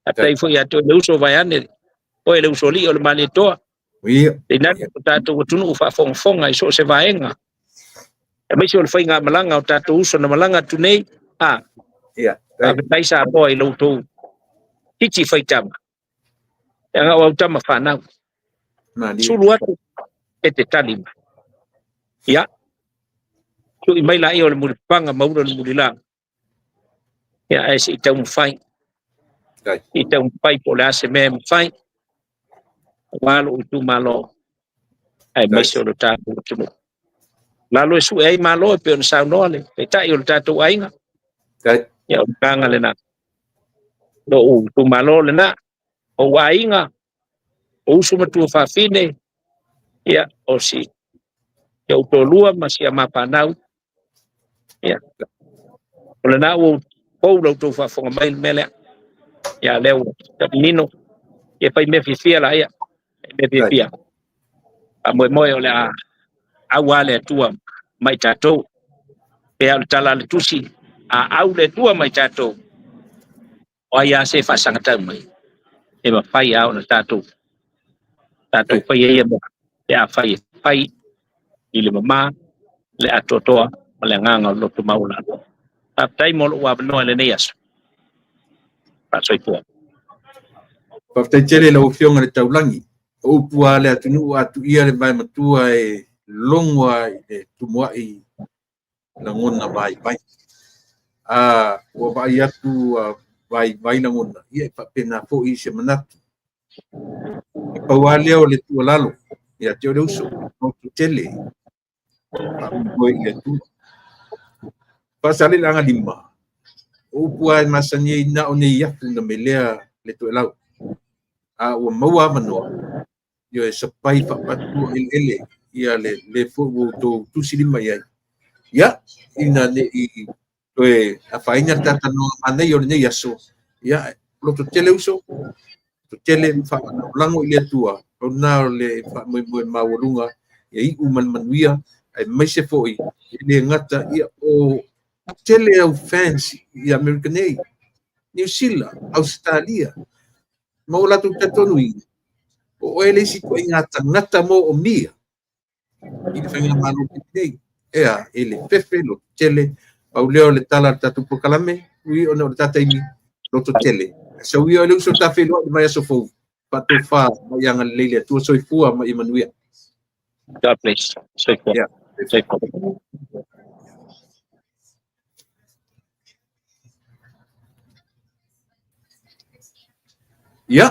Faafetai foi ia te oe le uso vaeane, oe le usoalii o le Malietoa. Ia. Tainane o tatou atunuu faafogafoga i so o se vaega, aemaise o le faigamalaga o tatou uso na malaga atu nei, a Ia. Faafetai Samoa i lo outou titi faitama, leaga o au tama fanau. Malie. Sulu atu e te tali mai. Ia, tui mai laia o le mulipapaga ma ula o le mulila. Ia, ae se i taumafai. Dai. Se i taumafai po o le a se mea e mafai aua lou itumalo aemaise o le tatou atunuu. Lalo e sue ai malo e pei ona saunoa le taitai o le tatou aiga. Dai. Ia, o le agaga lena. Lou itumalo lena, ou aiga, o uso ma tuafafine, ia, o si ou toalua ma si a mapanau. Ia, o lena ua pou la outou faafofoga mai i le mea lea. Ia, lea ua manino, ia fai mea fiafia la ia, fai mea fiafia. Faamoemoe o le a aua le Atua ma i tatou. Pei lava o le tala a le tusi, a au le Atua ma i tatou, o ai lava se faasagatau mai, e mafai lava ona tatou faia ia mea, pe a fai e fai i le mama, le atoatoa ma le agaga o le loto maualalo. Faafetai mo lou avanoa i lenei aso. Faasoifua. Faafetai tele i lau Afioga i le Taulagi. O upu lava a le atunuu, a tuia le vae matua e logo lava i le tumuai lagona vaivai. A ua vaai atu ua vaivai lagona, ia e faapena foi se manatu. E pau lava lea o le tuualalo ia te oe le uso, loto tele, faamoemoe i le Atua. Faasaleleaga 5, o upu lava e masani ai na o nei afu na melea le toelau. A ua maua avanoa, ia e sapai faapatua eleele ia le le foi ua outou tusi lima i ai. Ia, ina ne i toe afaina le talanoaga manaia o lenei aso, ia, loto tele uso, loto tele ma faalagolago i le Atua, o lena o le faamoemoe maualuga ia iu ma le manuia, aemaise foi e le gata ia o tele au fans i Amerika nei, Niu Sila, Ausetalia, ma o latou talitonuina, o oe le isi ituaiga tagata moomia i le faigamalo nei. Ea, e le fefe, loto tele, pau lea o le tala a le tatou polokalame, ui ona o le taimi, loto tele. Sau ia o le uso tafeiloai i le vaiaso fou, faatofa ma ia agalelei le Atua, soifua ma ia manuia. God bless. Soifua. Yeah. Soifua. Ia,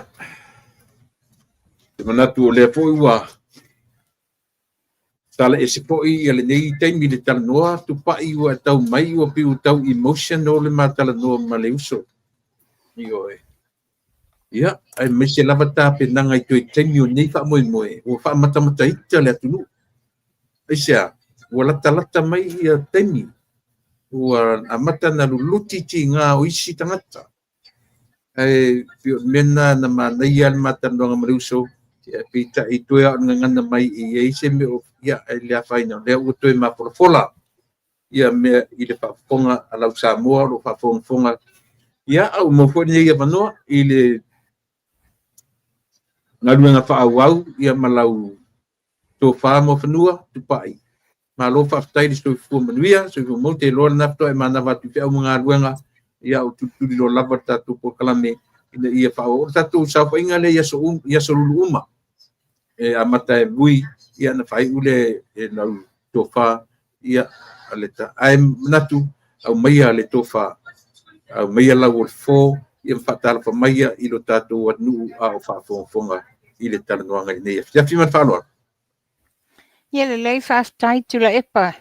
te manatu o lea foi ua tala ese foi ia lenei taimi le talanoa, tupai ua tau mai ua pei ua tau emotional le matalanoa ma le uso. Ioe. Ia, aemaise lava tapenaga i toe taimi o nei faamoemoe, ua faamatamataita le atunuu. Aisea, ua latalata mai ia taimi, ua amata na luluti tiga o isi tagata. Ae pei o le mea lena na manaia le matalanoaga ma le uso, ia peitai toe a o le gagana mai e i ai se mea o, ia, e le afaina, o lea ua toe mafolafola ia mea i le faafofoga a lau Samoa o lo o faafogafoga. Ia, a ua maua foi lenei avanoa i le galuega faaauau ia ma lau tofa Muafanua Tupai. Malo faafetai le soifua manuia, soifua mau, te iloa lena faatoa e manava atu i feau ma galuega, ia o tulituliloa lava le tatou polokalame ina ia faaauau. O le tatou saofaiga lea i aso, i aso lulu uma, e amata e vui, ia na faaiu le e lau tofa, ia, a le ta, ae manatu, aumaia le tofa, aumaia lau o le fo, ia ma faatalofa maia i lo tatou atunuu a o faafogafoga i le talanoaga i lenei afiafi ma le faaaloalo. Ia lelei, faafetai Tuilaepa.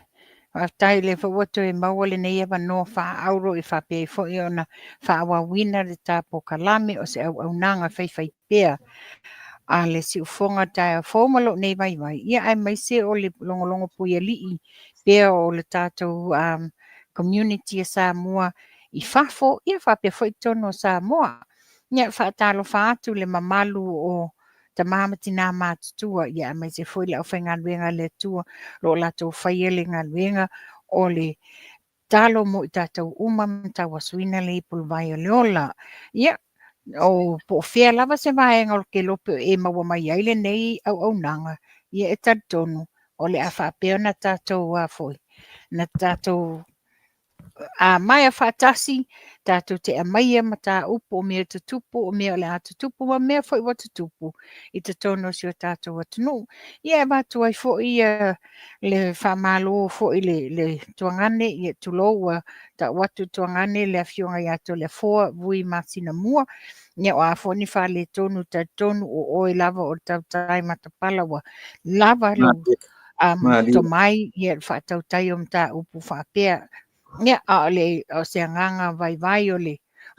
Faafetai o lea foi ua toe maua lenei avanoa faaauro e faapea ai foi ona faaauauina le ta polokalame o se auaunaga faifaipea a le siufofoga taeao fou ma lou nei vaivai. Ia aemaise o le logologo puialii pea o le tatou community a Samoa i fafo, ia faapea foi totonu o Samoa. Ia faatalofa atu le mamalu o tama ma tina matutua, ia aemaise foi le aufaigaluega a le Atua o lo o latou faia le galuega o le talo mo i tatou uma ma tauasuina le ipuluvai o le ola. Ia, O po o fea lava se vaega o le kelope o e maua mai ai lenei auaunaga, ia e talitonu o le a faapea ona tatou a foi, na tatou amaea faatasi, tatou te aumaia mataupu o mea tutupu, o mea o le a tutupu ma mea foi ua tutupu i totonu o si o tatou atunuu. Ia e avatu ai foi ia le faamalo foi i le Tuagane, ia tulou ua tau atu Tuagane le afioga ia Toleafoa Vui Masinamua, ia o a foi ni faaletonu, talitonu o oe lava o le tautai matapala ua lava lou tomai ia le faatautai o mataupu faapea. Ia, a o le o se agaga vaivai o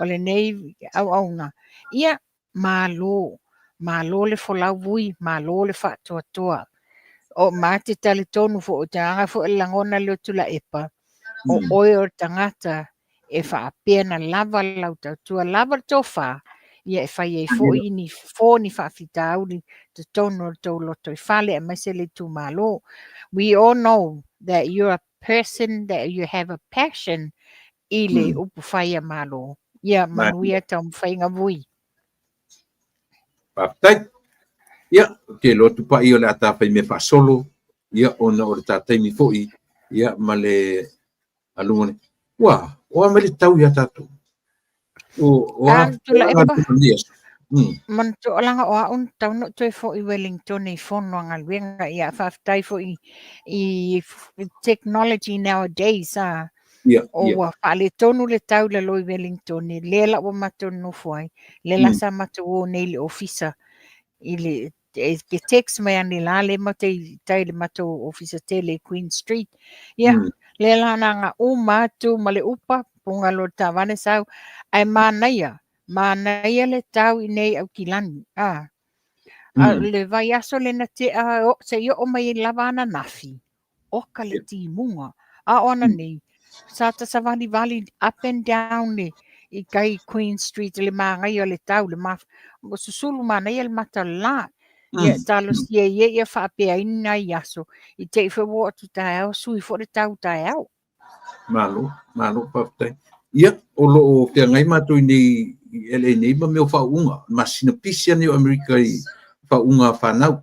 lenei auauna, ia malo, malo le folau Vui, malo le faatoatoa. O ma te talitonu foi, o te aga foi o le lagona lea o Tuilaepa, o oe o le tagata e faapea na lava lau tautua, lava le tofa, ia e fai ai foi ni fofo, ni faafitauli totonu o le tou lotoifale, aemaise le itumalo. We all know that you're a person that you have a passion i le upufai a Malo. Ia manuia taumafaiga Vui. Faafetai. Ia, ou te iloa Tupai o le a ta fai mea faasolo, ia, ona o le ta taimi foi, ia, ma le aluga nei. Ua, o a mai le tau ia tatou? O, o a Tuilaepa, manatua leaga o au na tatau ona ou toe foi i Wellington i fono a galuega. Ia, faafetai foi i technology nowadays, a. O ua faaletonu le tau i lalo i Wellington, lea la ua matou nonofo ai, lea la sa matou o nei i le ofisa, i le e text mai ane la le matou i tai i le matou ofisa tele i Queen Street. Ia, lea la na aga uma atu ma le upa, puga loa le taavale sau, ae manaia, manaia le tau i nei Aukilani. A, le vaiaso lea na tea se i oo mai lava ananafi, oka le timuga. A o ananei, sa ta savalivali up and down le i kai Queen Street le manaia o le tau, le susulu manaia le mata o le la. Ia talosia ia ia faapea ai ni nai aso, i te i foi ua oo atu taeao, sui foi le tau taeao. Malo, malo, faafetai. Ia, o lo o feagai matou i nei i LA nei ma mea o faauuga, masina pisi nei o Amerika i faauuga a fanau.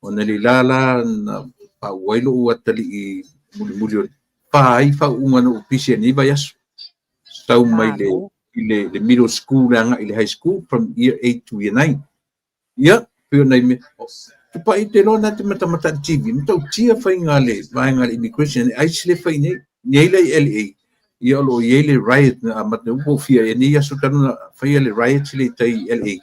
Ona le la la na faauu ai lou atalii mulimuli o le fa ai faauuga na ou pisi ai nei vaiaso. Sau mai le, i le middle school le agai i le high school from year 8 to year 9. Ia, pei o nai mea, Tupai te loa na te matamata i le TV, matautia faiga a le vaega a le immigration, e ICE le fai nei, nei la i LA, ia o lo o i ai le riot na amata nei, po o fia ea nei aso talu ona faia le riot lea i tai i LA,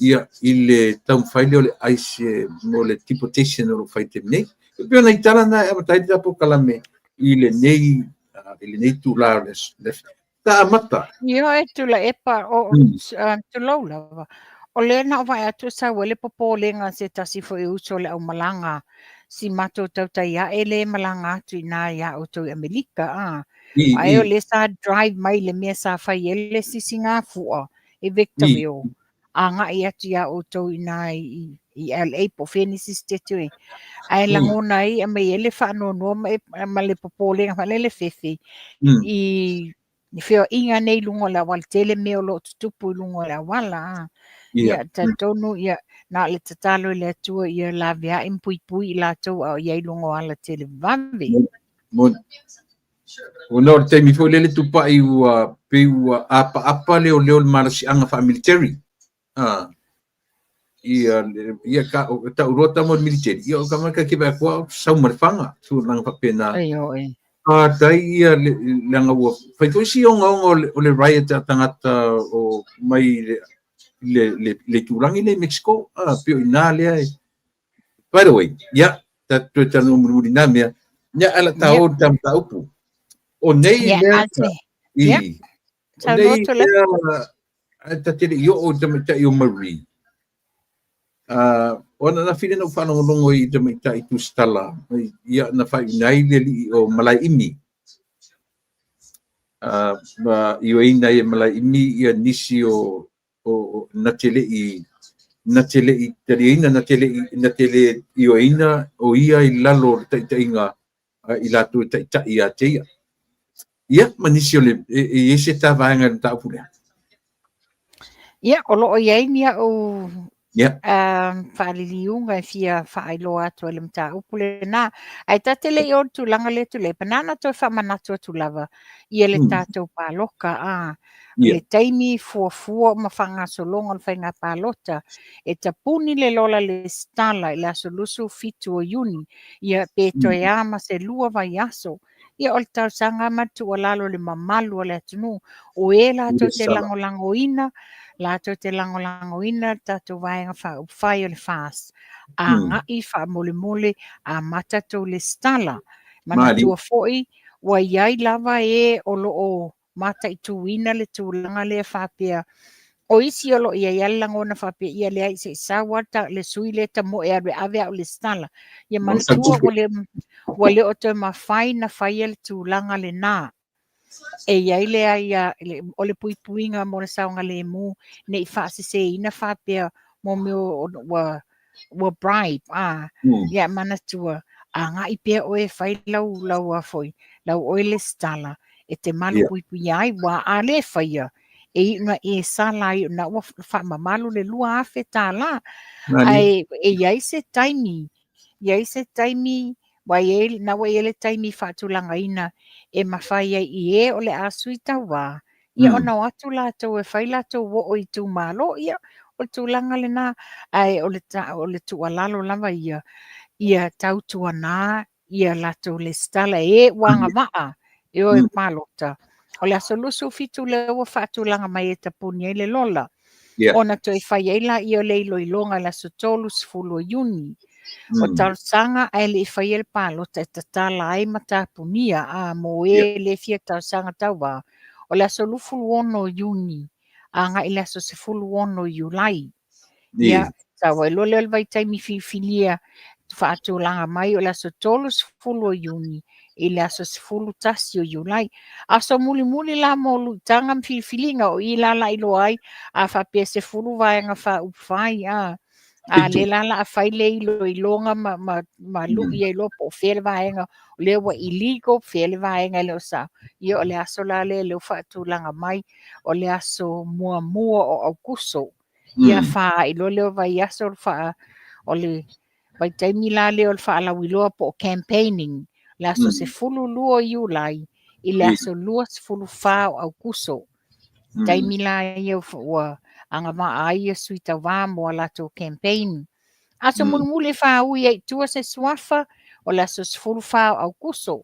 ia i le taumafai lea o le ICE mo le deportation o lo o fai i le taimi nei. E pei o nai tala na e amata ai le ta polokalame i lenei i lenei itula o le aso. Ta amata. Ioe Tuilaepa, o tulou lava. O lea na ou vaai atu e sau ai le popolega a se tasi foi o uso o le aumalaga, si matou tautai ae lea e malaga atu i ina ia outou i Amerika, a. Ae o lea sa drive mai le mea sa fai ai le sisigafua i Victorville, agai atu ia outou i ina i LA po o fea nisi setete o i ai. Ae lagona ai aumai ai le faanoanoa ma le popolega foi lea le fefe i feoaiga nei i luga o le auala tele mea o lo o tutupu i luga o le auala. A. Ia, talitonu, ia, na o le tatalo i le Atua ia laveai ma puipui i latou a o i ai i luga o ala televave. Moni. Ona o le taimi foi lea le Tupai ua pei ua apaapa leoleo i le malosiaga faa-military. Ia, ia ka, tau loa tama o le military, ia o ka maka ke vai koa sau ma le faga, tulaga faapena. Ioe. Fatai ia leaga ua fai foi si ogaoga o le riot a tagata o mai le itulagi lea i Mexico, pei o i ina lea e. By the way, ia, ta toe talanoa mulimuli i na mea, ia, ae o le a ta o i le ta mataupu. O nei mea, i, o nei mea, ae ta te le i oo i le tamaitai o Marie. O ananafi lea na ou faalogologo i tamaitai tusitala, ia, na faaiuina ai le alii o Malaeimi. Ma ioeina ai e Malaeimi ia nisi o o na te le i na te le i taliaina, na te le i na te le ioeina o ia i lalo o le taitaiga i latou e taitai ia te ia. Ia, ma nisi o le, e i ai se ta vaega i le mataupu lea? Ia, o lo o i ai ni au faaliliuga e fia faailoa atu ai le mataupu lena. Ae ta te le i oo i le tulaga lea Tuilaepa, na ona toe faamanatu atu lava ia le tatou paloka, a le taimi fuafua ma faagasologa o le faiga palota, e tapuni le lola lesitala i le aso 27 o Iuni, ia pe toe a ma se 2 vaiaso. Ia o le talosaga ma le tuualalo i le mamalu o le atunuu, o e latou te lagolagoina, latou te lagolagoina le tatou Vaega Faaupufai o le FAST, agai faamolemole amata tou lesitala. Manatua foi, ua i ai lava e o lo o mataituina le tulaga lea faapea, o isi o lo o i ai lava le lagona faapea, ia leai se i sau lava le sui lea tamoe e alu e ave au lesitala. Ia manatua ua le o toe mafai na faia le tulaga lena. E i ai le aia, o le puipuiga mo le saogalemu ne i faaseseina faapea mo mea ua ua bribe, a ia manatua, agai pea oe e fai lau lau a foi, lau oe lesitala e te malupuipuia ai, ua a le faia, e iu na e sala ai ona ua faamamalu le $2,000. Ae e i ai se taimi, i ai se taimi, ua i ai, na ua i ai le taimi faatulagaina e mafai ai i e o le a sui tauā, ia ona o atu latou e fai latou oo i itumalo, ia o le tulaga lena. Ae o le, o le tuualalo lava ia, ia tautuana ia latou lesitala e ua agavaa e o e palota. O le aso 27 lea ua faatulaga mai e tapuni ai le lola. Ona toe fai ai laia o le iloiloga i le aso 30 o Iuni. O talosaga ae le i faia le palota e tatala ai ma tapunia a mo e le fia talosaga tauva. O le aso 26 o Iuni agai i le aso 16 o Iulai. Ia, sau ai loa lea o le vaitaimi filifilia faatulaga mai o le aso 30 o Iuni i le aso 11 o Iulai. Aso mulimuli la mo luitaga ma filifiliga o i la la iloa ai a faapea 10 vaega faaupufai a a le la la a fai le iloiloga ma, ma, ma lui ai loa po o fea le vaega o lea ua illegal, fea le vaega e le o sao. Ia o le aso la lea lea ua faatulaga mai o le aso muamua o Aukuso. Ia faaai loa lea o vaiaso o le faa, o le vaitaimi la lea o le faalauiloa po o campaigning, le aso 12 o Iulai i le aso 24 o Aukuso. Taimi la ia ua agavaa ai ia sui tauva mo a latou campaign. Aso mulimuli e faaui ai i tua se suafa o le aso 14 o Aukuso.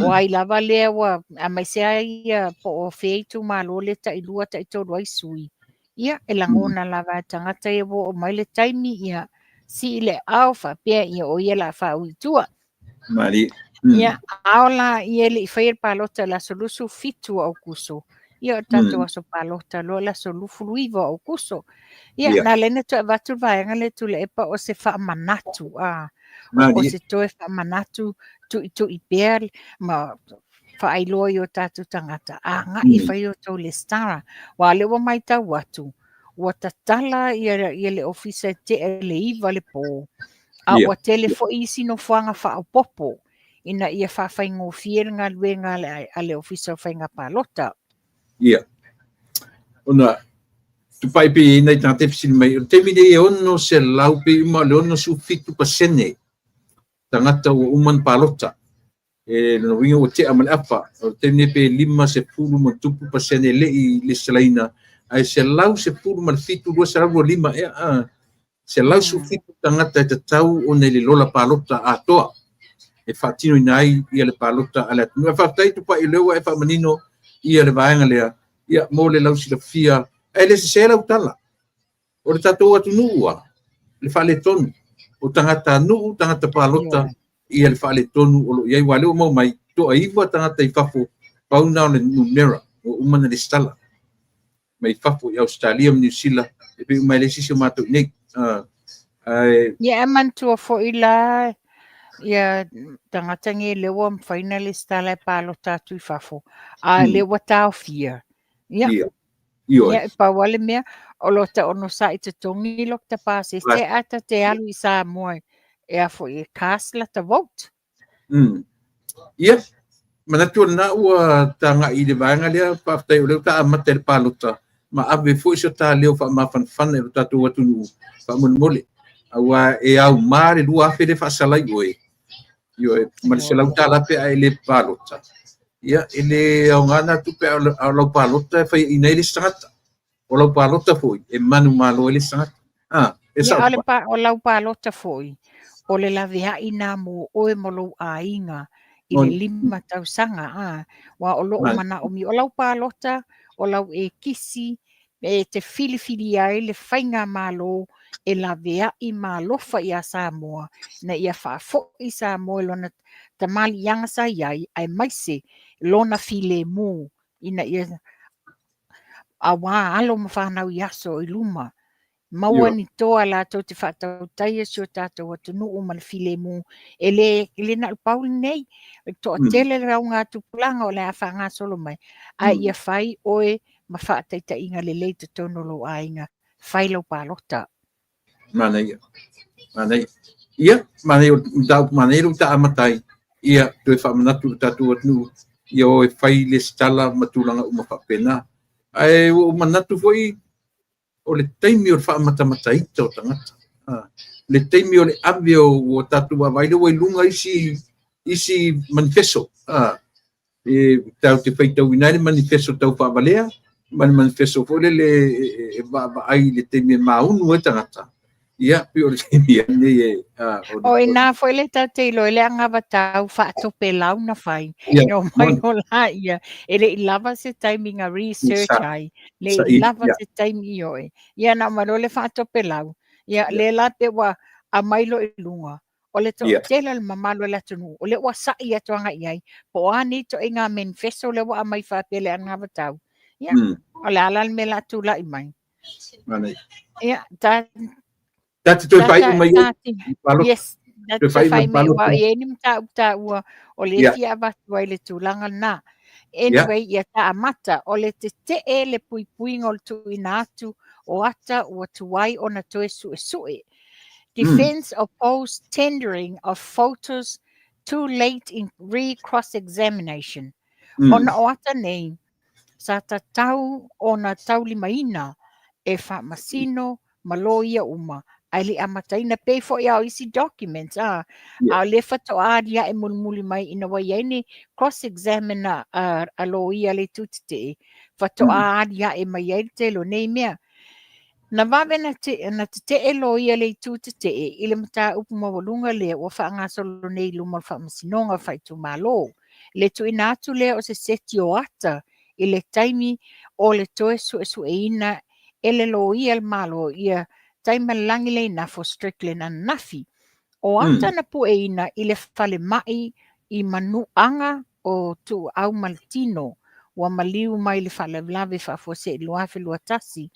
O ai lava lea ua aemaise ai ia po o fea itumalo lea tailua taitolu ai sui. Ia, e lagona lava e tagata ia ua oo mai le taimi, ia sii le aao faapea ia o ia la faaui i tua. Malie. Ia, ao la ia le i faia le palota i le aso 27 o Aukuso. Ia, o le tatou aso palota loa le aso 29 o Aukuso. Ia, na ala ai ona toe avatu le vaega lea Tuilaepa o se faamanatu, a, o se toe faamanatu tuitui pea ma faailoa i o tatou tagata, agai e fai o tou lesitala. Aua o lea ua matau atu, ua tatala ia, ia le ofisa e tea i le 9 le po, a ua tele foi isi nofoaga faaopoopo ina ia faafaigofie le galuega a le Ofisa o Faiga Palota. Ia. Ona tupai pei e i ai nai tagata e fesili mai, o le taimi nei e 600 pei uma o le 67% tagata ua uma ona palota. E lona uiga ua tea ma le afa. O le taimi nei pe 50+ e le i lesitalaina, ae 117, 225 ea, a, 117 tagata e tatau ona i le lola palota atoa e faatinoina ai ia le palota a le atunuu. Ae faafetai Tupai o lea ua e faamanino ia le vaega lea, ia mo le lausilafia, ae le sese lau tala. O le tatou atunuu a, le faaletonu o tagata nuu, tagata palota, ia le faaletonu o lo o i ai, aua o lea ua maua mai, toaiva tagata i fafo, pau na o le numera ua uma ona lesitala mai fafo i Ausetalia ma Niu Sila, e pei uma e leai se isi o matou i inei. Ae Ia, e manatua foi la ia tagata nei lea ua mafai ona lesitala e palota atu i fafo, a lea ua taofia. Ia. Ia. Ioe. Ia, e pau lava le mea, o lo ta onosai totogi lo ta pasese a ta te alu i Samoa e a foi e cast la ta vote. Ia, manatu o lena ua tagai i le vaega lea, faafetai o lea ua ta amata i le palota. ma ave foi so ta leo faamafanafana i lo tatou atunuu faamolemole, auā e aumā le 2,000 le faasalai oe, ioe, ma le $100 pe a e le palota. Ia, e le aoga na tupe, a o lau palota e faiaina ai le isi tagata. O lau palota foi e manumalo ai le isi tagata. Ah, e Ia, sao o le pa, o lau palota foi, o le laveai nā mō oe ma lou aiga i le 5 tausaga, a, wa o loo manaomia. O lau palota, o lau ekisi, e te filifili ai le faigamalo e laveai ma alofa iā Samoa, ina ia faafoi Samoa i lona tamaliiaga sa i ai, aemaise lona filemu, ina ia auā alo ma fanau i aso i luma. Maua ni toa latou te faatautaia si o tatou atunuu ma le filemu. E le, e le na o le pau lenei, e toatele le augatupulaga o le a faagasolo mai, ae ia fai oe ma faataitaiga lelei i totonu o lou aiga, fai lau palota. Manaia. Manaia. Ia, manaia o le mataupu manaia lea ua ta amata ai. Ia, toe faamanatu i lo tatou atunuu, ia o e fai lesitala ma tulaga uma faapena. Ae ua ou manatu foi, o le taimi o le faamatamataita o tagata. Le taimi o le ave o ua tatou vaavaai lea ua i luga isi isi manifeso. E tatou te faitauina ai le manifeso tau faavalea ma le manifeso foi lele e vaavaai i le taimi e maunu ai tagata. Ia, pei o le taimi lenei e O ina foi le tatou te iloa ai le anavatau faatopelau na fai. Na omai loa laia, e le i lava se taimi na research ai, le i lava se taimi i oe. Ia na aumai loa le faatopelau, ia lea la pe ua aumai loa i luga, o le toatele o le mamalu o le atunuu, o lea ua sa'i atu agai i ai, po o a nei ituaiga manifesto lea ua aumai faapea le anavatau. Ia, o le a la le mea o le a tulai mai? Ia, ta Ta te toe faaiu mai ai. Yes, ta te toe faaiu mai aua e i ai ni mataupu taua o lea e fia avatu ai le tulaga lena. Anyway, ia ta amata, o le tetee le puipuiga o le tuuina atu o ata ua tuai ona toe suesue. Defence opposed tendering of photos too late in re-cross-examination. Ona o ata nei, sa tatau ona taulimaina e faamasino ma loia uma, ae le i amataina pei foi a o isi documents, a, a o lea faatoa aliae mulimuli mai ina ua i ai ni cross examiner a loia a le itu tetee, faatoa aliae mai ai le tele o nei mea. Na vave na tetee loia le itu tetee i le mataupu maualuga lea ua faagasolo nei i luma o le Faamasinoga Faaitumalo. Le tuuina atu lea o se seti o ata i le taimi o le toe suesueina e le loia a le Malo ia Taimalelagi Leinafo Strickland ananafi. O ata na pueina i le falemai i Manuaga o Tuuau ma le Tino ua maliu mai le faalavelave faafuasei 2021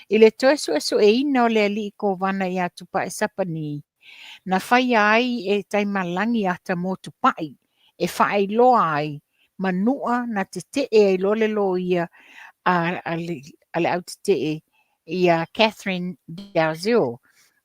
i le toe suesueina o le alii Kovana ia Tupai Sapani na faia ai e Taimalelagi ata mo Tupai e faailoa ai Manua na tetee ai loa le loia a le autetee ia Kathryn Dalziel.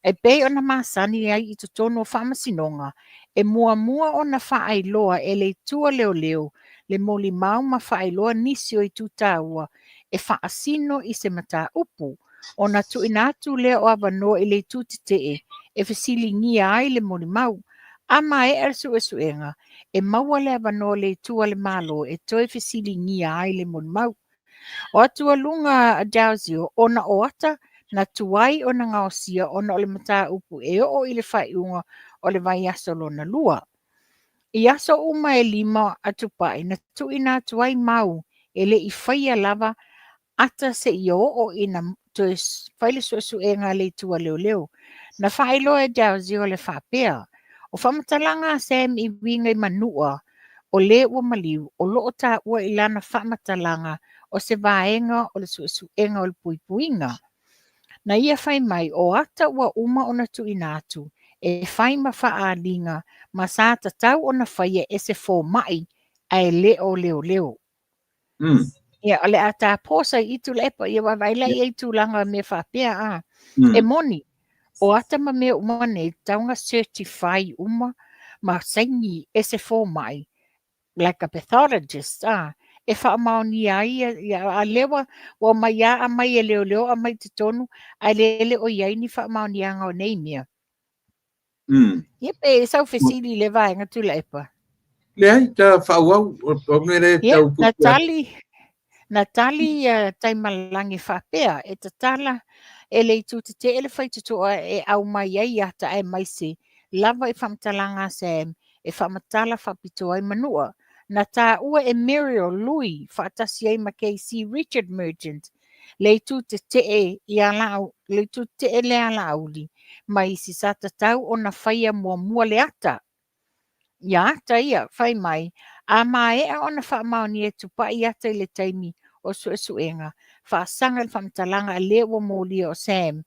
E pei ona masani ai i totonu o faamasinoga, e muamua ona faailoa e le itu a leoleo le molimau ma faailoa nisi o itu taua e faasino i se mataupu, ona tuuina atu lea o avanoa i le itu tetee e fesiligia ai le molimau. A maea le suesuega, e maua le avanoa o le itu a le Malo e toe fesiligia ai le molimau. O atualuga a Dalziel ona o ata na tuai ona gaosia ona o le mataupu e oo i le faaiuga o le vaiaso lona lua. I aso uma e 5 a Tupai na tuuina atu ai mau e le i faia lava ata seia oo ina toe fai le suesuega a le itu a leoleo. Na faailoa e Dalziel e faapea, o faamatalaga a Sam i uiga i Manua o le ua maliu, o lo o taua i lana faamatalaga o se vaega o le suesuega o le puipuiga. Na ia fai mai, o ata ua uma ona tuuina atu e fai ma faaaliga ma sa tatau ona faia e se fomai ae le o leoleo. Ia, o le a ta posa i Tuilaepa, ia vaavaai la i ai tulaga o mea faapea, a. E moni, o ata ma mea uma nei, tatau ona certify uma ma saini e se fomai, like a pathologist, a. e faamaonia ai ia, a lea ua omai lava aumai e leoleo aumai i totonu, ae lea e le o i ai ni faamaoniaga o nei mea. Ia pe sau fesili i le vaega Tuilaepa. Leai, ta faaauau, o mea lea Ia, tau na puipui atu. tali, na tali ia Taimalelagi faapea, e tatala e le itu tetee le faitotoa e aumai ai ata aemaise lava i faamatalaga a Sam e faamatala faapitoa ai Manua. Na taua e Muriel Lui faatasi ai ma KC Richard Merchant le itu tetee ia le itu tetee lea a Laauli ma isi sa tatau ona faia muamua le ata. Ia ata ia, fai mai, a maea ona faamaonia e Tupai ata i le taimi o suesuega, faasaga i le faamatalaga a le ua molia o Sam.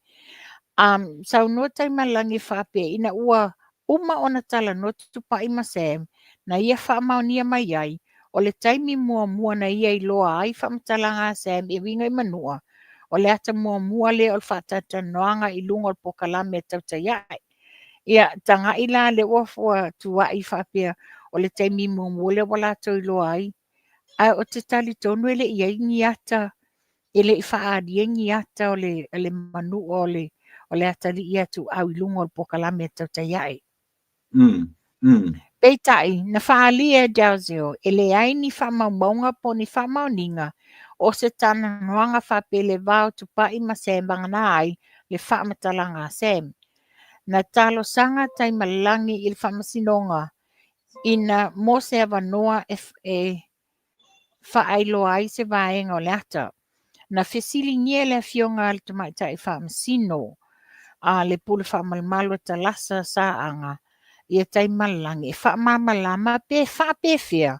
Saunoa Taimalelagi faapea ina ua uma ona talanoa Tupai ma Sam, na ia faamaonia mai ai, o le taimi muamua na ia iloa ai faamatalaga a Sam e uiga i Manua, o le ata muamua lea o le faatalatalanoaga i luga o le polokalame a Tautai Ae. Ia, tagai la lea ua tuai faapea o le taimi muamua lea ua latou iloa ai. Ae ou te talitonu e le i ai ni ata, e le i faaalia ni ata o le Manua o le atalii ia Tuuau i luga o le polokalame a Tautai Ae. Peitai, na faaalia e Dalziel e leai ni faamaumauga po o ni faamaoniga o se talanoaga faapea le va o Tupai ma Sam vagana ai le faamatalaga a Sam. Na talosaga Taimalelagi i le faamasinoga ina mo se avanoa e faailoa ai se vaega o le ata. Na fesiligia e le afioga a le tamaitai faamasino a le pule faamalumalu a Talasa Saaga ia Taimalelagi e faamalamalama pe faapefea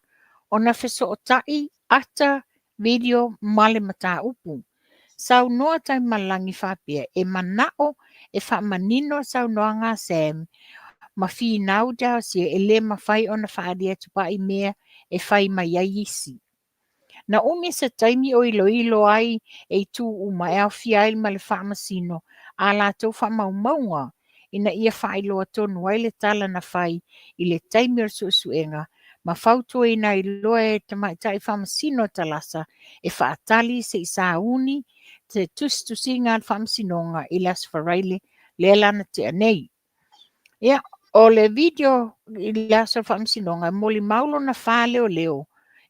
ona fesootai ata video ma le mataupu. Saunoa Taimalelagi faapea e manao e faamanino saunoaga a Sam ma finau Dalziel e le mafai ona faaalia e Tupai mea e fai mai ai isi. Na umi se taimi o iloilo ai e itu uma e aofia ai ma le faamasino a latou faamaumauga ina ia faailoa tonu ai le tala na fai i le taimi o le suesuega ma fautuaina ai loa e tamaitai faamasino Talasa e faatali se i sauni se tusitusiga a le faamasinoga i le Aso Faraile lea la na tea nei. Ia, o le video i le aso o le faamasinoga e molimau lona fā leoleo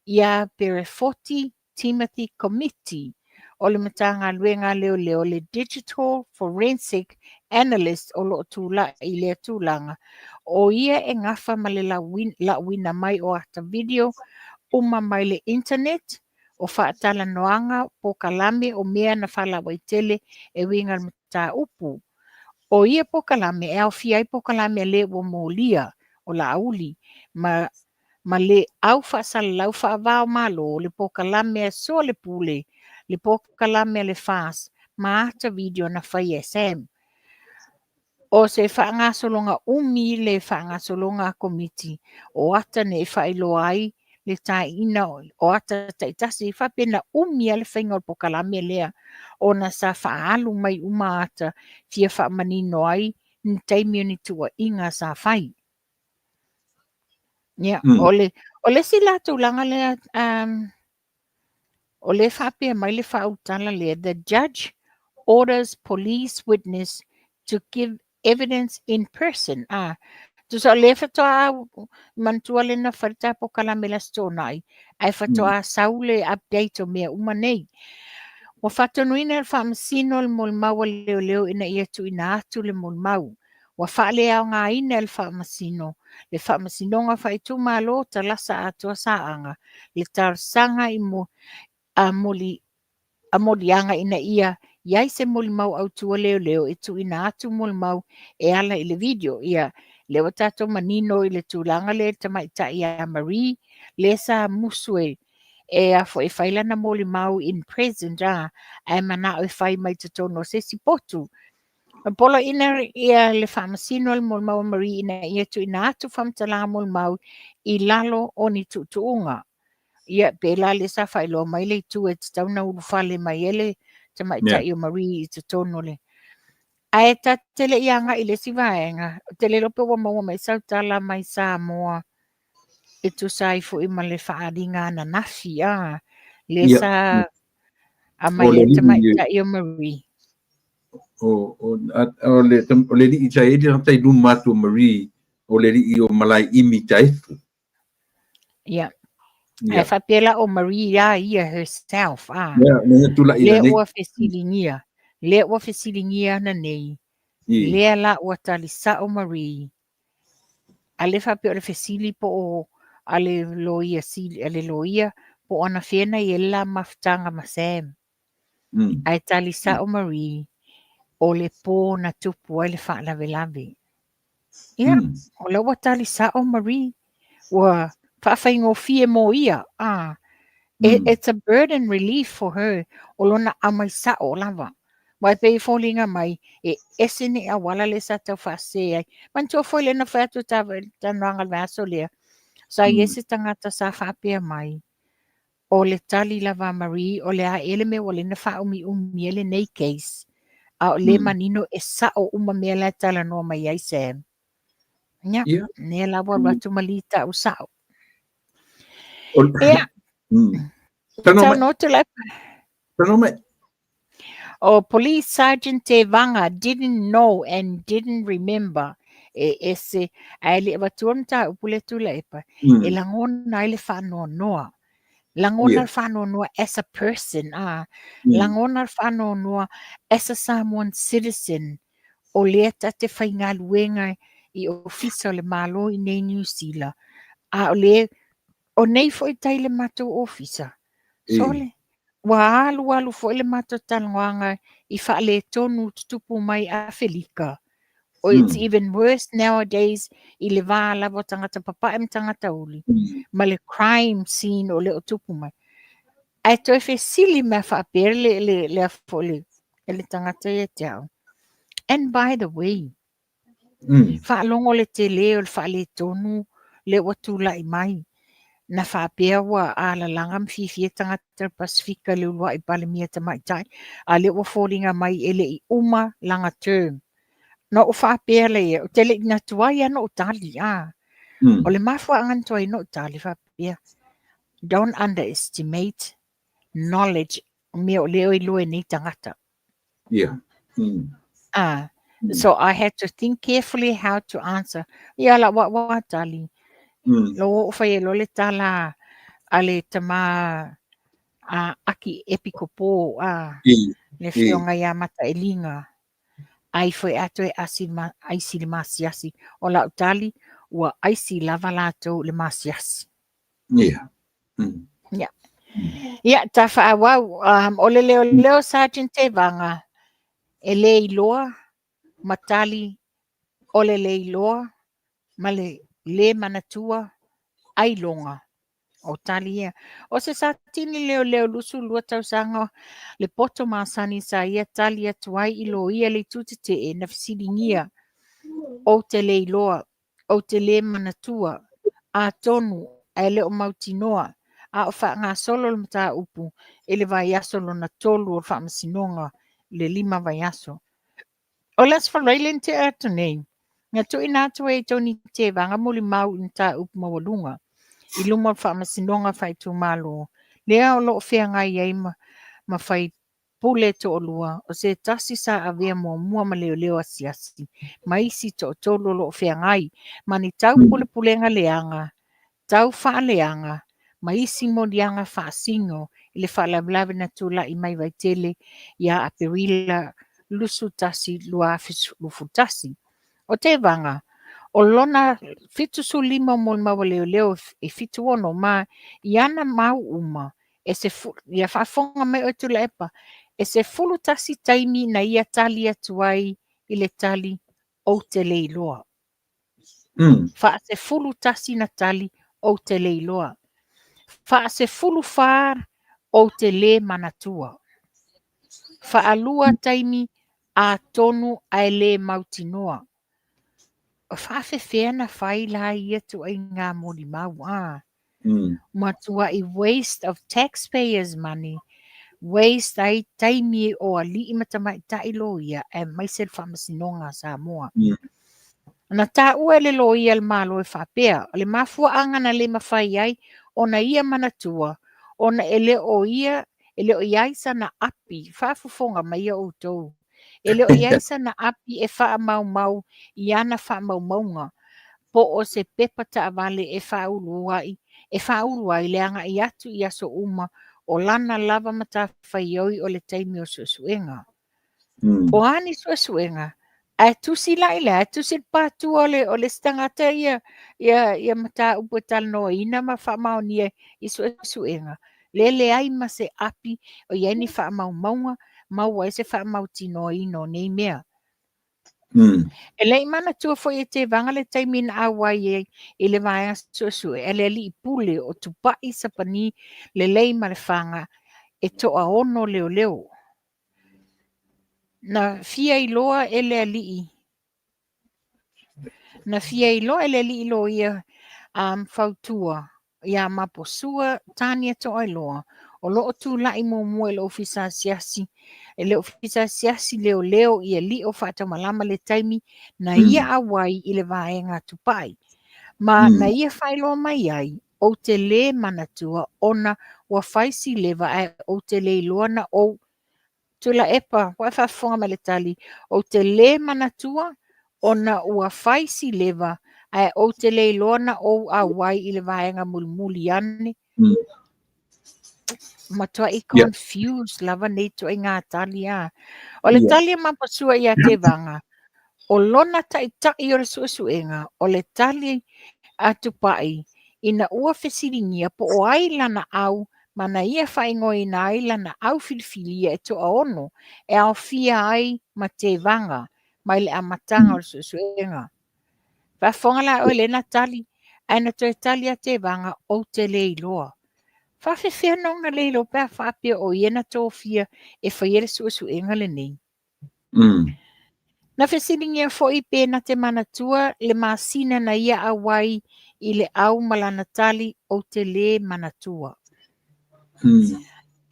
ia Perefoti Timothy Committee o le Matagaluega a Leoleo le Digital Forensic Analyst o lo o tulai i lea tulaga. O ia e gafa ma le lauina mai o ata video uma mai le internet o faatalanoaga polokalame o mea na faalauaitele e uiga i le mataupu. O ia polokalame e aofia ai polokalame a le ua molia o Laauli ma le au faasalalau faava o Malo, le polokalame a Soalepule, le polokalame a le FAST ma ata video na faia e Sam. O se faagasologa umi le faagasologa a komiti o ata nei e faailoa ai le taina o ata taitasi faapea na umi a le faiga o le polokalame lea ona sa faaalu mai uma ata fia faamanino ai ni taimi o ni tuuaiga sa fai. Ia, o le isi la tulaga lea, o le faapea mai le faaulutala lea, the judge orders police witness to give evidence in person. Ah, tusa o lea faatoa manatua le na fai le ta polokalame le Aso Toonai, ae faatoa sau le update o mea uma nei. Ua faatonuina e le faamasino le molimau a leoleo ina ia tuuina atu le molimau. Ua faaleaogaina e le faamasino le faamasinoga faaitumalo Talasa Atoa Saaga le talosaga i mo a moli a moliaga ina ia i ai se molimau autu a leoleo e tuuina atu molimau e ala i le video. Ia, lea ua tatou manino i le tulaga lea i le tamaitai ia Marie, lea sa musu e afo e fai lana molimau in present a, ae manao e fai mai totonu o se isi potu. Poloaiina ia le faamasino le molimau a Marie ina ia tuuina atu faamatalaga molimau i lalo o ni tuutuuga. Ia, pe la le sa faailoa mai le itu e tatau na ulufale mai ai le tamaitai o Marie i totonu o le. Ae ta te le i agai i le isi vaega, ou te le iloa pe ua maua mai sau tala mai Samoa. E tusa ai foi ma le faaaliga ananafi, a, lea sa aumai ai le tamaitai o Marie. O le alii sa i ai le tagata i luma atu o Marie, o le alii o Malaeimi Taefu. Ia. Ae faapea la o Marie a ia herself, a. Lea ua fesiligia, lea ua fesiligia ananei, lea la ua tali sao Marie, A lea faapea o le fesili po o a le loia sili, a le loia po o anafea na i ai le la mafutaga ma Sam. Ae tali sao Marie, o le pō na tupu ai le faalavelave. Ia, o la ua tali sao Marie, ua faafaigofie mo ia, a. It's a burden relief for her, o lona aumai sao lava. Aua e pei e foliga mai, e ese ni auala lea sa tau faasese ai. Manatua foi lea na fai atu ta talanoaga i le vaiaso lea, sa i ai se tagata sa faapea mai, o le tali lava a Marie, o le a ea le mea ua lea na faaumiumi ai lenei case, a o lea manino e sao uma mea la e talanoa mai ai Sam. Ia, lea la ua alu atu ma litau sao. Ia, saunoa Tuilaepa. Talanoa mai. O Police Sergeant Tevaga didn't know and didn't remember e ese ae le i avatua le mataupu lea Tuilaepa e lagona ai le faanoanoa. Lagona le faanoanoa as a person, a lagona le faanoanoa as a Samoan citizen o lea ta te faigaluega i ofisa o le Malo i nei Niu Sila, a o le o nei foi tai le matou ofisa. Sole, ua alualu foi le matou talanoaga i faaletonu tutupu mai Afelika. Oh, it's even worse nowadays i le va lava o tagata papae ma tagata uli, ma le crime scene o lea o tupu mai. Ae toe fesili mea faapea le, le, le, le, le, le tagata ia te au. And by the way, Faalogo le tele o le faaletonu lea ua tulai mai, na faapea ua alalaga ma fiafia tagata o le Pasefika i le uluai Palemia Tamaitai, a lea ua foliga mai e le i uma lana term. Na ou faapea lea, ou te le i na tuai lava ona ou tali, a. O le mafuaaga na tuai ai ona ou tali, faapea, don't underestimate knowledge, o mea o lea e iloa e nei tagata. Yeah. Ah, so I had to think carefully how to answer. Ia la wa wa tali. Lo o fai e lo le tala a le tama a aki epikopo a le fionga ia mata elinga. Ai foi ato e asi ma aisi le masiasi. O lau tali ua aisi lava latou le masiasi. Yeah. Yeah. Ia, ta faaauau, o le leoleo Sergeant Tevaga, e le iloa ma tali o le le iloa ma le le manatua ailoga o tali ia. O se satini leoleo 22 tausaga le poto masani sa ia tali atu ai i loia le itu tetee na fesiligia, ou te le iloa ou te le manatua, atonu ae le o mautinoa, a o faagasolo le mataupu i le vaiaso lona tolu o le faamasinoga i le 5 vaiaso. O le Aso Faraile na tea atu nei, na tuuina atu ai e Tony Tevaga molimau i mataupu maualuga i luma o le faamasinoga faaitumalo lea o lo o feagai ai ma fai pule toalua, o se tasi sa avea muamua ma leoleo asiasi, ma isi toatolu o lo o feagai ma ni tau pulepulega leaga, tau faaleaga, ma isi moliaga faasino i le faalavelave na tulai mai Vaitele ia Aperila 21, 2021. O Tevaga, o lona 75 o molimau a leoleo e 76 ma i ana mau uma, e se ia faafofoga mai oe Tuilaepa, e 11 taimi na ia tali atu ai i le tali ou te le iloa. Faa-11 na tali ou te le iloa. Faa-14 ou te le manatua. Faalua taimi atonu ae le mautinoa. O faafefea na fai la ia tuaiga molimau a? Matuai waste of taxpayers money, waste ai taimi o alii ma tamaitai loia aemaise le faamasinoga a Samoa. Na taua e le loia a le Malo e faapea, o le mafuaaga na le mafai ai ona ia manatua, ona e le o ia e le o i ai sana api, faafofoga maia outou, e le o i ai sana api e faamaumau i ana faamaumauga, po o se pepa taavale e faaulu ai, e faaulu ai le agai atu i aso uma o lana lava matafaioi o le taimi o suesuega. O a ni suesuega, ae tusi la i le a? E tusi i le patua o le isi tagata ia, ia, ia mataupu e talanoaina ma faamaonia i suesuega, lea e leai ma se api o i ai ni faamaumauga, maua ai se faamautinoaina o nei mea. E le i manatua foi e Tevaga le taimi na auai ai i le vaega suesue a le alii pule o Tupai Sapani Lelei ma Lefaga e toaono leoleo. Na fia iloa e le alii Na fia iloa e le alii loia fautua iā Maposua Tania Toailoa, o lo o tulai muamua i le Ofisa Asiasi, i le Ofisa Asiasi Leoleo i Alii o Faataumalama le taimi na ia auai i le vaega Tupai. Ma na ia faailoa mai ai, Ou te lē manatua ona ua fai si leva ae ou te le iloa na ou Tuilaepa, ua e faafofoga mai i le tali, ou te lē manatua ona ua fai si leva ae ou te le iloa na ou auai i le vaega mulimuli ane. Matuai confused lava nei ituaiga tali a. O le tali a Mapasua ia Tevaga, o lona taitai o le suesuega, o le tali a Tupai ina ua fesiligia po o ai lana au ma na ia faaigoaina ai lana au filifilia e toaono e aofia ai ma Tevaga mai le amataga o le suesuega. Faafofoga la oe lea na tali, ae na toe tali a Tevaga, ou te le iloa. Faafefea ona le iloa pe a faapea o ia na tofia e faia le suesuega lenei? Na fesiligia foi pe na te manatua le masina na ia auai i le au ma lana tali, ou te lē manatua.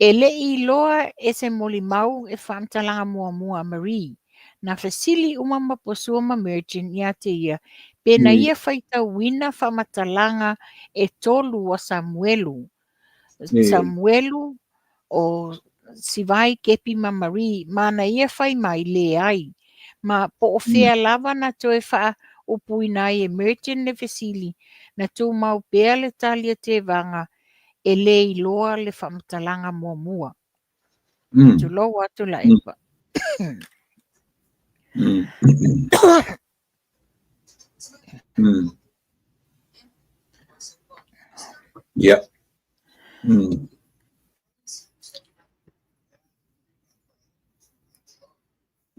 E le i iloa e se molimau e faamatalaga muamua a Marie. Na fesili uma Maposua ma Mergin ia te ia pe na ia faitauina faamatalaga e tolu a Samuelu. Samuelu, o Sivai, Kepi ma Marie, ma na ia fai mai, leai. Ma po o fea lava na toe faaupuina ai e Mergin le fesili, na tumau pea le tali a Tevaga e le iloa le faamatalaga muamua. Tulou atu Laepa. Ia.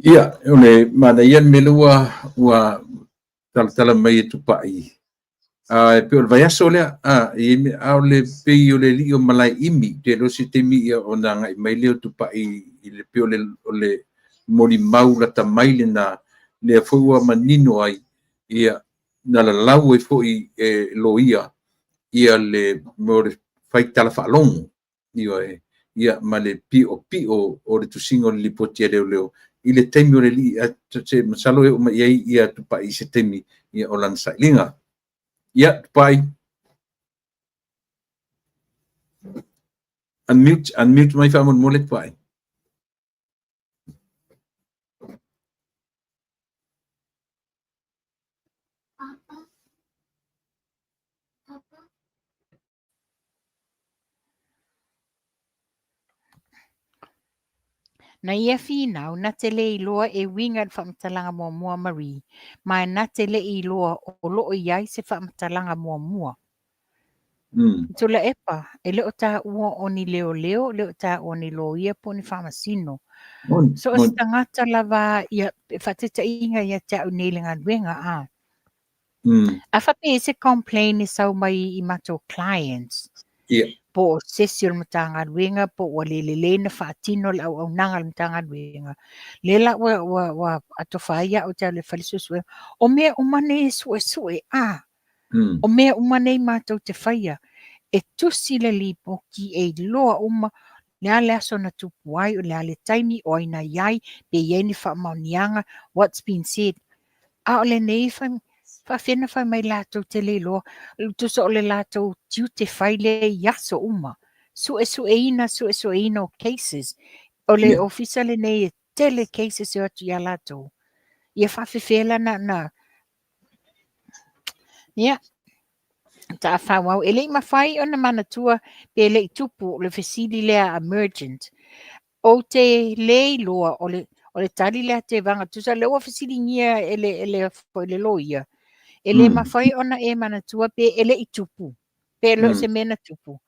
Ia, o le manaia le mea lea ua ua talatala mai e Tupai. A e pei o le vaiaso lea, a, e i ai mea, a o le pei o le alii o Malaeimi, ou te iloa se taimi ia ona agai mai lea o Tupai i le pei o le, o le molimau lata mai lena, lea foi ua manino ai, ia, na lalau ai foi e loia ia le mea o le fai tala faalogo, ioe, ia ma le piopio o le tusiga o le lipoti a leoleo i le taimi o le alii, a se masalo e oo mai i ai ia Tupai i se taimi ia o lana sailiga. Ia, Tupai. Unmute, unmute mai faamolemole Tupai. Na ia finau, na te le iloa e uiga i le faamatalaga muamua a Marie, ma e na te le i iloa o lo o i ai se faamatalaga muamua. Tuilaepa, e le o taua o ni leoleo, e le o taua o ni loia po o ni faamasino. So o se tagata lava ia, faataitaiga ia te au nei i le galuega, a. A faapea e i ai se complain e sau mai i matou clients, po o se isi o le Matagaluega po ua le lelei ona faatino le auaunaga a le Matagaluega, lea la ua, ua, ua atofa ai au ou te alu e fai le suesuega. O mea uma nei e suesue, a. O mea uma nei matou te faia, e tusi le lipoti e iloa uma le a le aso na tupu ai, o le a le taimi, o ai na i ai, pe i ai ni faamaoniaga, what's been said. A o lenei fai, Faafefea ona fai mai latou te le iloa, tusa o le latou tiute fai lea i aso uma, suesueina, suesueina o cases. O le ofisa lenei e tele cases e o atu ia latou. Ia faafefea la na, na ia, taafauau. E le i mafai ona manatua pe le i tupu le fesili lea emergent. Ou te le iloa o le, o le tali lea a Tevaga, tusa lea ua fesiligia e le, e le, foi le loia, e le mafai ona e manatua pe e le i tupu, pe le o se mea na tupu.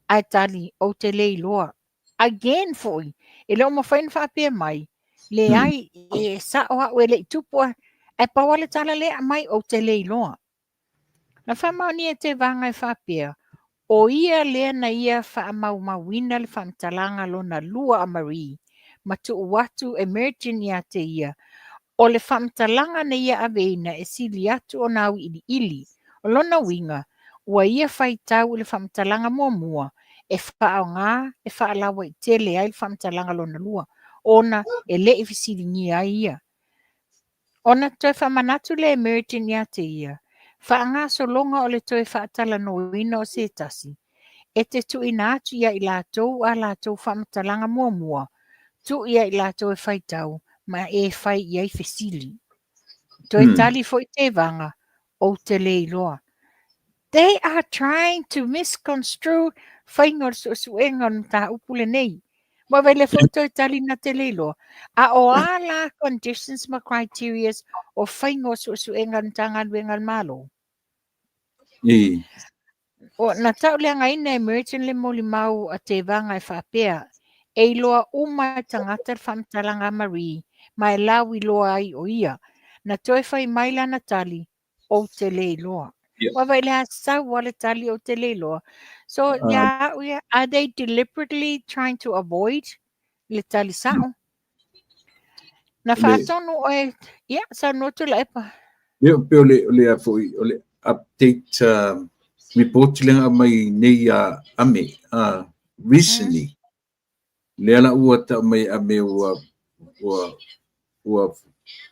Ae tali, ou te le iloa. Again foi, e le o mafai ona faapea mai, leai, e sao au e le i tupu, ae pau lava le tala lea e aumai, ou te le iloa. Na faamaonia e Tevaga e faapea, o ia lea na ia faamaumauina le faamatalaga lona lua a Marie ma tuu atu e Mergin ia te ia, o le faamatalaga na ia aveina e sili atu ona auiliili. O lona uiga, ua ia faitau i le faamatalaga muamua e faaaoga e faalauaitele ai le faamatalaga lona lua, ona e le i fesiligia ai ia. Ona toe faamanatu lea e Mergin ia te ia, faagasologa o le toe faatalanoaina o se tasi, e te tuuina atu ia i latou a latou faamatalaga muamua, tuu ia i latou e faitau ma e fai i ai fesili. Toe tali foi Tevaga, ou te le iloa. They are trying to misconstrue faiga o le suesuega o le mataupu lenei. Ua vaai lea foi toe tali na te le iloa. A o a la conditions ma criterias o faiga o suesuega a le Matagaluega a le Malo? O, na tauleagaina e Merton le molimau a Tevaga e faapea, e iloa uma e tagata le faamatalaga a Marie, ma e lauiloa ai o ia. Na toe fai mai lana tali, ou te le iloa. Ua vaai le a sau a le tali ou te le iloa. So, ia au ia, are they deliberately trying to avoid le tali sao? Na faatonu oe, ia, saunoa Tuilaepa. Ia, pe o le, o le a foi, o le update report lea na aumai nei a Ame, recently. Lea la ua tau mai e Ame ua, ua, ua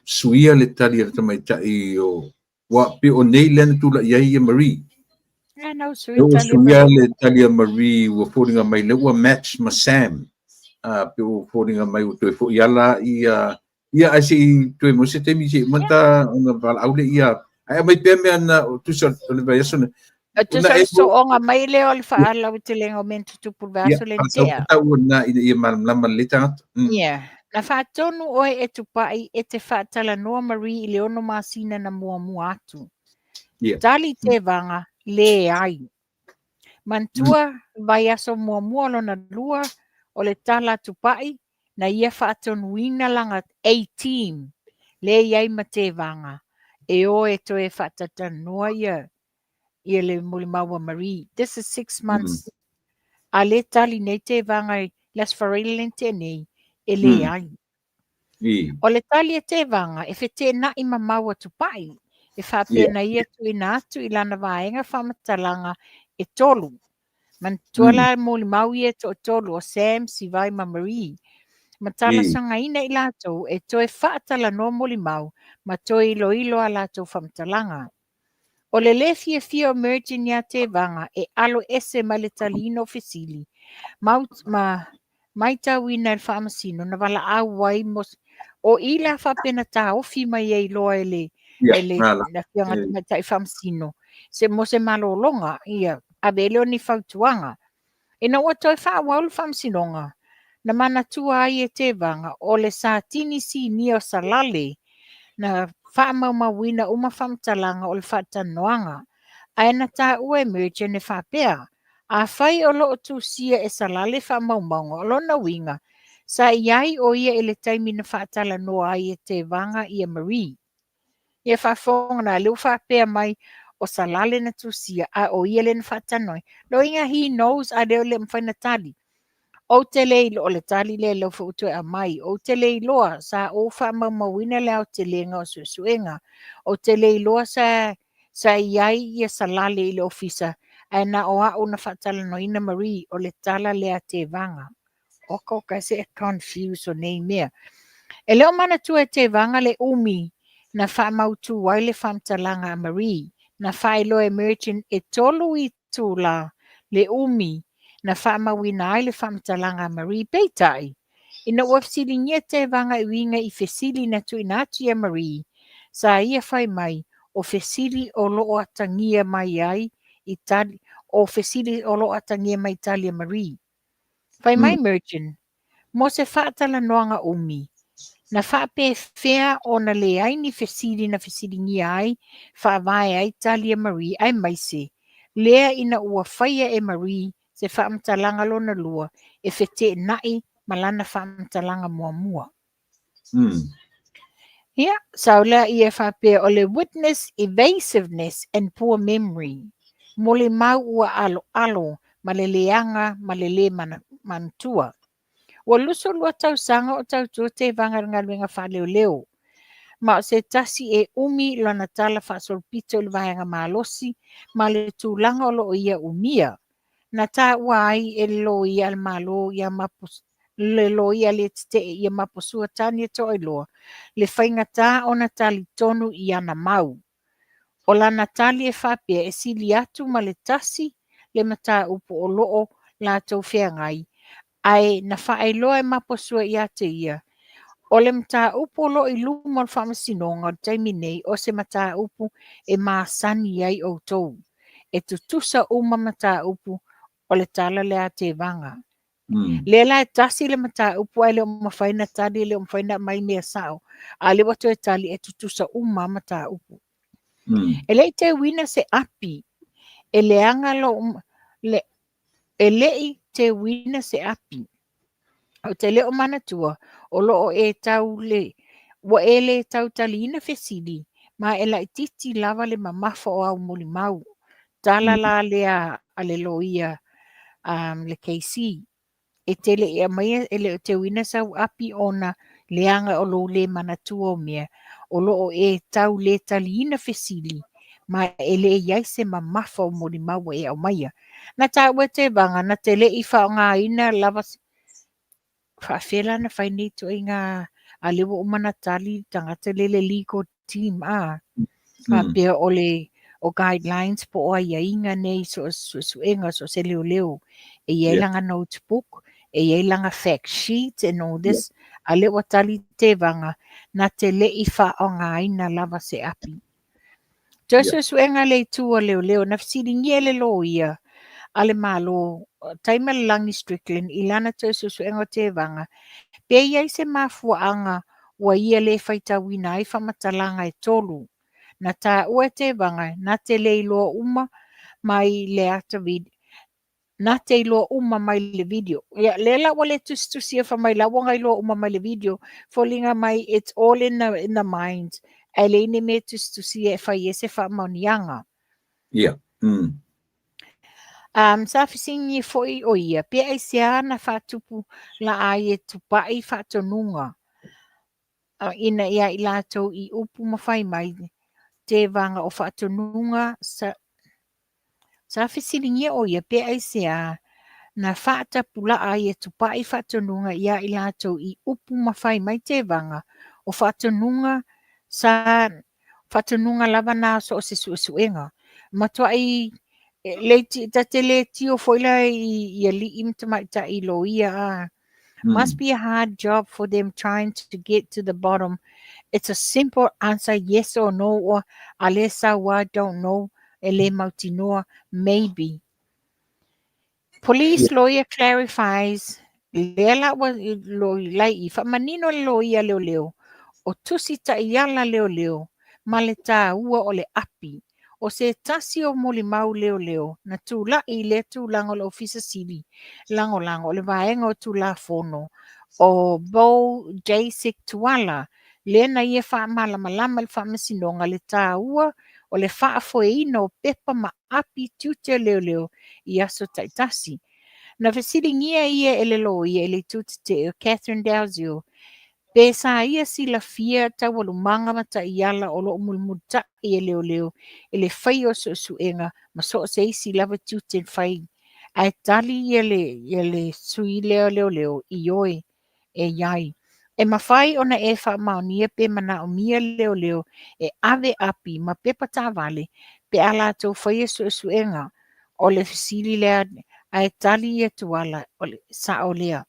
suia le tali a le tamaitai o, ua pe o nei lea na tulai ai ia Marie. Ah, na sui Ua tali a suia Marie. le tali a Marie ua foliga mai lea ua match ma Sam. Pe ua foliga mai ua toe foi ala ia ia ae se i toe mo se taimi se i mata ona valaau le ia ae aumai pea mea na tusa o le vaiaso na E tusa o le sooga mai lea o le faalautelega o mea na tutupu i le vaiaso lea na tea. Ia, na ina ia malamalama lelei tagata. Ia. Na faatonu oe e Tupai e te faatalanoa Marie i le 6 masina na muamua atu. Tali Tevaga, leai. Manatua, vaiaso muamua lona lua o le tala a Tupai, na ia faatonuina lana A-team lea e i ai ma Tevaga e o e toe faatatalanoa ia ia le molimau a Marie. This is 6 months. A le tali nei Tevaga i le Aso Faraile lea na tea nei, e leai. O le tali a Tevaga e feteenai ma mau a Tupai, e faapea na ia tuuina atu i lana vaega faamatalaga e 3. Manatua la molimau ia e toatolu o Sam, Sivai ma Marie. Ma talosagaina i latou e toe faatalanoa molimau ma toe iloilo a latou faamatalaga. O le lē fiafia o Mergin ia Tevaga e alo ese mai le taliina o fesili, ma, ma maitauina e le faamasino na valaau ai mo o i la faapea na taofi mai ai loa e le e le afioga tamaitai faamasino se mo se malologa ia ave ai lea o ni fautuaga. Ina ua toe faaauau le faamasinoga, na manatua ai e Tevaga o le Satini Sinia o Salale na faamaumauina uma faamatalaga o le faatalanoaga, ae na taua e Mergen e faapea, afai o lo o tusia e Salale faamaumauga, o lona uiga, sa i ai o ia i le taimi na faatalanoa ai e Tevaga ia Marie. Ia faafofoga la, lea ua faapea mai o Salale na tusia, a o ia lea na faatalanoa. Loiga, he knows, a lea o le mafai na tali. Ou te le iloa, o le tali lea lea foi ua toe aumai, ou te le iloa sa ou faamaumauina le aotelega o suesuega. Ou te le iloa sa, sa i ai ia Salale i le ofisa, ae na o au na faatalanoaina Marie, o le tala lea a Tevaga. Oka oka se e confuse o nei mea. E le o manatua e Tevaga le umi Na faamautu ai le faamatalaga a Marie. Na faailoa e Merchant e 3 itula le umi na faamauina ai le faamatalaga a Marie. Peitai, ina ua fesiligia Tevaga e uiga i fesili na tuuina atu ia Marie, sa ia fai mai o fesili o lo o atagia mai ai i tali o fesili o lo o atagia mai i tali a Marie. Fai mai Merchant, mo se faatalanoaga umi, na faapefea ona leai ni fesili na fesiligia ai faavae ai tali a Marie aemaise lea ina ua faia e Marie se faamatalaga lona lua e feteenai ma lana faamatalaga muamua. Ia, sau lea faapea o le witness evasiveness and poor memory. Molimau ua aloalo ma le leaga ma le le manatua. Ua 22 tausaga o tautua Tevaga i le galuega faaleoleo. Ma o se tasi e umi lana tala faasolopito i le vaega malosi ma le tulaga o lo o ia umia. Na taua ai e le loia a le Malo ia le loia le tetee ia Maposua Tania Toailoa le faigata ona talitonu i ana mau. O lana tali e faapea e sili atu ma le tasi le mataupu o lo o latou feagai, ae na faailoa e Maposua ia te ia, o le mataupu o lo o i luma o le faamasinoga o le taimi nei o se mataupu e masani ai outou. E tutusa uma mataupu o le tala lea a Tevaga. Lea la e tasi le mataupu ae le o mafai na tali, e le o mafai na aumai mea sao. A lea ua toe tali e tutusa uma mataupu. E le i teuina se api, e leaga lo le, e le i teuina se api. Ou te le o manatua o lo o e tau le, ua e le tau taliina fesili, ma e laitiiti lava le mamafa o au molimau. Tala la lea a le loia le KC. E te le i aumaia, e le o teuina sau api ona leaga o lou le manatua o mea, o lo o e tau le taliina fesili, ma e le i ai se mamafa o molimau ua e aumaia. Na taua e Tevaga, na te le i faaaogaina lava faafefea la na fai nei ituaiga a lea ua uma ona tali le tagata lea le legal team a faapea o le o guidelines po o aiaiga nei so o suesuega so o se leoleo e i ai lana notebook, e i ai lana fact sheet and all this. A lea ua tali Tevaga na te le i faaaogaina lava se api. Toe suesuega le itu a leoleo na fesiligia e le loia a le Malo Taimalelagi Strickland i lana toe suesuega o Tevaga pe i ai se mafuaaga ua ia le faitauina ai faamatalaga e 3. Na taua e Tevaga na te le iloa uma mai le ata video, na te iloa uma mai le video. Ia, lea la ua le tusitusia fai mai la ua na iloa uma mai le video, foliga mai it's all in the mind. Ae leai ni mea tusitusia e fai ai se faamaoniaga. Sa fesiligia foi o ia, pe aisea na faatupu la ai e tupai faatonuga ina ia i latou i upu ma fai mai Tevaga o faatonuga sa fesiligia o ia pe aisea na faatapulaa ai e tupai faatonuga ia i latou i upu ma fai mai Tevaga o faatonuga sa faatonuga lava na so o se suesuega. Matuai le ta te le tio foi la i alii ma tamaitai loia a. Must be a hard job for them trying to get to the bottom. It's a simple answer, yes or no, or a le sau I don't know, e le mautinoa, maybe. Police lawyer clarifies, lea la ua lai i faamanino le loia leoleo, o tusi taiala leoleo, ma le tāua o le api, o se tasi o molimau leoleo, na tula'i i lea tulaga o le Ofisa Sili Lagolago o le vaega o Tulafono o Bo Jasek Tuala, lea na ia faamalamalama le faamasinoga le tāua o le faafoeina o pepa ma api tiute leoleo i aso taitasi. Na fesiligia ia e le loia i le itu tetee o Catherine Dalziel, pe sa ia silafia taualumaga ma taiala o lo o mulimulita'i e leoleo i le faia o suesuega ma so o se isi lava tiute fai. Ae tali ia le sui lea leoleo ioe e iai. E mafai ona e faamaonia pe manaomia leoleo e ave api ma pepa taavale pe a latou faia suesuega. O le fesili lea ae tali ia Tuala, o le sao lea.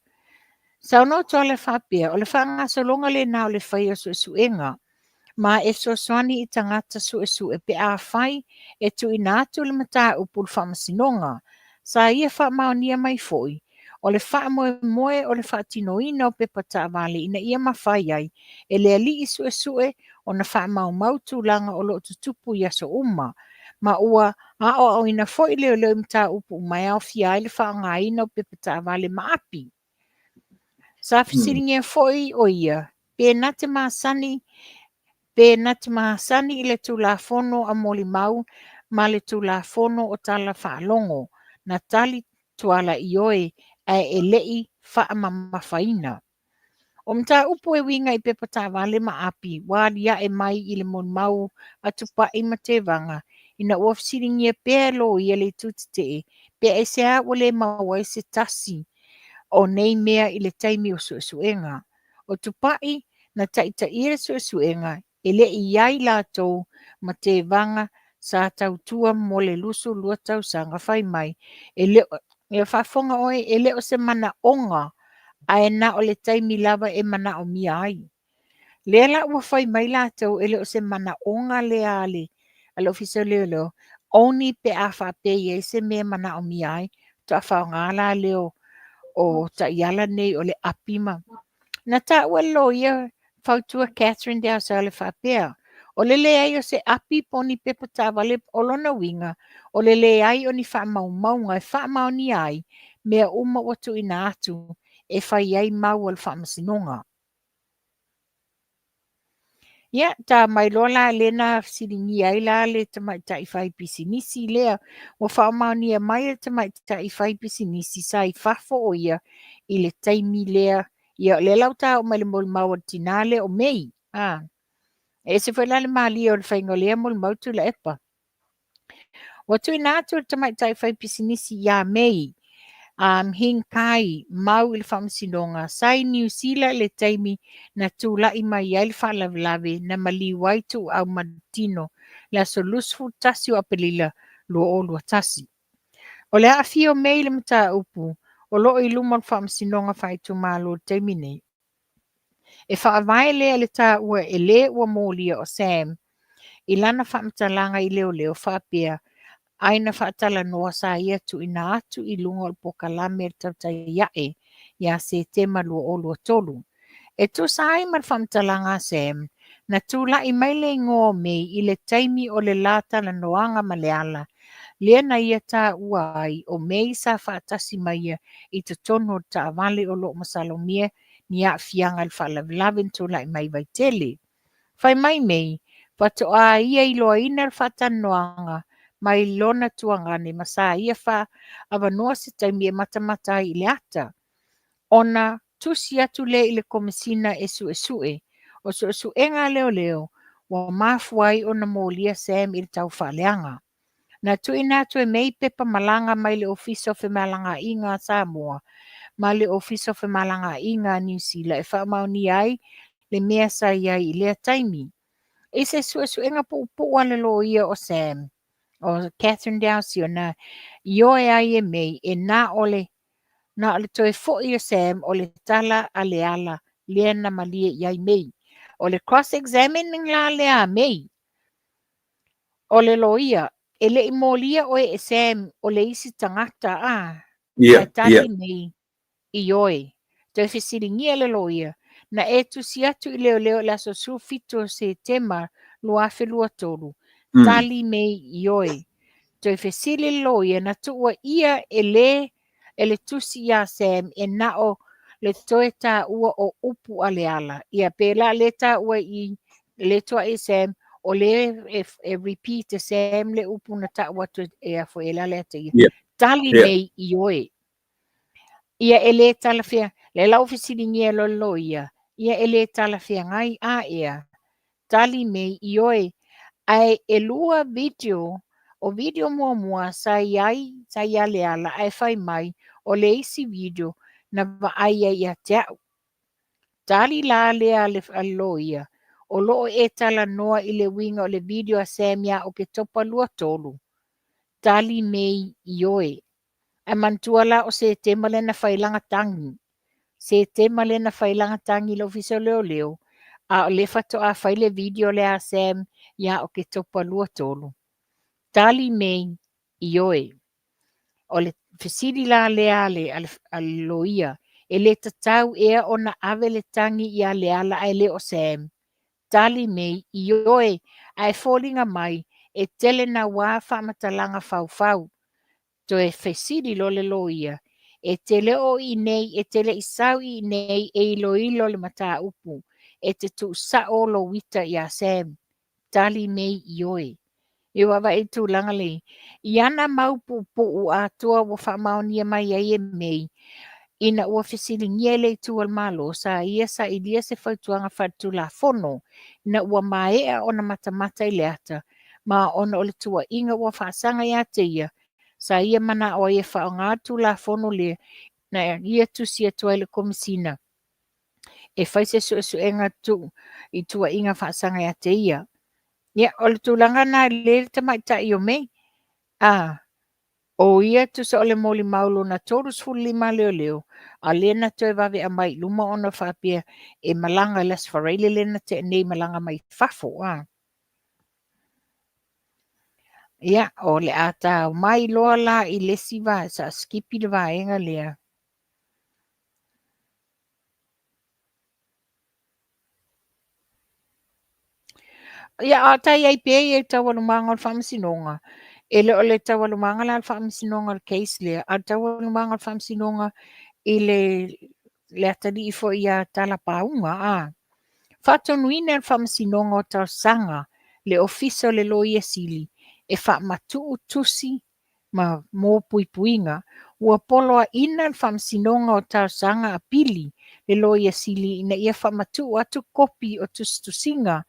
Saunoa Tuala faapea, o le faagasologa lena o le faia o suesuega ma e fesoasoani i tagata suesue pe afai e tuuina atu le mataupu i le faamasinoga. Sa ia faamaonia mai foi, o le faamoemoe o le faatinoina o pepa taavale ina ia mafai ai e le alii suesue ona faamaumau tulaga o lo o tutupu i aso uma, ma ua aoaoina foi leoleo i mataupu uma e aofia ai le faaaogaina o pepa taavale ma api. Sa fesiligia foi o ia pe na te masani pe na te masani i le Tulafono a Molimau ma le Tulafono o Tala Faalogo. Na tali Tuala ioe ae e le i faamamafaina. O mataupu e uiga i pepa taavale ma api ua aliae mai i le molimau a Tupai ma Tevaga ina ua fesiligia pea e loia le itu tetee pe aisea ua le maua ai se tasi o nei mea i le taimi o suesuega. O Tupai na taitaia le suesuega e le i i ai latou ma Tevaga sa tautua mo le 22 tausaga fai mai e le o, ia faafofoga oe, e le o se manaoga ae na o le taimi lava e manaomia ai. Lea la ua fai mai latou e le o se manaoga lea a le Ofisa o Leoleo, only pe a faapea e i ai se mea e manaomia ai, faatoa faaaoga la lea o taiala nei o le api ma... Na taua e le loia fautua Catherine Dalzell e faapea, o le leai o se api po o ni pepa taavale o lona uiga, o le leai o ni faamaumauga e faamaonia ai mea uma ua tuuina atu e fai ai mau a le faamasinoga. Ia, ta mai loa la lea na fesiligia ai la le tamaitai fai pisinisi lea. Ua faamaonia mai e le tamaitai fai pisinisi sa i fafo o ia i le taimi lea. Ia, o lea la ua ta oo mai i le molimau a le tinā lea o Mei. E ese foi la le malie o le faiga o lea molimau Tuilaepa. Ua tuuina atu e le tamaitai faipisinisi ia Mei Hing Kai mau i le faamasinoga sa i Niu Sila i le taimi na tulai mai ai le faalavelave na maliu ai Tuuau ma le tino i le aso 21 o Aperila 2021. O le aafia o Mei i le mataupu o lo o i luma o le faamasinoga faaitumalo i le taimi nei. E faavae lea i le taua e le ua molia o Sam i lana faamatalaga i leoleo faapea ai na faatalanoa sa ia tuuina atu i luga o le polokalame a le Tautai Ae ia Setema 2023. E tusa ai ma le faamatalaga a Sam, na tulai mai le igoa o Mei i le taimi o le la talanoaga ma Leala, lea na ia taua ai o Mei sa faatasi ma ia i totonu o le taavale o lo o masalomia ni aafiaga i le faalavelave na tulai mai i Vaitele. Fai mai Mei, faatoa ia iloaina le faatalanoaga mai lona tuagane ma sa ia faaavanoa se taimi e matamata ai i le ata. Ona tusi atu lea i le Komesina e suesue. O suesuega a leoleo ua mafua ai ona molia Sam i le taufaaleaga. Na tuuina atu e Mei pepa malaga mai le Ofisa o Femalagaaiga a Samoa ma le Ofisa o Femalagaaiga a Niu Sila e faamaonia ai le mea sa i ai i lea taimi. I se suesuega puupuu a le loia o Sam, o Catherine Dalziel, na ioe ai e Mei e na o le toe foi o Sam o le tala a Leala lea na malie i ai Mei. O le cross-examining la lea a Mei, o le loia, e le i molia oe e Sam o le isi tagata a ae tali Mei, ioe. Toe fesiligia le loia, na e tusi atu i leoleo i le aso 17 o Setema 2023, tali Mei, ioe. Toe fesili le loia, na tuua ia e le e le tusi iā Sam e na o le toe taua o upu a Leala. Ia, pēlā lea taua i le tuaʻi e Sam, o le e repeat e Sam le upu na taua atu e a foi e Leala ia te ia. Tali Mei, ioe. Ia e le talafea, lea la ua fesiligia loa le loia, ia e le talafeagai a ea. Tali Mei, ioe. Ae elua video, o video muamua sa i ai, sa ia Leala ae fai mai o le isi video na vaai ai ia te au. tali la lea a le loia, o lo o e talanoa i le uiga o le video a Sam ia Oketopa 23. Tali May, Ioe. Ae manatua la o Setema lea na fai lana tagi. Setema lea na fai lana tagi i le Ofisa o Leoleo, a o lea faatoa fai le video lea a Sam ia Oketopa 23. Tali May, Ioe. O le fesili la lea a le, a le, a le loia, e le tatau ea ona ave le tagi ia Leala ae le o Sam? Tali May, Ioe, ae foliga mai e tele nauā faamatalaga faufau. Toe fesili loa le loia, E te le o i inei, e te le i sau i inei e iloilo le mataupu, e te tuusao lou ita iā Sam. Tali May, Ioe. I vaavaai i le tulaga lea, i ana mau puupuu atoa ua faamaonia mai ai e May, ina ua fesiligia e le Itu a le Malo, sa ia sailia se fautuaga faaletulafono ina ua maea ona matamata i le ata, ma ona o le tuuaiga ua faasaga ia te ia, sa ia manao ai e faaaoga le Tulafono lea na ia tusi atu ai i le Komesina e fai se suesuega tuu i tuuaiga faasaga ia te ia. Ia, o le tulaga lena i le tamaitai o May. A, o ia tusa o le molimau lona 35 a leoleo, a lea na toe vave aumai i luma ona faapea e malaga i le Aso Faraile lea na tea nei, malaga mai fafo. A. Ia, o le a ta mai loa la i le isi vaega, sa skipi le vaega lea. Ia, a o ta i ai pea ia i taualumaga o le faamasinoga, e le o le taualumaga la o le faamasinoga o le case lea, a o le taualumaga o le faamasinoga i le, le atalii foi ia Talapauga, a. Faatonuina e le Faamasinoga o Talosaga le Ofisa o le Loia Sili e faamatuu tusi ma mo puipuiga. Ua poloaiina le Faamasinoga o Talosaga Apili le Loia Sili ina ia faamatuu atu kopi o tusitusiga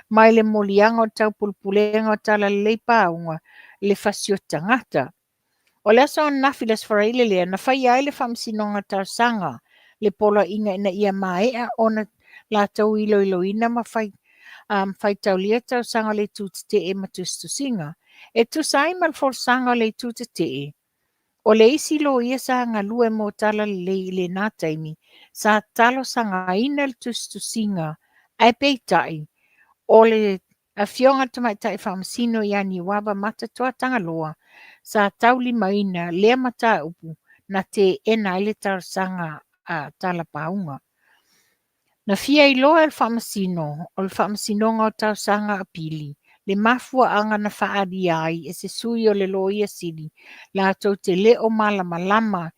mai le moliaga o le Taupulepulega o Talalelei Pauga le fasioti tagata. O le aso ananafi le Aso Faraile lea, na faia ai le Faamasinoga Talosaga le poloaiga ina ia maea ona latou iloiloina ma fai, um, faitaulia talosaga o le itu tetee ma tusitusiga. E tusa ai ma le folasaga o le itu tetee, o le isi loia sa galue mo Talalelei i lena taimi, sa talosagaina le tusitusiga, ae peitai, o le Afioga i le Tamaitai Faamasino ia Niuava Mata Tuatagaloa sa taulimaina lea mataupu na teena ai le talosaga a Talapauga. Na fia iloa e le Faamasino o le Faamasinoga o Talosaga Apili le mafuaaga na faaalia ai e se sui o le Loia Sili latou te le o malamalama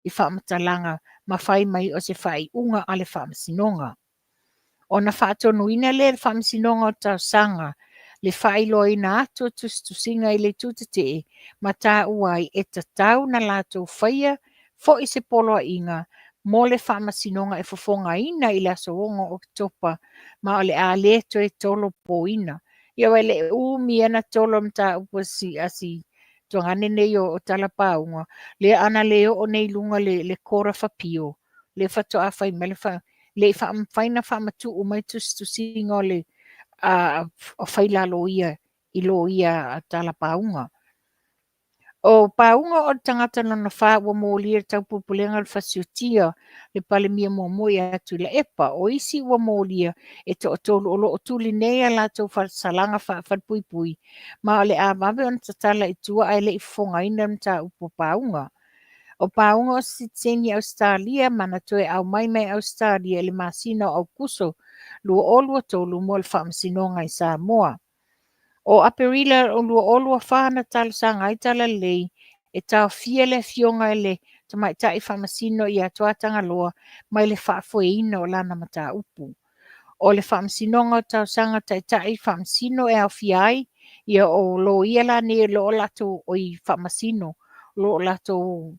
i faamatalaga ma fai mai o se faaiuga a le Faamasinoga. Ona faatonuina lea e le Faamasinoga o Talosaga le faailoaina atu o tusitusiga i le itu tetee ma taua ai e tatau na latou faia foi se poloaiga mo le Faamasinoga e fofogaina i le aso 6 Oketopa ma o le a le toe tolopoina. Ia aua e le umi lava na tolo le mataupu a si, a si tuagane nei o, o Talapauga, lea ana le oo nei i luga le, le Court of Appeal, lea faatoa fai mai le fa, le i faamafai na faamatuu mai tusitusiga o le a failaloia i loia a Talapauga. O Pauga o le tagata lona fa ua molia le taupulepulega o le fasiotia le Palemia muamua ia Tuilaepa. O isi ua molia e toatolu o lo o tuli nei a latou fasalaga faafalepuipui ma o le a vave ona tatala i tua ae le i fofogaina le mataupu a Pauga. O Pauga o se sitiseni Ausetalia ma na toe aumai mai Ausetalia i le masina o Aukuso 2023 mo le faamasinoga i Samoa. O Aperila 2024 na talosaga ai Talalelei e taofia le afioga i le Tamaitai Faamasino ia Tuatagaloa mai le faafoeina o lana mataupu. O le Faamasinoga o Talosaga Taitai Faamasino e aofia ai ia o loia la nei o lo o latou oi faamasino o lo o latou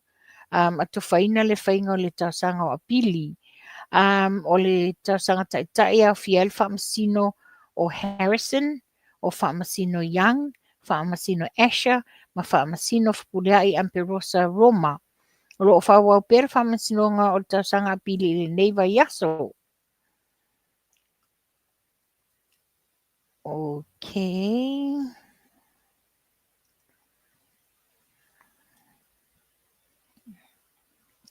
um, atofaina le faiga o le talosaga o apili. Um, o le talosaga taitai e aofia ai le faamasino o Harrison, o faamasino Young, faamasino Asher ma faamasino Fepuleai Amperosa Roma. O lo o faaauau pea le faamasinoga o le talosaga apili i lenei vaiaso. Okay.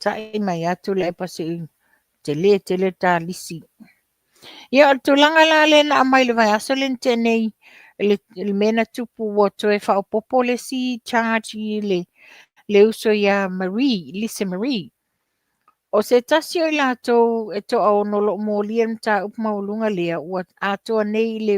Sa'i mai atu le epa se i tele tele ta lisi. Ia o le tulaga la lea na aumai i le vaiaso lea na tea nei, le mea na tupu ua toe faaopoopo le isi charge i le uso ia Marie, Lisa Marie. O se tasi o i latou e toaono o lo o molia le mataupu maualuga lea ua atoa nei i le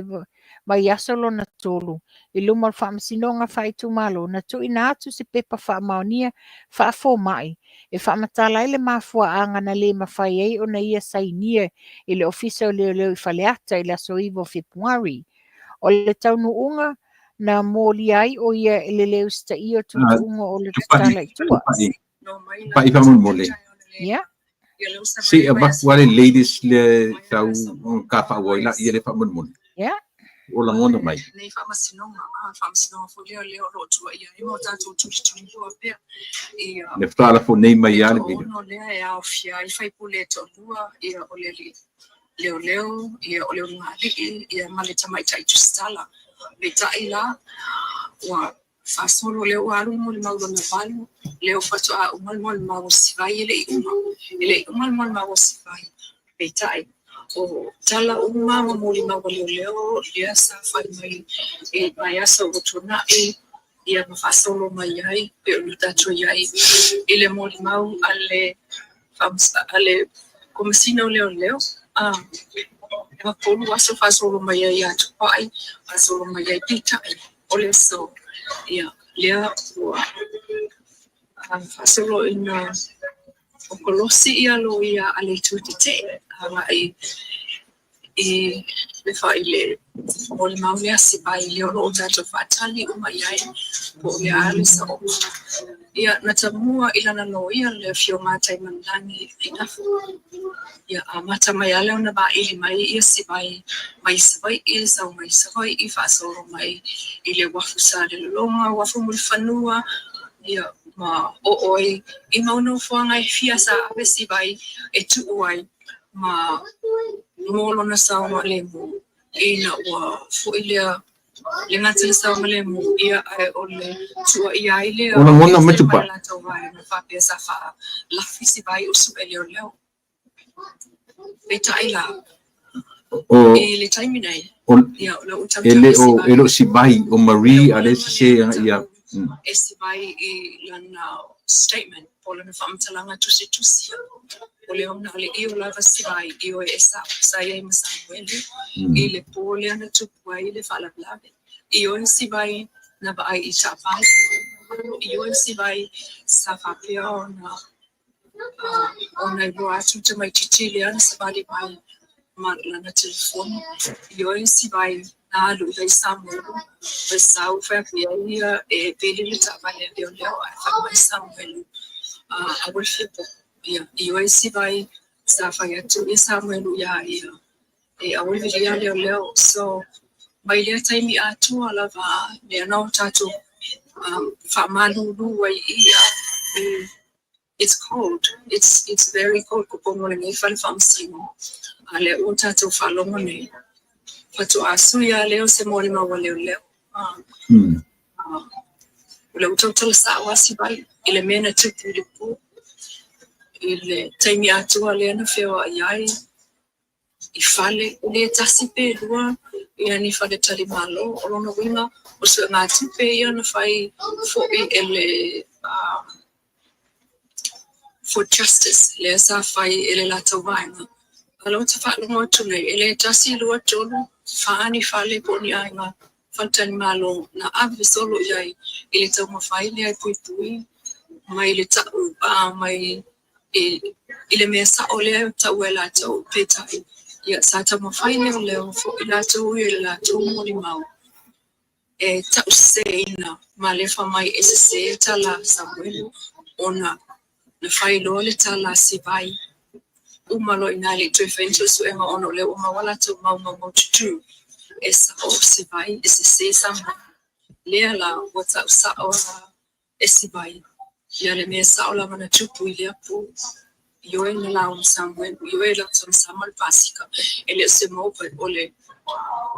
vaiaso lona tolu i luma o le Faamasinoga Faaitumalo na tuuina atu se pepa faamaonia faafomai e faamatala ai le mafuaaga na le mafai ai ona ia sainia i le Ofisa o Leoleo i Faleata i le aso 9 o Fepuari. O le taunuuga na molia ai o ia i le le usitaia o tuutuuga o le tatala i tua. Tupai faamolemole. Ia. Se i avatu lava le latest lea sau ka faaauau ai laia lea faamolemole. Ia. O lagona mai. Le faatoa lafo nei mai lava le video. O lagona mai Tupai. O, o, e le o, e le o Sivai, o Marie, a lea e sese agai ia.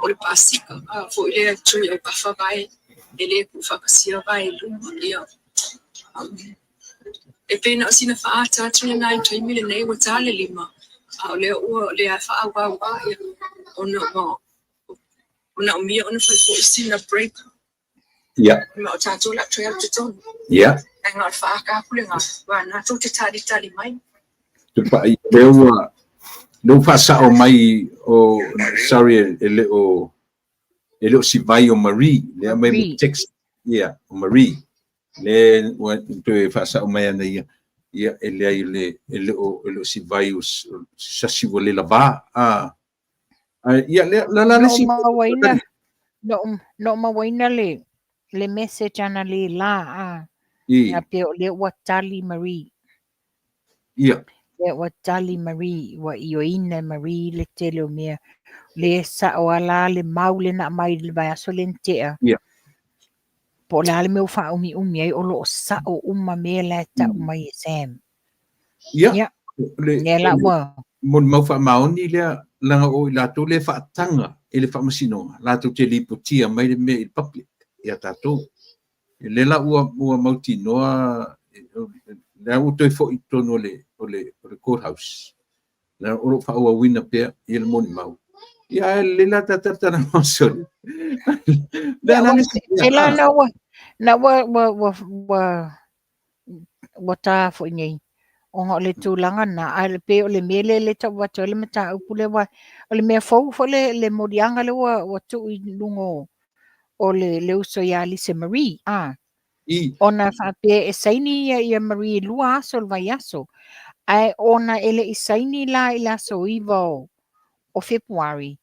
O le pasika foi lea tui au afa vae e le tuufaatasia vae i luma. Ia, e pei na o sina faaata atu lena i le taimi lenei ua ta le 5, a o lea ua o lea e faaauau lava ona ua manaomia ona fai foi sina break. Ma o tatou o le a toe alu i totonu. Ae na o le faaata atu lena, aua o lena tou te talitali mai. Tupai, lea ua lea ua faasao mai o sorry e le o e le o Sivai o Marie lea mai mo text ia o Marie le ua toe faasao mai ana ia ia e leai le e le o e le o Sivai o sasi ua le lava a ia le la la le si mauaina no no mauaina le le message ana le la a ia pe o le ua tali Marie. Ia. Lea ua tali Marie, ua ioeina e Marie le tele o mea. Le sao a la le mau le na aumai i le vaiaso lea na tea. Ia. Po o le a le mea ua faaumiumi ai, o lo o sao uma mea la e tau mai e Sam. Ia. Ia. Le, Lea la ua... Molimau faamaoni lea, leaga o i latou lea e faataga e le Faamasinoga, latou te lipotia mai le mea i le public ia tatou. Lea la ua ua mautinoa lea ua toe foi i totonu o le o le o le courthouse. La o lo o faaauauina pea ia le molimau. Ia ae lelei la ta talatalanoa soli. Lea la le Se la na ua na ua ua ua ua ua ta foi nei ona o le tulaga na ae pei o le mea lea le tau avatu ai le mataupu lea aua o le mea fou foi le le moliaga lea ua ua tuu i luga o o le, le uso ia Lise Marie, a. I. Ona faapea e saini ia ia Marie i 2 aso o le vaiaso. Ae ona e le i saini la i le aso 9 o, o Fepuari,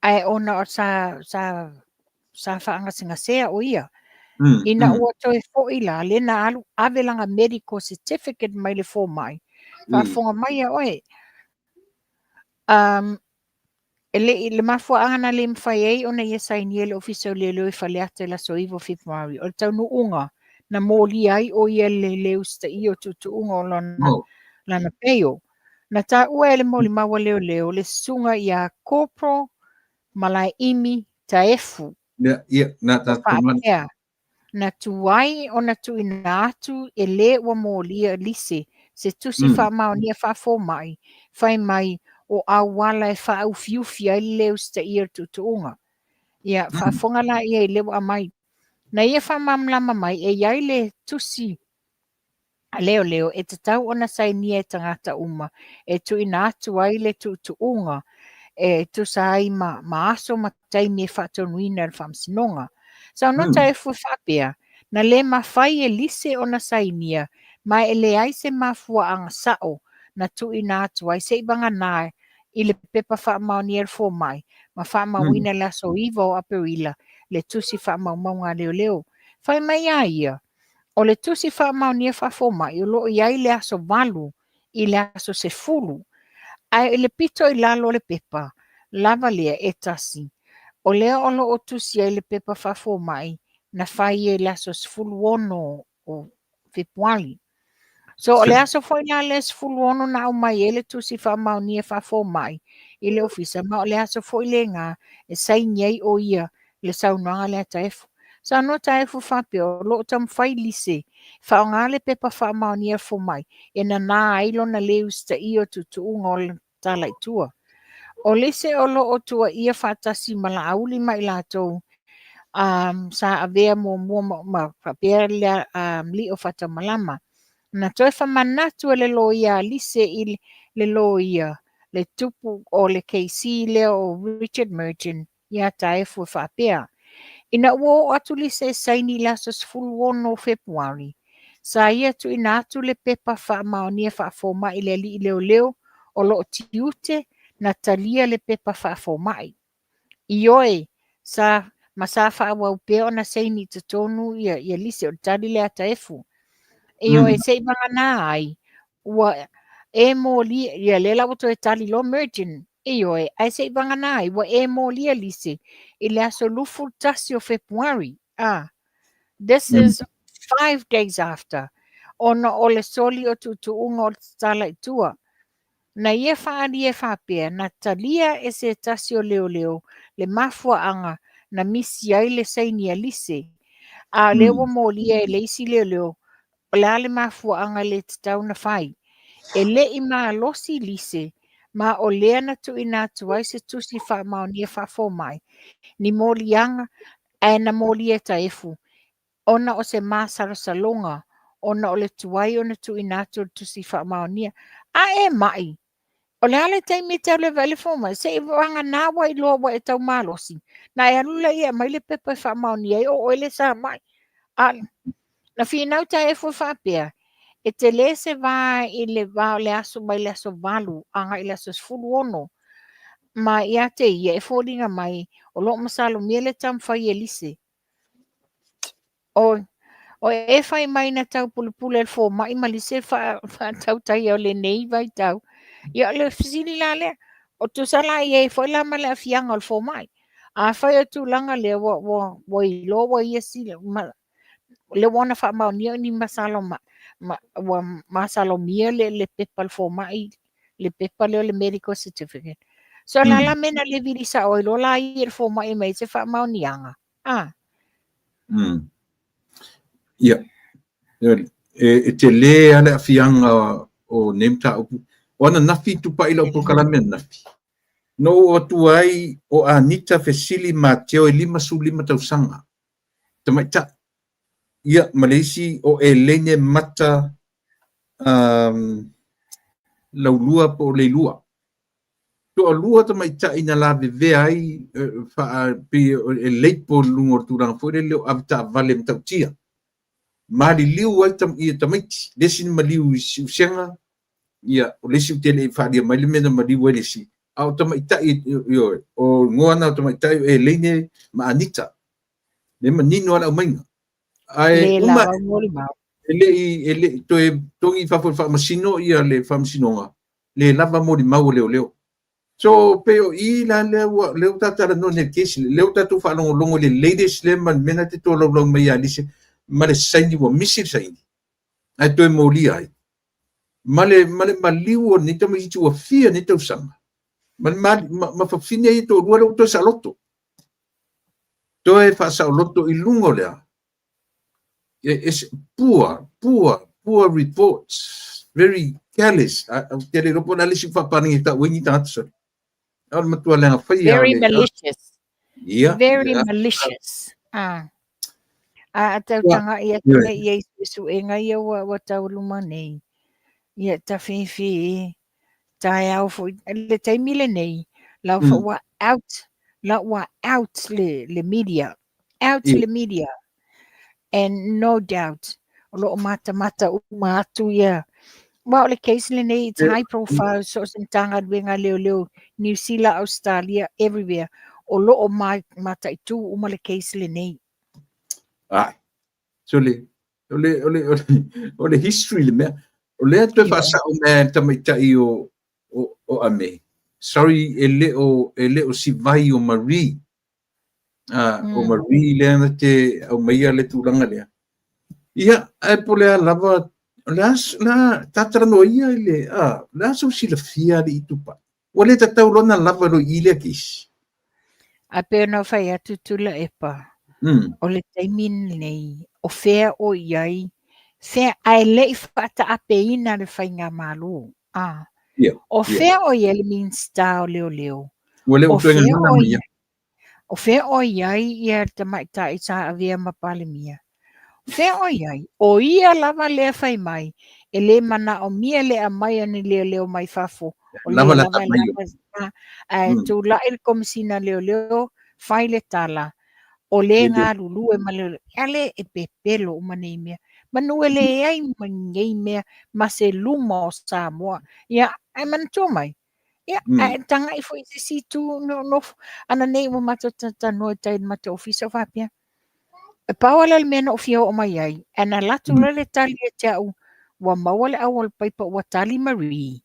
ae ona o sa, sa, sa faagasegasea o ia. Ina ua toe foi la, lea na alu ave lana medical certificate mai le fomai, faafofoga mai ia oe. E le i, le mafuaaga na le mafai ai ona ia sainia e le Ofisa o Leoleo i Faleata i le aso 9 o Fepuari, o le taunuuga na molia ai o ia le le usitaia o tuutuuga o lona, lana peio. Na taua e le molimau a leoleo le susuga ia Corporal Malaeimi Taefu. Ia, ia, na Ua faapea, Na tuai ona tuuina atu e le ua molia Lise se tusi faamaonia faafomai, fai mai o auala e faaufiufi ai le le usitaia o le tuutuuga. Ia, faafofoga laia i lea ua aumai. Na ia faamalamalama mai e i ai le tusi a leoleo e tatau ona sainia e tagata uma e tuuina atu ai le tuutuuga e tusa ai ma, ma aso ma taimi e faatonuina e le Faamasinoga. Saunoa Taefu e faapea, na le mafai e Lise ona sainia ma e leai se mafuaaga sao na tuuina atu ai se'i vagana i le pepa faamaonia e le fomai ma faamauina i le aso 9 o Aperila le tusi faamaumauga a leoleo. Fai mai a ia, O le tusi faamaonia faafomai o lo o i ai le aso 8 i le aso 10, ae i le pito i lalo o le pepa lava lea e tasi, o lea o lo o tusi ai le pepa faafomai na fai i le aso 16 o Fepuari. So o le aso foi la lea 16 na aumai ai le tusi faamaonia faafomai i le ofisa, ma o le aso foi lena e saini ai o ia le saunoaga lea a Taefu. Saunoa Taefu faapea o lo o taumafai Lise faaaoga le pepa faamaonia fomai e nanā ai lona le usitaia o tuutuuga o le tala i tua. O Lise o lo o tuuaia faatasi ma Laauli ma i latou sa avea muamua ma, ma faapea le lio faataumalama. Na toe famanatu e le loia a Lise i le loia le tupu o le KC lea o Richard Merton ia Taefu e faapea, Ina ua oo atu Lise e saini i le aso 16 o Fepuari, sa ia tuuina atu le pepa faamaonia faafomai i le alii leoleo o lo o tiute na talia le pepa faafomai. Ioe, sa ma sa faaauau pea ona saini i totonu ia, ia Lise, o le tali lea a Taefu. Ioe, se i vagana ai, ua e molia, ia lea la ua toe tali loa Merton, Ioe, ae se i vagana ai, ua e molia Lise i le aso 21 o Fepuari. Ah, this is 5 days after, ona o le soli o tuutuuga o le tatala i tua. Na ia faaalia e faapea, na talia e se tasi o leoleo le mafuaaga na misi ai le saini a Lise, a o lea ua molia e le isi leoleo o le a le mafuaaga le tatau na fai. E le i malosi Lise, ma o lea na tuuina atu ai se tusi faamaonia faafomai, ni moliaga ae na molia e Taefu, ona o se masalosaloga ona o le tuai ona tuuina atu o le tusi faamaonia. A e mai, o le a le taimi e te alu e vaai le fomai, se i vagana ua iloa ua e tau malosi, na e alu lea e aumai le pepa e faamaonia ai o oe le sa mai. A na finau Taefu e faapea, e tele se va i le va o le aso mai le aso 8 agai i le aso 16, ma ia te ia e foliga mai o lo o masalomia le taumafai e Lise. O e fai mai na taupulepule le fomai ma Lise faatautaia o lenei vaitau. Ia o le fesili la lea, o tusa la i ai foi la ma le aafiaga o le fomai. A fai o tulaga lea ua iloa ua ia sila, lea ua ona faamaonia ni masalo ua masalomia le pepa le fomai, le pepa lea o le medical certificate. So la la mea na le vili sao ai loa la ia le fomai mai se faamaoniaga. Ah. Ia. E tele lava le aafiaga o nei mataupu. O ananafi tupai lau polokalame ananafi. Na ou atu ai o Anita Fesili Mateo e 55 tausaga. Tamaitai. Ia, ma le isi o Elene Mata Laulua po o Leilua. Toalua tamaitai na lavevea ai pei e leipo i luga o le tulaga foi lele o avetaavale matautia. Maliliu ai ia tamaiti. Le isi na maliu i Siusega, ia, o le isi ou te le i faaalia mai le mea na maliu ai le isi. A o tamaitai, ioe, o igoa na o tamaitai o Eleine ma Anita. Le manino lava le aumaiga. Ae Le uma lava molimau. E le i toe togi i fafo i le faamasino ia le faamasinoga, le lava molimau o leoleo. So, pei o i la lea ua lea ua tatou talanoa nei i le case lea ua tatou faalogologo i le latest lea ma le mea na te tolaulau mai ia Lise ma le saini ua misi le saini ae toe molia ai. Ma le maliu o lenei tamaitiiti ua fia nei tausaga ma le ma fafine ia toalua lea ua toe saoloto. Toe faasaoloto i luga o le a? Poor, poor, poor reports. Very careless. Ou te le iloa po o le a le isi faapalagi e tau ai ni tagata sole. A o le matua leaga faia Very malicious. Ia. Very malicious. Ah. A tau taga'i atu nei ia i suesuega ia ua tauluma nei. Ia tawhiwhi taeao foi. Le taimi lenei, la ua out, la ua out le media. Out le media. And no doubt, o lo o matamata uma atu ia. Wa o le case lenei, it's high profile, so o se Matagaluega leoleo, New Zealand, Australia, everywhere. O lo o mataitu uma le case lenei. Ai. So le, o le, o le, o le history le mea. O lea toe faasao mea e tamaitai o Ame. Sorry, e le o Sivai o Marie. O Marie lea na te aumaia le tulaga lea. Ia, ae po o le a lava, o le a tatalanoa ia i le, o le a sou silafia alii Tupai. Ua le tatau loa ona lava loa i i lea kesi. Ae pei ona fai atu Tuilaepa, o le taimi lenei, o fea o i ai, fea, ae le i faataapeina le faigamalo. O fea o i ai le Minisita o Leoleo? Ua le o toe gagana mai ia. O fea o i ai ia le tamaitai sa avea ma Palemia? O fea o i ai? O ia lava lea fai mai, e le manaomia le aumai o ni leoleo mai fafo. O lava lea lava lava, ae tulai le Komesina Leoleo, fai le tala, o le galulue ma leoleo. Ale e pepelo uma nei mea. Manu e leai ma nei mea ma se luma o Samoa. Ia, ae manatua mai. Ia, ae taga'i foi i se isi itu nofo. Ana nei ua matou talanoa i tai i le matou ofisa o faapea. E pau lava le mea na ou fia oo mai ai, ae na alu atu loa le tali ia te au, ua maua le au o le paipa ua tali Marie.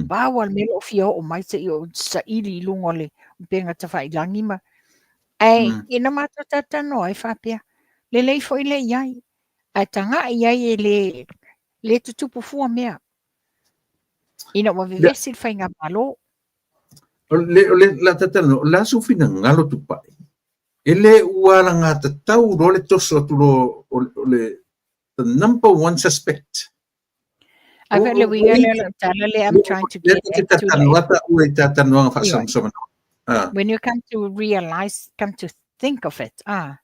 Pau lava le mea na ou fia oo mai se i ou saili i luga o le upega tafailagi ma. Ae ina matou talanoa ai faapea, lelei foi le i ai. Ae taga'i ai e le tutupu fua mea. Ina ua vevesi le faigamalo. O le, o le, la tatalanoa, o le a sou finagalo Tupai? E le ua alagatatau loa le toso atu loa o le the number one suspect. Ai le uiga lea o lau tala lea I'm trying to get at to. When you come to realize, come to think of it, ah.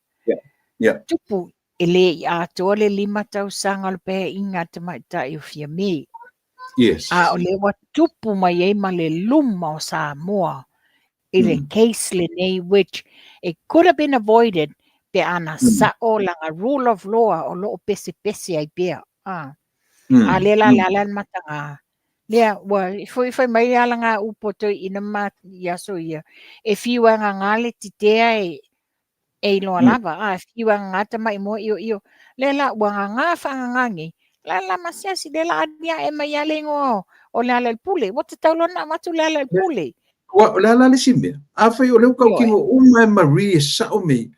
Tupu, e le i atoa le 5 tausaga o le paeaiga a tamaitai o Fiame. A o lea ua tupu mai ai ma le luma o Samoa i le case lenei, which it could have been avoided pe ana sao lana rule of law o lo o pesepese ai pea. Ah. A lea la le ala le mataga. Lea, ua foi fai mai ala ngā upo toi ina ma i aso ia. E fiu a ngā le titea e e iloa lava, a e fiu a ngā tamai moa io io. Lea la, ua ngā ngā whaanganga nei. La la masiasi, lea la aria e mai ale ingoa o le ala i le pule. Ua tatau loa ona avatu le ala i le pule. Ua, o le ala le isi mea. Afai o lea ua kaukino uma e Marie e sao mei,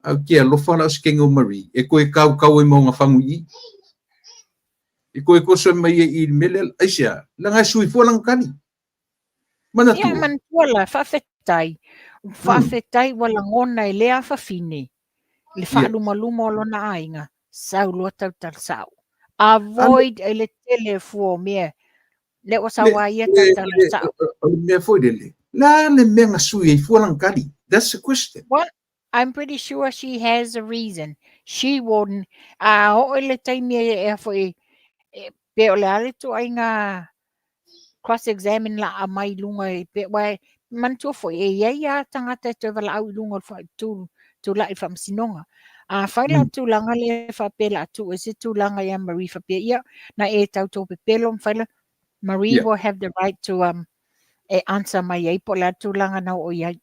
a ou te alofa la o se kenge o Marie, e koe kaukau ai ma ona fagu i i. E koe koso ai mai i i le mea lea, aisea, leaga e sui fua lana tali. Manatua. Ia, manatua la, faafetai. Faafetai ua lagona e lea fafine le faalumaluma o lona aiga, sau loa tautala sao. Avoid e le tele fua o mea. Lea ua sau a ia tautala sao. O le mea foi lele, le a le mea na sui ai fua lana tali? That's the question. Well, I'm pretty sure she has a reason. She won't. A oo i le taimi e a foi, pe o le a le ituaiga cross-examine la a mai lunga i pe, wai, manatua foi, e iai a tagata e toe valaau i luga o le tulai i le faamasinoga. A fai la tulaga lea faapea la tuu ai se tulaga ia Marie faapea, ia, na e tau tō pepelo ma fai la, Marie will have the right to e answer mai ai po o le a le tulaga na oo i ai.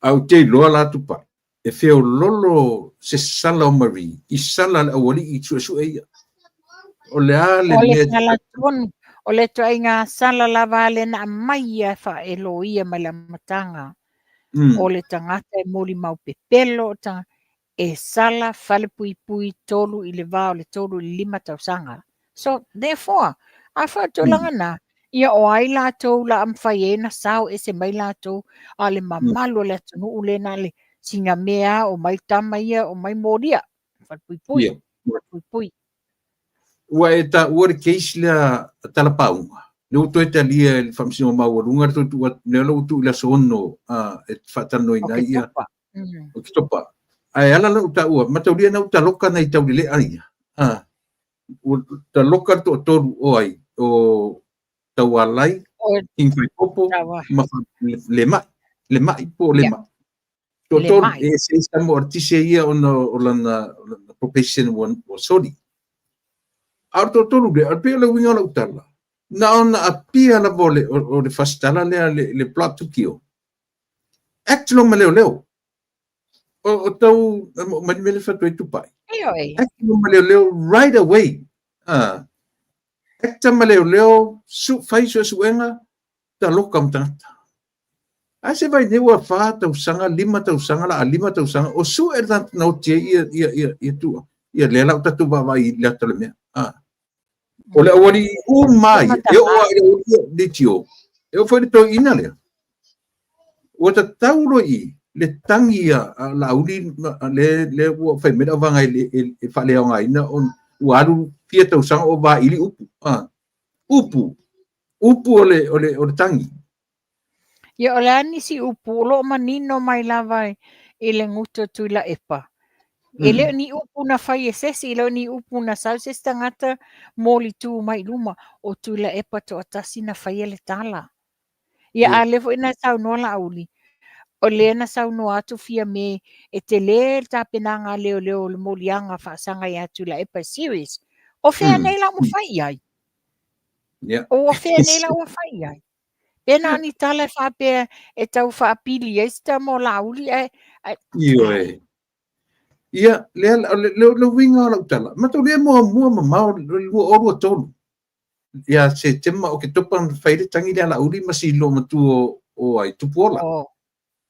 A ou te iloa la Tupai, e feololo se sala o Marie i sala a le aualii i suesue ia. O le a le O le mea sala tonu, o le ituaiga sala lava lea na aumai ia e loia mai le amataga. O le tagata e molimau pepelo, o le tagata e sala falepuipui 3 i le va o le 3 i le 5 tausaga. So, therefore, afai o tulaga na, ia o ai latou la a mafai ai ona sao ese mai latou, a o le mamalu o le atunuu lea na o le sina mea o mai tama ia, o mai molia, falepuipui, falepuipui. Ua e taua le case lea a Talapauga, lea ua toe talia e le Faamasinoga Maualuga le toe tuu atu, lea ua tuu i le aso 6 e faatalanoaina ai ia Oketopa. Ae ala la ou taua, mataulia na uta loka nai taulelea ia. Ua taloka le toatolu o ai, o Taualai, King Faipopo, ma le mai, le mai po o le mai. Toatolu, e se isi tama o artise ia ona o lana probation ua soli. A o le toatolu lea, e pei o le uiga o lau tala, na ona apia lava o le fasitala lea, le plot to kill. Act loa ma leoleo. O tau mai le mea lea e fai atu ai Tupai. Act loa ma leoleo right away. Act ma leoleo, fai suesuega, taloka ma tagata. Ae se vai nei ua 4 tausaga, 5 tausaga, la a 5 tausaga, o sue le tagata na oti ai ia tua. Ia lea la ua tatou vaavaai i le ata o le mea. O le aualii uma ia, e oo lava i le aualii leitio, e oo foi i le toeaina lea. Ua tatau loa i i le tagi a Laauli lea ua fai mai le auvaega e faaleaogaina ona ua alu fia tausaga o vaili upu. Upu, upu o le tagi. Ia, o le a nisi upu o lo o manino mai lava i le gutu o Tuilaepa. E le o ni upu na fai e se isi, e le o ni upu na sau se isi tagata molitu mai i luma, o Tuilaepa toatasi na faia le tala. Ia, a lea foi na saunoa Laauli, o lea na saunoa atu Fiame e tele le tapenaga a leoleo o le moliaga faasaga ia Tuilaepa e serious. O fea nei la ua fai i ai? O fea nei la ua fai i ai? Pe na o ni tala e faapea e tau faapili ai se tama o Laauli ae Ioe. Ia, lea, le uiga o lau tala, mataulia muamua mamao le 2023. Ia Setema Oketopa na fai le tangi lea Laauli ma silo matua o ai Tupuola.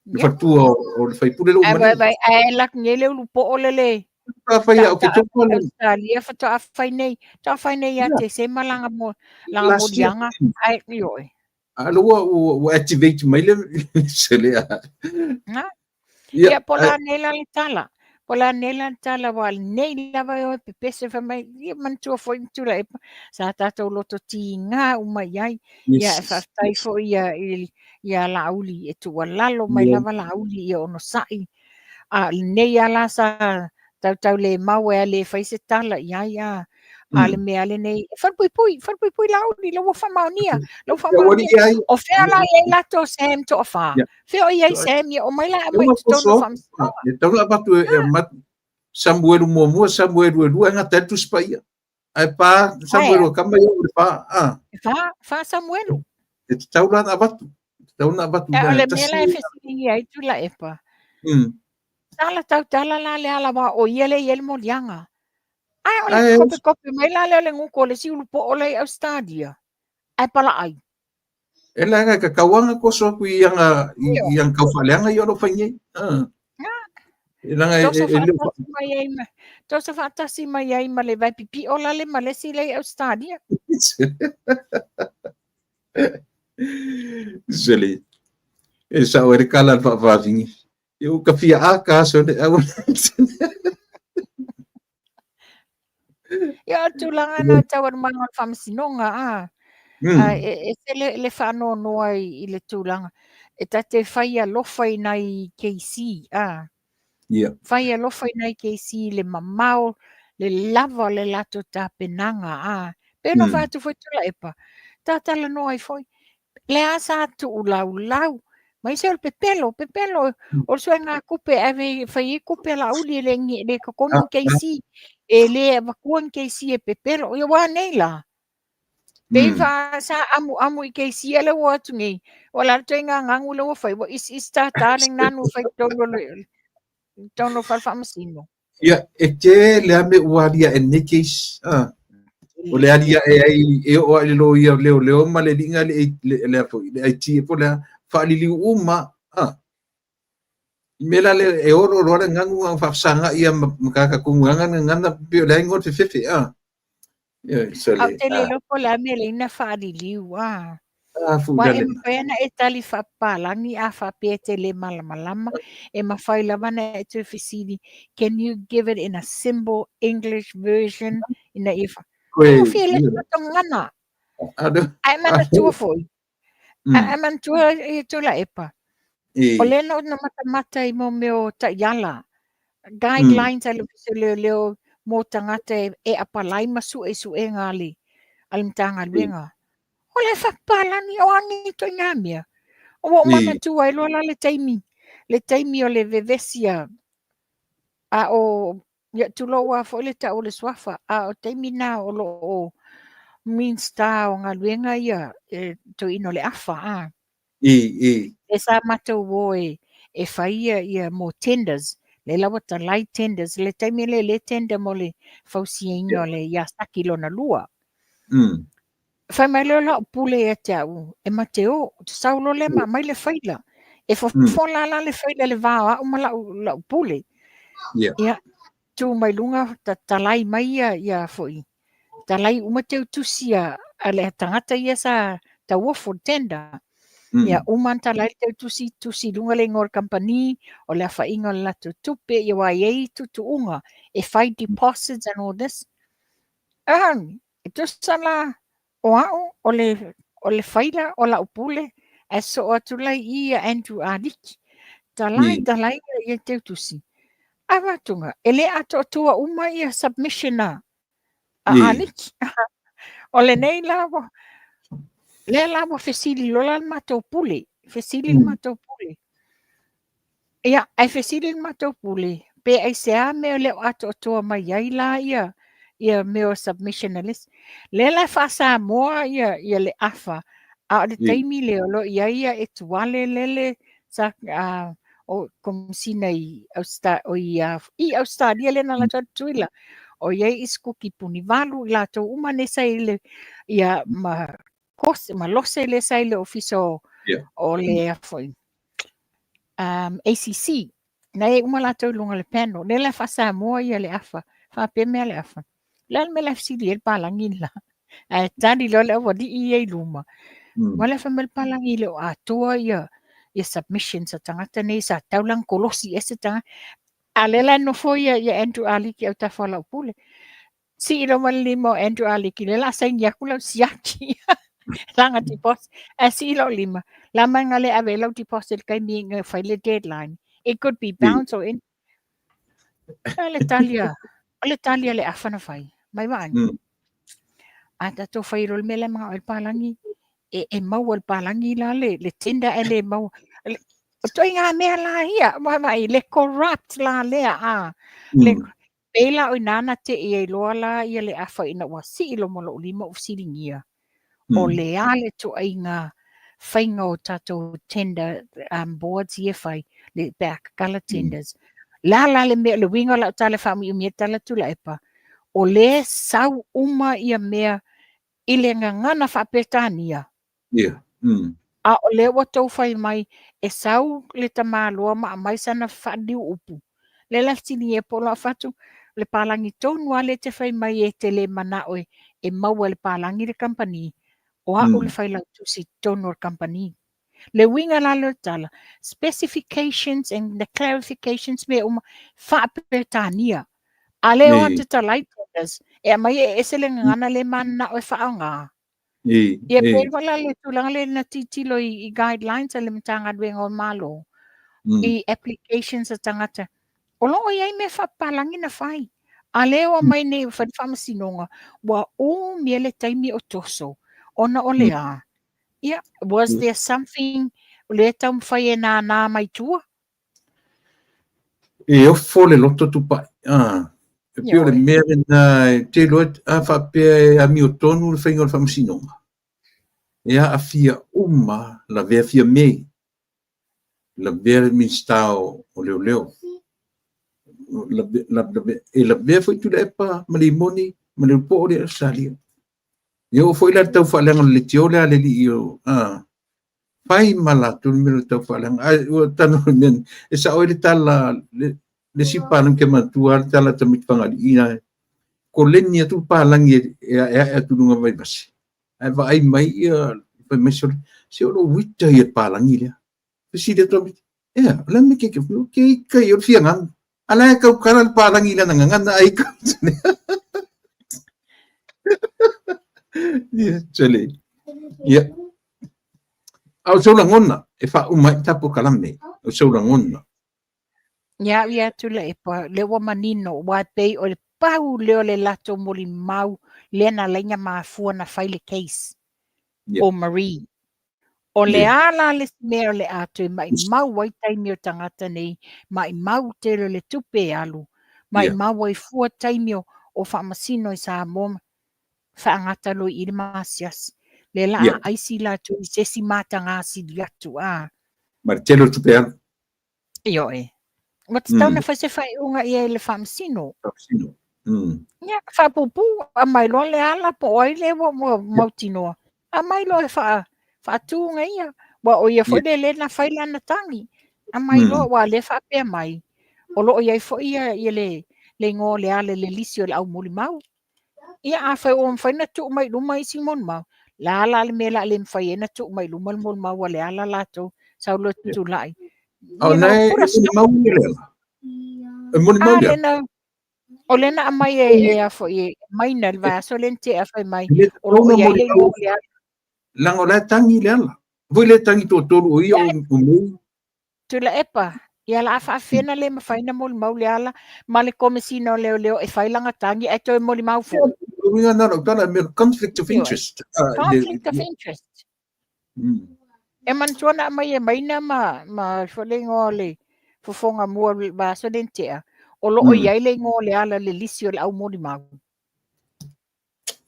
Le faletua o le faipule lou maliu. Ai, ai, ai lak nei le ulu po'o le le. Faatoa fai ia Oketopa le Australia faatoa fai nei, faatoa fai nei ia Tesema lana mo lana moliaga ae ioe. A lo ua activate mai le sele a. Na. Ia po la nei la le tala. Po la nei la le tala wa nei lava e o pepese fai mai ia manatua foi ni Tuilaepa sa tatou loto tiga uma i ai. Ia e faafetai foi ia ia Laauli e tuualalo mai lava Laauli ia onosai. A o lenei lava la sa tautaulemau ai a le fai se tala i ai a. A le mea lenei, e falepuipui, falepuipui Laauli, la ua faamaonia, la ua faamaonia. O fea la i ai latou Sam toafa? Fea o i ai Sam ia omai la aumai i totonu o faamasinoga. E tatau ona avatu e Samuelu muamua, Samuelu e lua, e gata ai le Tusi Paia. Ae pa Samuelu a kama ia o le fa. E fa, fa Samuelu. E tatau la ona avatu. E tatau ona avatu. O le mea la e fesiligia ai Tuilaepa. Sa la tautala la le ala wa o ia le i ai le moliaga. Ae o le kopekope mai la lea o le gutu o le isi ulupo'o la i Ausetalia, ae palaai. E leaga e kakau lava toso atu i aga i aga taufaaleaga ia o lo o fai nei. E leaga e Toso faatasi mai ai ma toso faatasi mai ai ma le vaipipio la le ma le isi la i Ausetalia. Sele. E sao ai le kala a le faavavine. Ia ua ka fia aka aso ne au. Ia o le tulaga na taualumaga o le faamasinoga a. A e ese le, le faanoanoa i, i le tulaga. E ta te fai alofa i nai KC, a. Yeah. Fai alofa i nai KC le mamao, le lava o le latou tapenaga, a. Pei ona fai atu foi Tuilaepa, tatalanoa ai foi. Lea sa tuulaulau mai se o le pepelo, pepelo o le suegatupe e ave e fai ai tupe a Laauli e le, le totogi ni KC, e le avatua ni KC e pepelo. Ia ua nei la. Pei fa sa amuamu i KC a lea ua o atu nei, o le a le ituaiga ganu lea ua fai, ua isiisi tātā le ganu e fai i totonu o le totonu o le fale faamasino. Ia, e tele lava mea ua aliae i lenei case. O le aliae ai e oo lava i le loia leoleo ma le alii le, le, foi, le IT po o le a, faaliliu uma. I mea la lea e olo loa le ganu a faafesagai ia ma tagata tonu e ana le gagana pei o le a igoa le fefefe. Ia, so le, Ae ou te le iloa po o le a mea lea ina faaliliu. Aua e mafai ona e tali faapapalagi a faapea e te le malamalama, e mafai lava ona e toe fesili, can you give it in a simple English version ina ia fa... Faigofie le gagana. Ae manatua foi, ae manatua ia Tuilaepa, o lea na ou matamata i mo mea o taiala, guidelines a le Ofisa o Leoleo mo tagata e apalai ma suesuega a le Matagaluega. O le faapapalagi o a nei ituaiga mea. Ua ou manatua ai loa la le taimi, le taimi o le vevesi a, a o, ia tulou lava foi le tau o le suafa, a o taimi na o lo o Minista o Galuega ia, e Toeaina o Leafa, a. E sa matou o e, e fai ia, ia mo tenders, lea la ua talai tenders, le taimi lea le tender mo le fausiaina o le Yazaki lona lua. Fai mai lea o lau pule ia te au, e ma te o, ou te sau loa lea ma aumai le faila. E fofola la le faila i le va o au ma lau, lau pule. Ia, tu mai luga, talai mai ia, ia foi, talai uma teutusi a, a le tagata ia sa tauofo le tender. Ia, uma ona talai le teutusi, tusi i luga le igoa o le kamupani, o le aofaiga o le latou tupe, ia aua e i ai tuutuuga e fai deposits and all this. Ah, e tusa la o au, o le, o le faila o lau pule, ae sosoo atu la i i ia Andrew Aliki. Talai, talai ia teutusi. Ae avatuga, e le atoatoa uma ia submission a, a Aliki. O lenei la ua, lea la ua fesili loa la le matou pule, fesili le matou pule. Ia, ae fesili le matou pule, pe aisea mea e le o atoatoa mai ai la ia ia mea o submission a le isi. Lea la e faa-Samoa ia, ia le afa, a o le taimi lea o lo o i ai ia Etuale lele sa o Komesina i Austa, o i, i Ausetalia lea na alu atu ai Tutuila, o i ai Isikuki Punivalu, i latou uma nei sa i le, ia ma Kose, ma Lose lea sa i le ofisa o, o le foi, ACC. Na e uma latou i luga o le panel. Lea la e faa-Samoa ia le afa. Faapea mea le afa. Le a le mea la e fesili ai le palagi le la. Ae tali loa le aualii ia i luma. Ua le fai mai le palagi le o atoa ia ia submissions a tagata nei sa tau la ona kolosi ese tagata. A lea la e nofo ia, ia Andrew Aliki autafa o lau pule. Sii loa ma le lima o Andrew Aliki, lea la a saini atu lau siaki. Lana deposit. Ae sii lou lima. La mai nga le ave lau deposit le taimi nga fai le deadline. It could be bounce or anything. O le tali a, o le tali a le afa na fai. Mai vaai. A tatou fai loa le mea lea manao ai le palagi, e maua e le palagi la le tender ae le maua. O ituaiga mea la ia, vaai, le corrupt la lea a. Le, pei la o i ina na tei ai loa la ia le afa ina ua sii loa ma lou lima ou fesiligia. O le a le ituaiga faiga o tatou tender boards ia e fai, le, pe a tatala tenders. Le a la le mea, le uiga o lau tala e faaumiumi ai tala Tuilaepa, o lea e sau uma ia mea i le gagana faa-Peretania. Yeah. A o lea ua tou fai mai e sau le tamaloa ma aumai sana faaliliu upu. Lea la fesiligia po o lau fatu, o le palagi tonu lava lea e te fai mai e te le manao e maua e le palagi le kamupani, o au le failautusi i totonu o le kamupani. Le uiga la lea o le tala, specifications and the clarifications mea uma, faa-Peretania. A lea o atu talai tenders, e aumai e ese le gagana lea e mananao e faaaoga. Ia pei foi la le tulaga lea na tilotilo i guidelines a le Matagaluega o le Malo i applications a tagata. O lo o i ai mea faapapalagi na fai. A lea ua aumai nei ua fai le faamasinoga, ua umi ai le taimi o toso ona o le a? Ia, was there something lea e taumafai e nānā mai tua? E ofo le loto tupai. Ah, e pei o le mea lena e te iloa a faapea e amiotonu le faiga o le faamasinoga. E aafia uma lavea Fiame, lavea le Minisita o Leoleo, e lavea foi Tuilaepa ma Limoni ma Leupoo le Salia. E oo foi la i le tau faaleaga o le leitio lea a le alii o, a, fai ma latou le mea o le tau faaleaga. Ae ua talanoa i mea nei, e sao ai le tala, le isi palagi ke manatua le tala a tamaiti Fagalii na koleni atu le palagi e aeae atu i luga o Vaivase. Ae vaai mai ia, fai mai sole, se o lou ita ia le palagi lea. Fesili atu tamaiti, ea, o le a le mea ke ke ika ia o le fiagaga. A la e taukala le palagi i lana gagana ai ka. Ia, sole. Ia. A o sou lagona e faauma ai ta polokalame, o sou lagona. Ia au ia Tuilaepa, lea ua manino, aua e pei o le pau lea o le latou molimau lea na ala ai ona mafua ona fai le case o Marie. O le a la le isi mea o le a toe maimau ai taimi o tagata nei, maimau tele o le tupe e alu, maimau ai fua taimi o faamasino i Samoa, faagata loa i i le maasiasi. Lea la a aisi latou i se isi mataga sili atu, a. Ma le tele o le tupe alu. Ioe. Ua tatau ona fai se faaiuga i ai le faamasino. Faamasino. Ia, faapuupuu, aumai loa le ala po o ai lea ua mautinoa. Aumai loa e faatu ia. Aua o ia foi lea lea na fai lana tagi. Aumai loa, aua o lea e faapea mai, o lo o i ai foi ia le igoa o le ala i le lisi o le au molimau. Ia, afai ua mafai ona tuu mai i luma isi molimau, le a la le mea o le a le mafai ai ona tuu mai i luma le molimau a Leala latou, sau loa tulai. A o lena e molimau ia Leala. E molimau Leala. O lea na aumai e a foi e Maina i le vaiaso lea na tea fai mai, o lo o i ai le igoa o Leala. Leaga o la e tagi Leala. Foi lea e tagi toatolu o ia o Mei. Tuilaepa, ia la a faafefea na le mafai na molimau Leala ma le Komesina o Leoleo e fai lana tagi ae toe molimau foi. O uiga na lau tala, mea conflict of interest. Conflict of interest. E manatua na aumai e Maina ma foi le igoa o le fofoga mua o le vaiaso lea na tea, o lo o i ai le igoa o Leala i le lisi o le au molimau.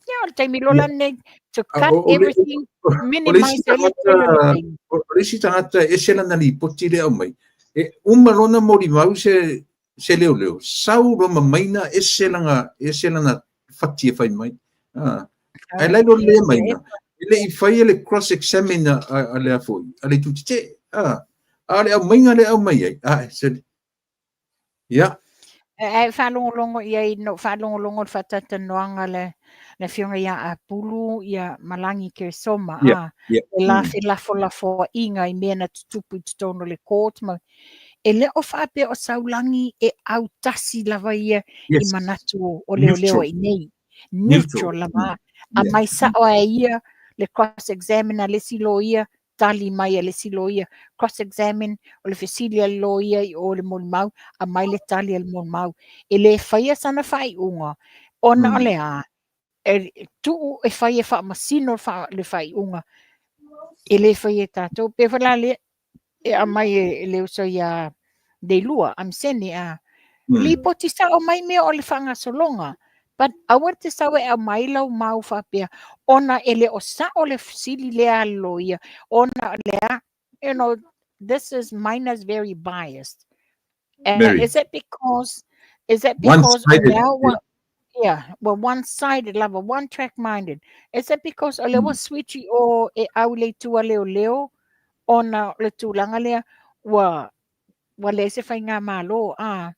Ia, o le taimi loa la lenei to cut everything, minimize ai le tele o le taimi. O le isi tagata e ese lana lipoti lea e aumai, e uma lona molimau se leoleo, sau loa ma Maina ese lana, ese lana fati e fai mai. Ae la e iloa lelei e Maina, e le i faia le cross examine a le a foi, a le itu tetee. A o le aumaiga lea e aumai ai, Ia. Ae faalogologo i ai, na ou faalogologo i le faatalatalanoaga a le Afioga ia Apulu ia ma Lagi Keresoma, a, le la felafolafoaiga i mea na tutupu i totonu o le court ma, e le o faapea o Saulagi e autasi lava ia i manatu o leoleo i inei. Neutral lava. Aumai sao lava e ia le cross examine a le isi loia, tali mai a le isi loia, cross examine, o le fesili a le loia i o i le molimau, aumai le tali a le molimau. E le faia sana faaiuga ona o le a? E tuu e fai e faamasino le faaiuga, e le faia e tatou. Pei foi la lea e aumai e le uso ia Leilua, Amisene, a lipoti sao mai mea o le faagasologa. But aua te sau e aumai lau mau faapea, ona e le o sao le fesili lea a le loia, ona o le a, you know, this is minus very biased. And is it because, is it because One-sided, o lea ua, yeah, ua one-sided lava, one-track minded. Is it because o lea ua switch i o e au i le itu a leoleo, ona o le tulaga lea, ua, ua leai se faigamalo, a,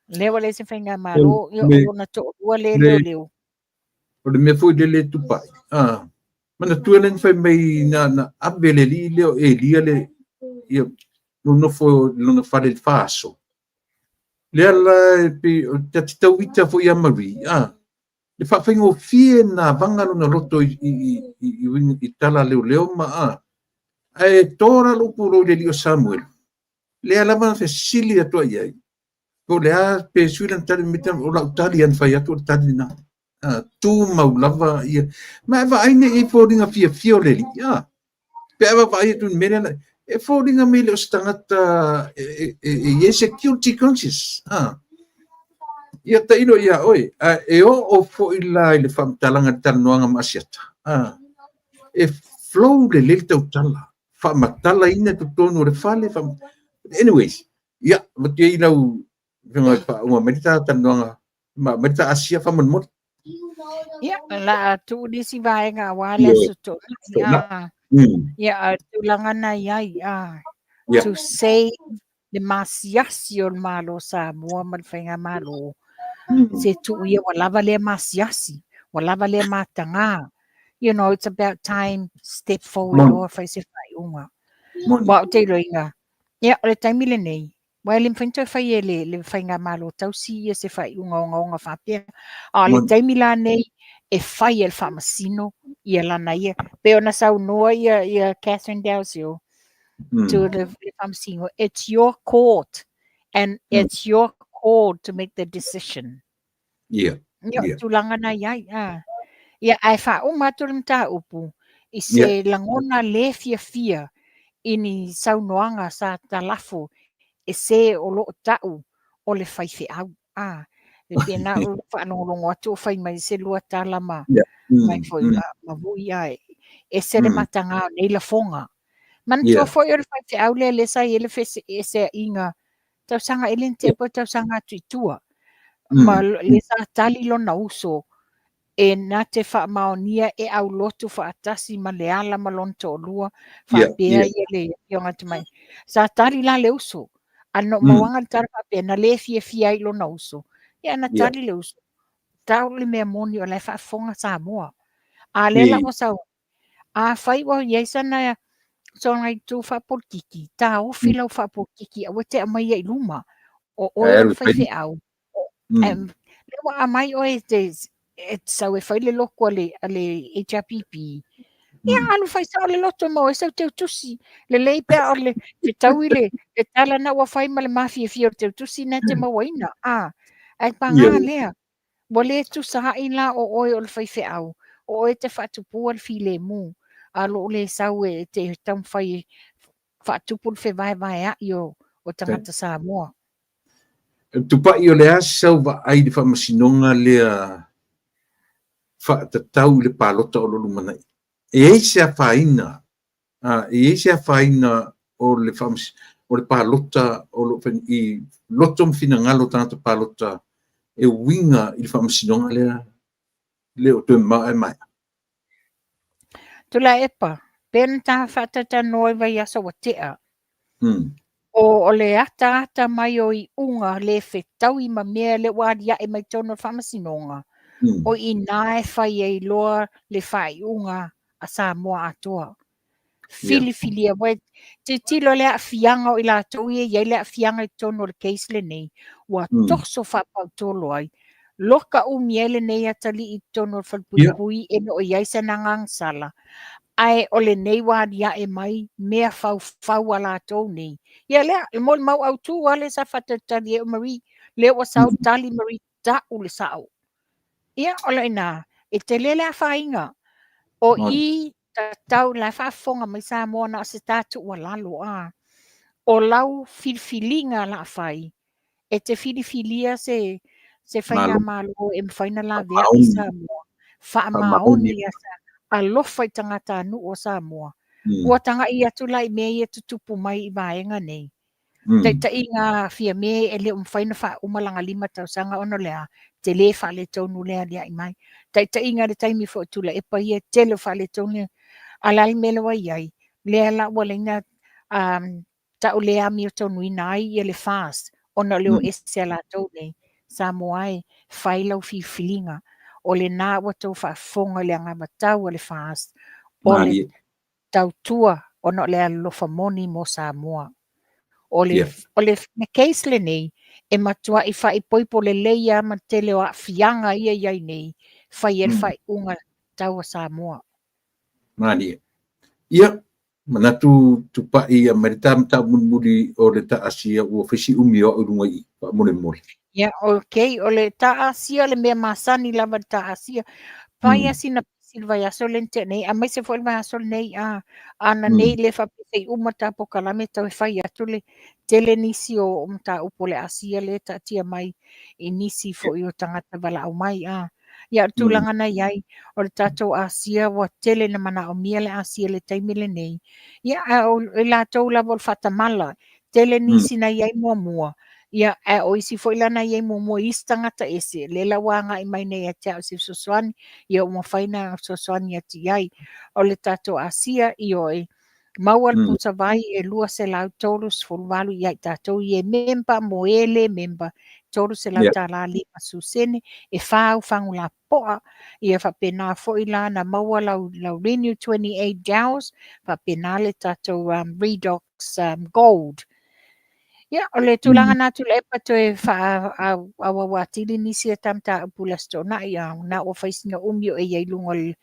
lea ua leai se faigamalo, ia o lona toalua lea leoleo. O le mea foi lele e tupai, a, manatua lea na fai mai na, na ave le alii lea o Elia le, ia, nonofo i lona fale i le faaso. Lea la e pei, ta te tau ita foi ia Marie, a, le faafaigofie na vaga lona loto i, i, i, i, i, i tala leoleo ma, a, ae to la lou pulou i le alii o Samuel. Lea lava na fesili atu ai i ai, po o le a pe sui lana tali mimita, o lau tali lava na fai atu o le tali lena. A, tumau lava ia. Ma e vaai nei i ai foliga fiafia o le alii, a. Pe a vaavaai atu i le mea lea, e foliga mai le o se tagata e, e, e, e i ai se guilty conscious. A. Ia tailo ia oe, a e oo foi la i le faamatalaga i le talanoaga ma Asiata. A. E flow lelei le tautala, faamatalaina i totonu o le fale. Anyways, ia, avatu ai lau afioga i faauma mai le ta talanoaga, ma aumai le ta asia faamolemole. Ia, o le a tuu nisi vaega aua le aso Toonai. Ia, a o le tulaga na i ai, a, to save le masiasi o le Malo o Samoa ma le Faigamalo, se tuu ia ua lava lea masiasi, ua lava lea mataga. You know, it's about time step forward loa fai se faaiuga. Aua ou te iloaina, ia, o le taimi lenei, aua e le mafai ona toe fai e le, le Faigamalo tausi ia se faaiuga ogaoga faapea. A o le taimi la nei, e fai e le Faamasino ia lana ia. Pei ona saunoa ia, ia Catherine Dalziel, to le, le Faamasino, it's your court and it's your call to make the decision. Ia, o tulaga na i ai. A. Ia, ae faauma atu le mataupu i se lagona le fiafia i ni saunoaga sa talafo e se o lo o ta'u o le faifeau. A, e pei na ou faalogologo atu o fai mai se lua tala ma, mai foi ma, ma vui ae ese le mataga o nei lafoga. Manatua foi o le faifeau lea lea sa i ai le feeseaiga tausaga e le na tea po o tausaga atu i tua. Ma lea sa tali lona uso e na te faamaonia e aulotu faatasi ma Leala ma lona toalua faapea ia le afioga tamai. Sa tali la le uso, a na ou mauaga le tala faapea na le fiafia ai i lona uso. Ia na tali le uso, tau le mea moni o la e faafofoga Samoa. A lea la ua sau, afai ua i ai sana sona itu faapolitiki, taofi lau faapolitiki aua e te aumaia i luma. O oe o le faifeau, lea ua aumai oe e te e te sau e fai le lotu a le, a le HRPP. Ia, alu fai sao le lotu e maua ai sau teutusi. Lelei pe a o le fetaui le, le tala na ua fai ma le mafiafia o le teutusi na e te mauaina. A, ae paga lea, ua le tusa ai la o oe o le faifeau, o oe e te faatupua le filemu, a o lou le sau e te taumafai e faatupu le fevaevaea'i o, o tagata Samoa. Tupai o le a se sau vaai i le faamasinoga lea faatatau i le palota o lo lumanai. E i ai se afaina, e i ai se afaina o le o le palota o lo i loto ma finagalo o tagata palota e uiga i le faamasinoga lea le o toe mamao ae maea. Tuilaepa, pei ona ta faatalatalanoa i vaiaso ua tea. O le ataata mai o iuga le fetaui ma mea lea ua aliae mai totonu o le Faamasinoga, o i ina e fai ai loa le faaiuga a Samoa atoa. Filifilia, ua tilotilo le aafiaga o i latou ia e i ai le aafiaga i totonu o le case lenei, ua toso faapautolo ai, loka umi ai lenei atalii i totonu o le falepuipui e le o i ai sana agasala, ae o lenei ua aliae mai mea faufau a latou nei. Ia lea, le molimau autu lava lea sa faatalitali ai o Marie, lea ua sau tali Marie, tau le sao. Ia, o le ina, e tele le afaina. O i tatau la e faafofoga mai Samoa na o se ta tuualalo a. O lau filifiliga la a fai, e te filifilia se faigamalo e mafai ona laveai Samoa, faamaoni ia alofa i tagatanuu o Samoa. Ua tagai atu la i mea ia e tutupu mai i vaega nei. Taitaiga Fiame e le o mafai ona faauma lana 5 tausaga ona o le a? Tele faaletonu lea aliae mai. Taitaiga i le taimi foi o Tuilaepa ia, tele o faaletonu. A o le a le mea lea ua i ai? Lea la ua ala ai ona tau le amiotonuina ai ia le FAST ona o le o ese a latou nei. Samoa e, fai lau filifiliga. O lena ua outou faafofoga i le anavatau a le FAST o le tautua ona o le alolofa moni mo Samoa. O le, o le case lenei, e matuai faaipoipo lelei lava ma le tele o aafiaga ia i ai nei, fai ai le faaiuga tau a Samoa. Malie. Ia, manatu tupai ia mai le ta mataupu mulimuli o le ta asia ua fai si umi o au i luga i i, faamolemole. Ia, okay, o le ta asia le mea masani lava le ta asia. Fai a sina pisi i le vaiaso lea na tea nei, aemaise foi le vaiaso lenei, a ana nei le faapea se i uma ta polokalame tau e fai atu le tele nisi o mataupu o le asia lea e taatia mai i nisi foi o tagata valaau mai. A ia, o le tulaga na i ai, o le tatou asia ua tele na manaomia le asia i le taimi lenei. Ia, a o i latou lava o le faatamala, tele nisi na i ai muamua, ia, ae o isi foi la na i ai muamua i isi tagata ese, lea la ua agai mai nei ia te au se fesoasoani, ia ua mafai ona fesoasoani atu i ai. O le tatou asia, ioe, maua le pusa vai e 238 ia i tatou i e memba mo e le memba, $300 50 sene, e 4 au fagu lapoa, ia faapena foi la na maua lau Renew 28 gels, faapena le tatou Redox Gold. Ia, o le tulaga na Tuilaepa toe faaauau atili nisi o ta mataupu i le Aso Toonai, a na ua fai sina umi o e i ai i luga o le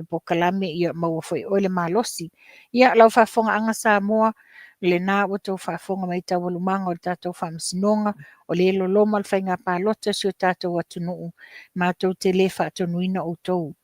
polokalame, ia maua foi e oe le malosi. Ia, lau faafofogaaga Samoa, lena ua outou faafofoga mai i taualumaga o le tatou faamasinoga, o lea e loloma le faiga palota a si o tatou atunuu, matou te le faatonuina outou.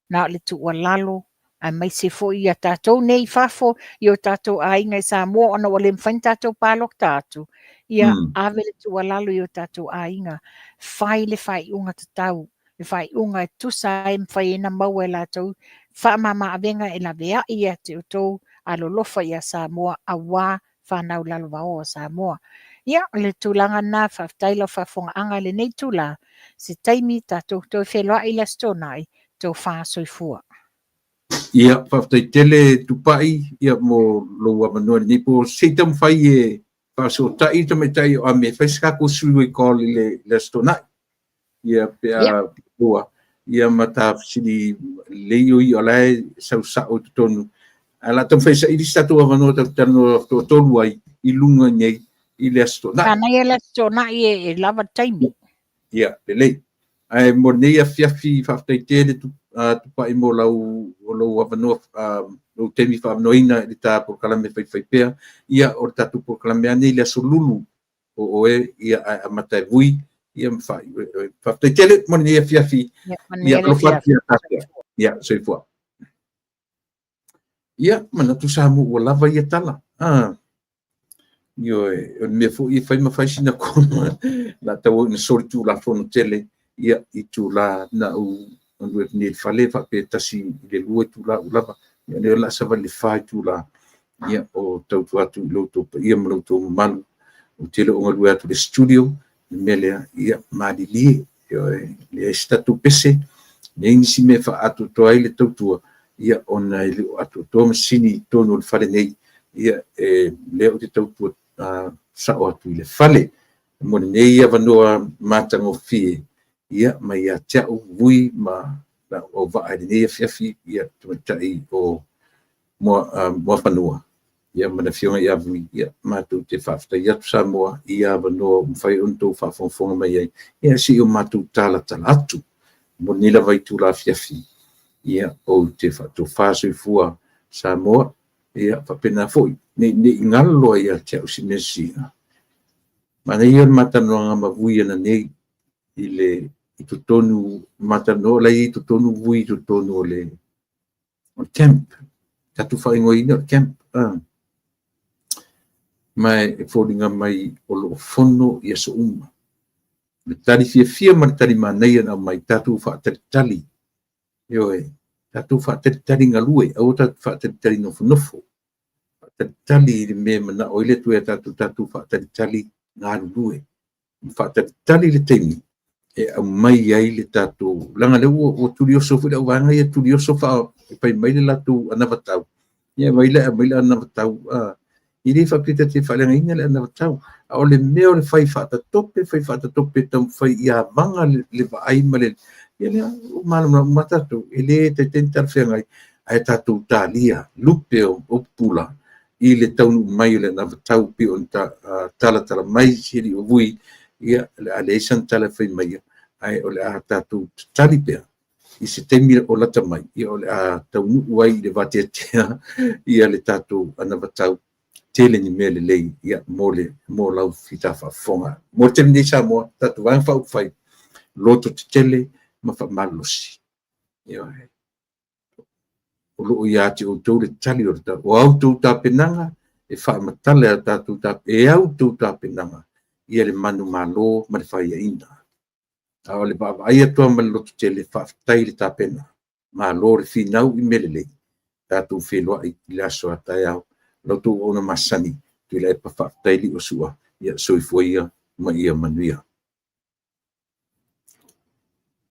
Na o le tuualalo, aemaise foi ia tatou nei i fafo, i o tatou aiga i Samoa, ona ua le mafai ona tatou palota atu, ia ave le tuualalo i o tatou aiga, fai le faaiuga tatau, le faaiuga e tusa ai ma mafai ai ona maua e latou faamama-avega e laveai ia te outou alolofa ia Samoa, aua fanau lalovaoa o Samoa. Ia, o le tulaga lena, faafetai lau faafofogaaga i lenei itula, se taimi tatou toe feiloai i le Aso Toonai, tofa soifua. Ia, faafetai tele Tupai ia mo lou avanoa i lenei po. Se i taumafai e faasootai le tamaitai o Ame e fai se tatou three-way call i le Aso Toonai. Ia, pe a ua, ia ma ta fesili lelei o ia o la e sau sao i totonu. Ae o le a taumafai e saili se tatou avanoa tatou te talanoa toatolu ai i luga nei i le Aso Toonai. Manaia le Aso Toonai e lava le taimi. Ia, lelei. Ae mo lenei afiafi, faafetai tele Tupai mo lau lou avanoa, lou taimi faaavanoaina i le ta polokalame faifaipea. Ia, o le tatou polokalame lava nei i le Aso Lulu o oe, ia, ae amata e vui, ia ma faaiu e oe. Faafetai tele mo lenei afiafi. Ia, alofa atu ia tatou. Ia, soifua. Ia, manatu Samoa ua lava ia tala. Ioe, o le mea foi e fai ma fai sina koma, la tau au ina solitulafono tele, ia, itula na ou alu atu nei i le fale faapea 1 i le 2 itula ua lava, ia lea o le a savali i le 4 itula, ia, o tautua atu i lo outou paia ma lo outou mamalu, ou te le o galue atu i le studio, le mea lea, ia, malilie, ioe, leai se tatou pese, leai nisi mea e faaatoatoa ai le tautua, ia, ona e le o atoatoa masini i totonu o le fale nei, ia, e, lea ou te tautua sao atu i le fale. Mo lenei avanoa matagofie, ia, mai ia te au Vui ma lau auvaa i lenei afiafi, ia, tamaitai o Muafanua, ia, ma le afioga ia Vui, ia, matou te faafetai atu Samoa i avanoa ua mafai ona outou faafogafoga mai ai, ia, se i o matou talatala atu. Mo lenei lava itula afiafi, ia, ou te faatofa soifua Samoa, ia, faapena foi, ne i galo lava ia te au se mea sili, manaia le ma talanoaga ma Vui ananei i le i totonu, ma talanoa o la e i ai i totonu Vui i totonu o le camp, tatou faaigoaina o le camp, ma e foliga mai o lo o fono i aso uma. O le tali fiafia ma le tali manaia na aumai, tatou faatalitali, ioe, tatou faatalitali galue, aua tatou te faatalitali nofonofo, faatalitali i le mea e manao ai le Atua ia tatou, tatou faatalitali galulue, faatalitali le taimi e aumai ai le tatou, leaga o lea ua tulioso foi le auvaega ia tulioso fai mai le latou anavatau, ia aumai le anavatau, e le faapea ta te faaleagaina le anavatau, a o le mea o le fai faatatope, fai faatatope, taumafai ia vaga le vaai ma le, ia lea ua malamalama uma tatou, e le taitai ona talafeagai, ae tatou talia lupe o pupula i le taunuu mai o le anavatau pei ona talatala mai si alii o Vui, ia, o le a leai sana tala e fai maia, ae o le a tatou tatali pea i se taimi o lata mai, ia o le a taunuu ai i le vateatea ia le tatou anavatau, tele ni mea lelei ia mo le mo lau fita faafofoga. Mo le taimi nei Samoa, tatou Vaega Faaupufai, loto tetele ma faamalolosi. Ioe. O lo o ia te outou le tali o le tau. O a outou tapenaga e faamatala e a tatou e a outou tapenaga ia le manumalo ma le faiaina. A o le vaavaai atu lava ma le lototele, faafetai le tapena, malo le finau i mea lelei. Tatou feiloai i le aso a taeao. La outou auauna masani, Tuilaepa faafetai Liosua, ia soifua ia ma ia manuia.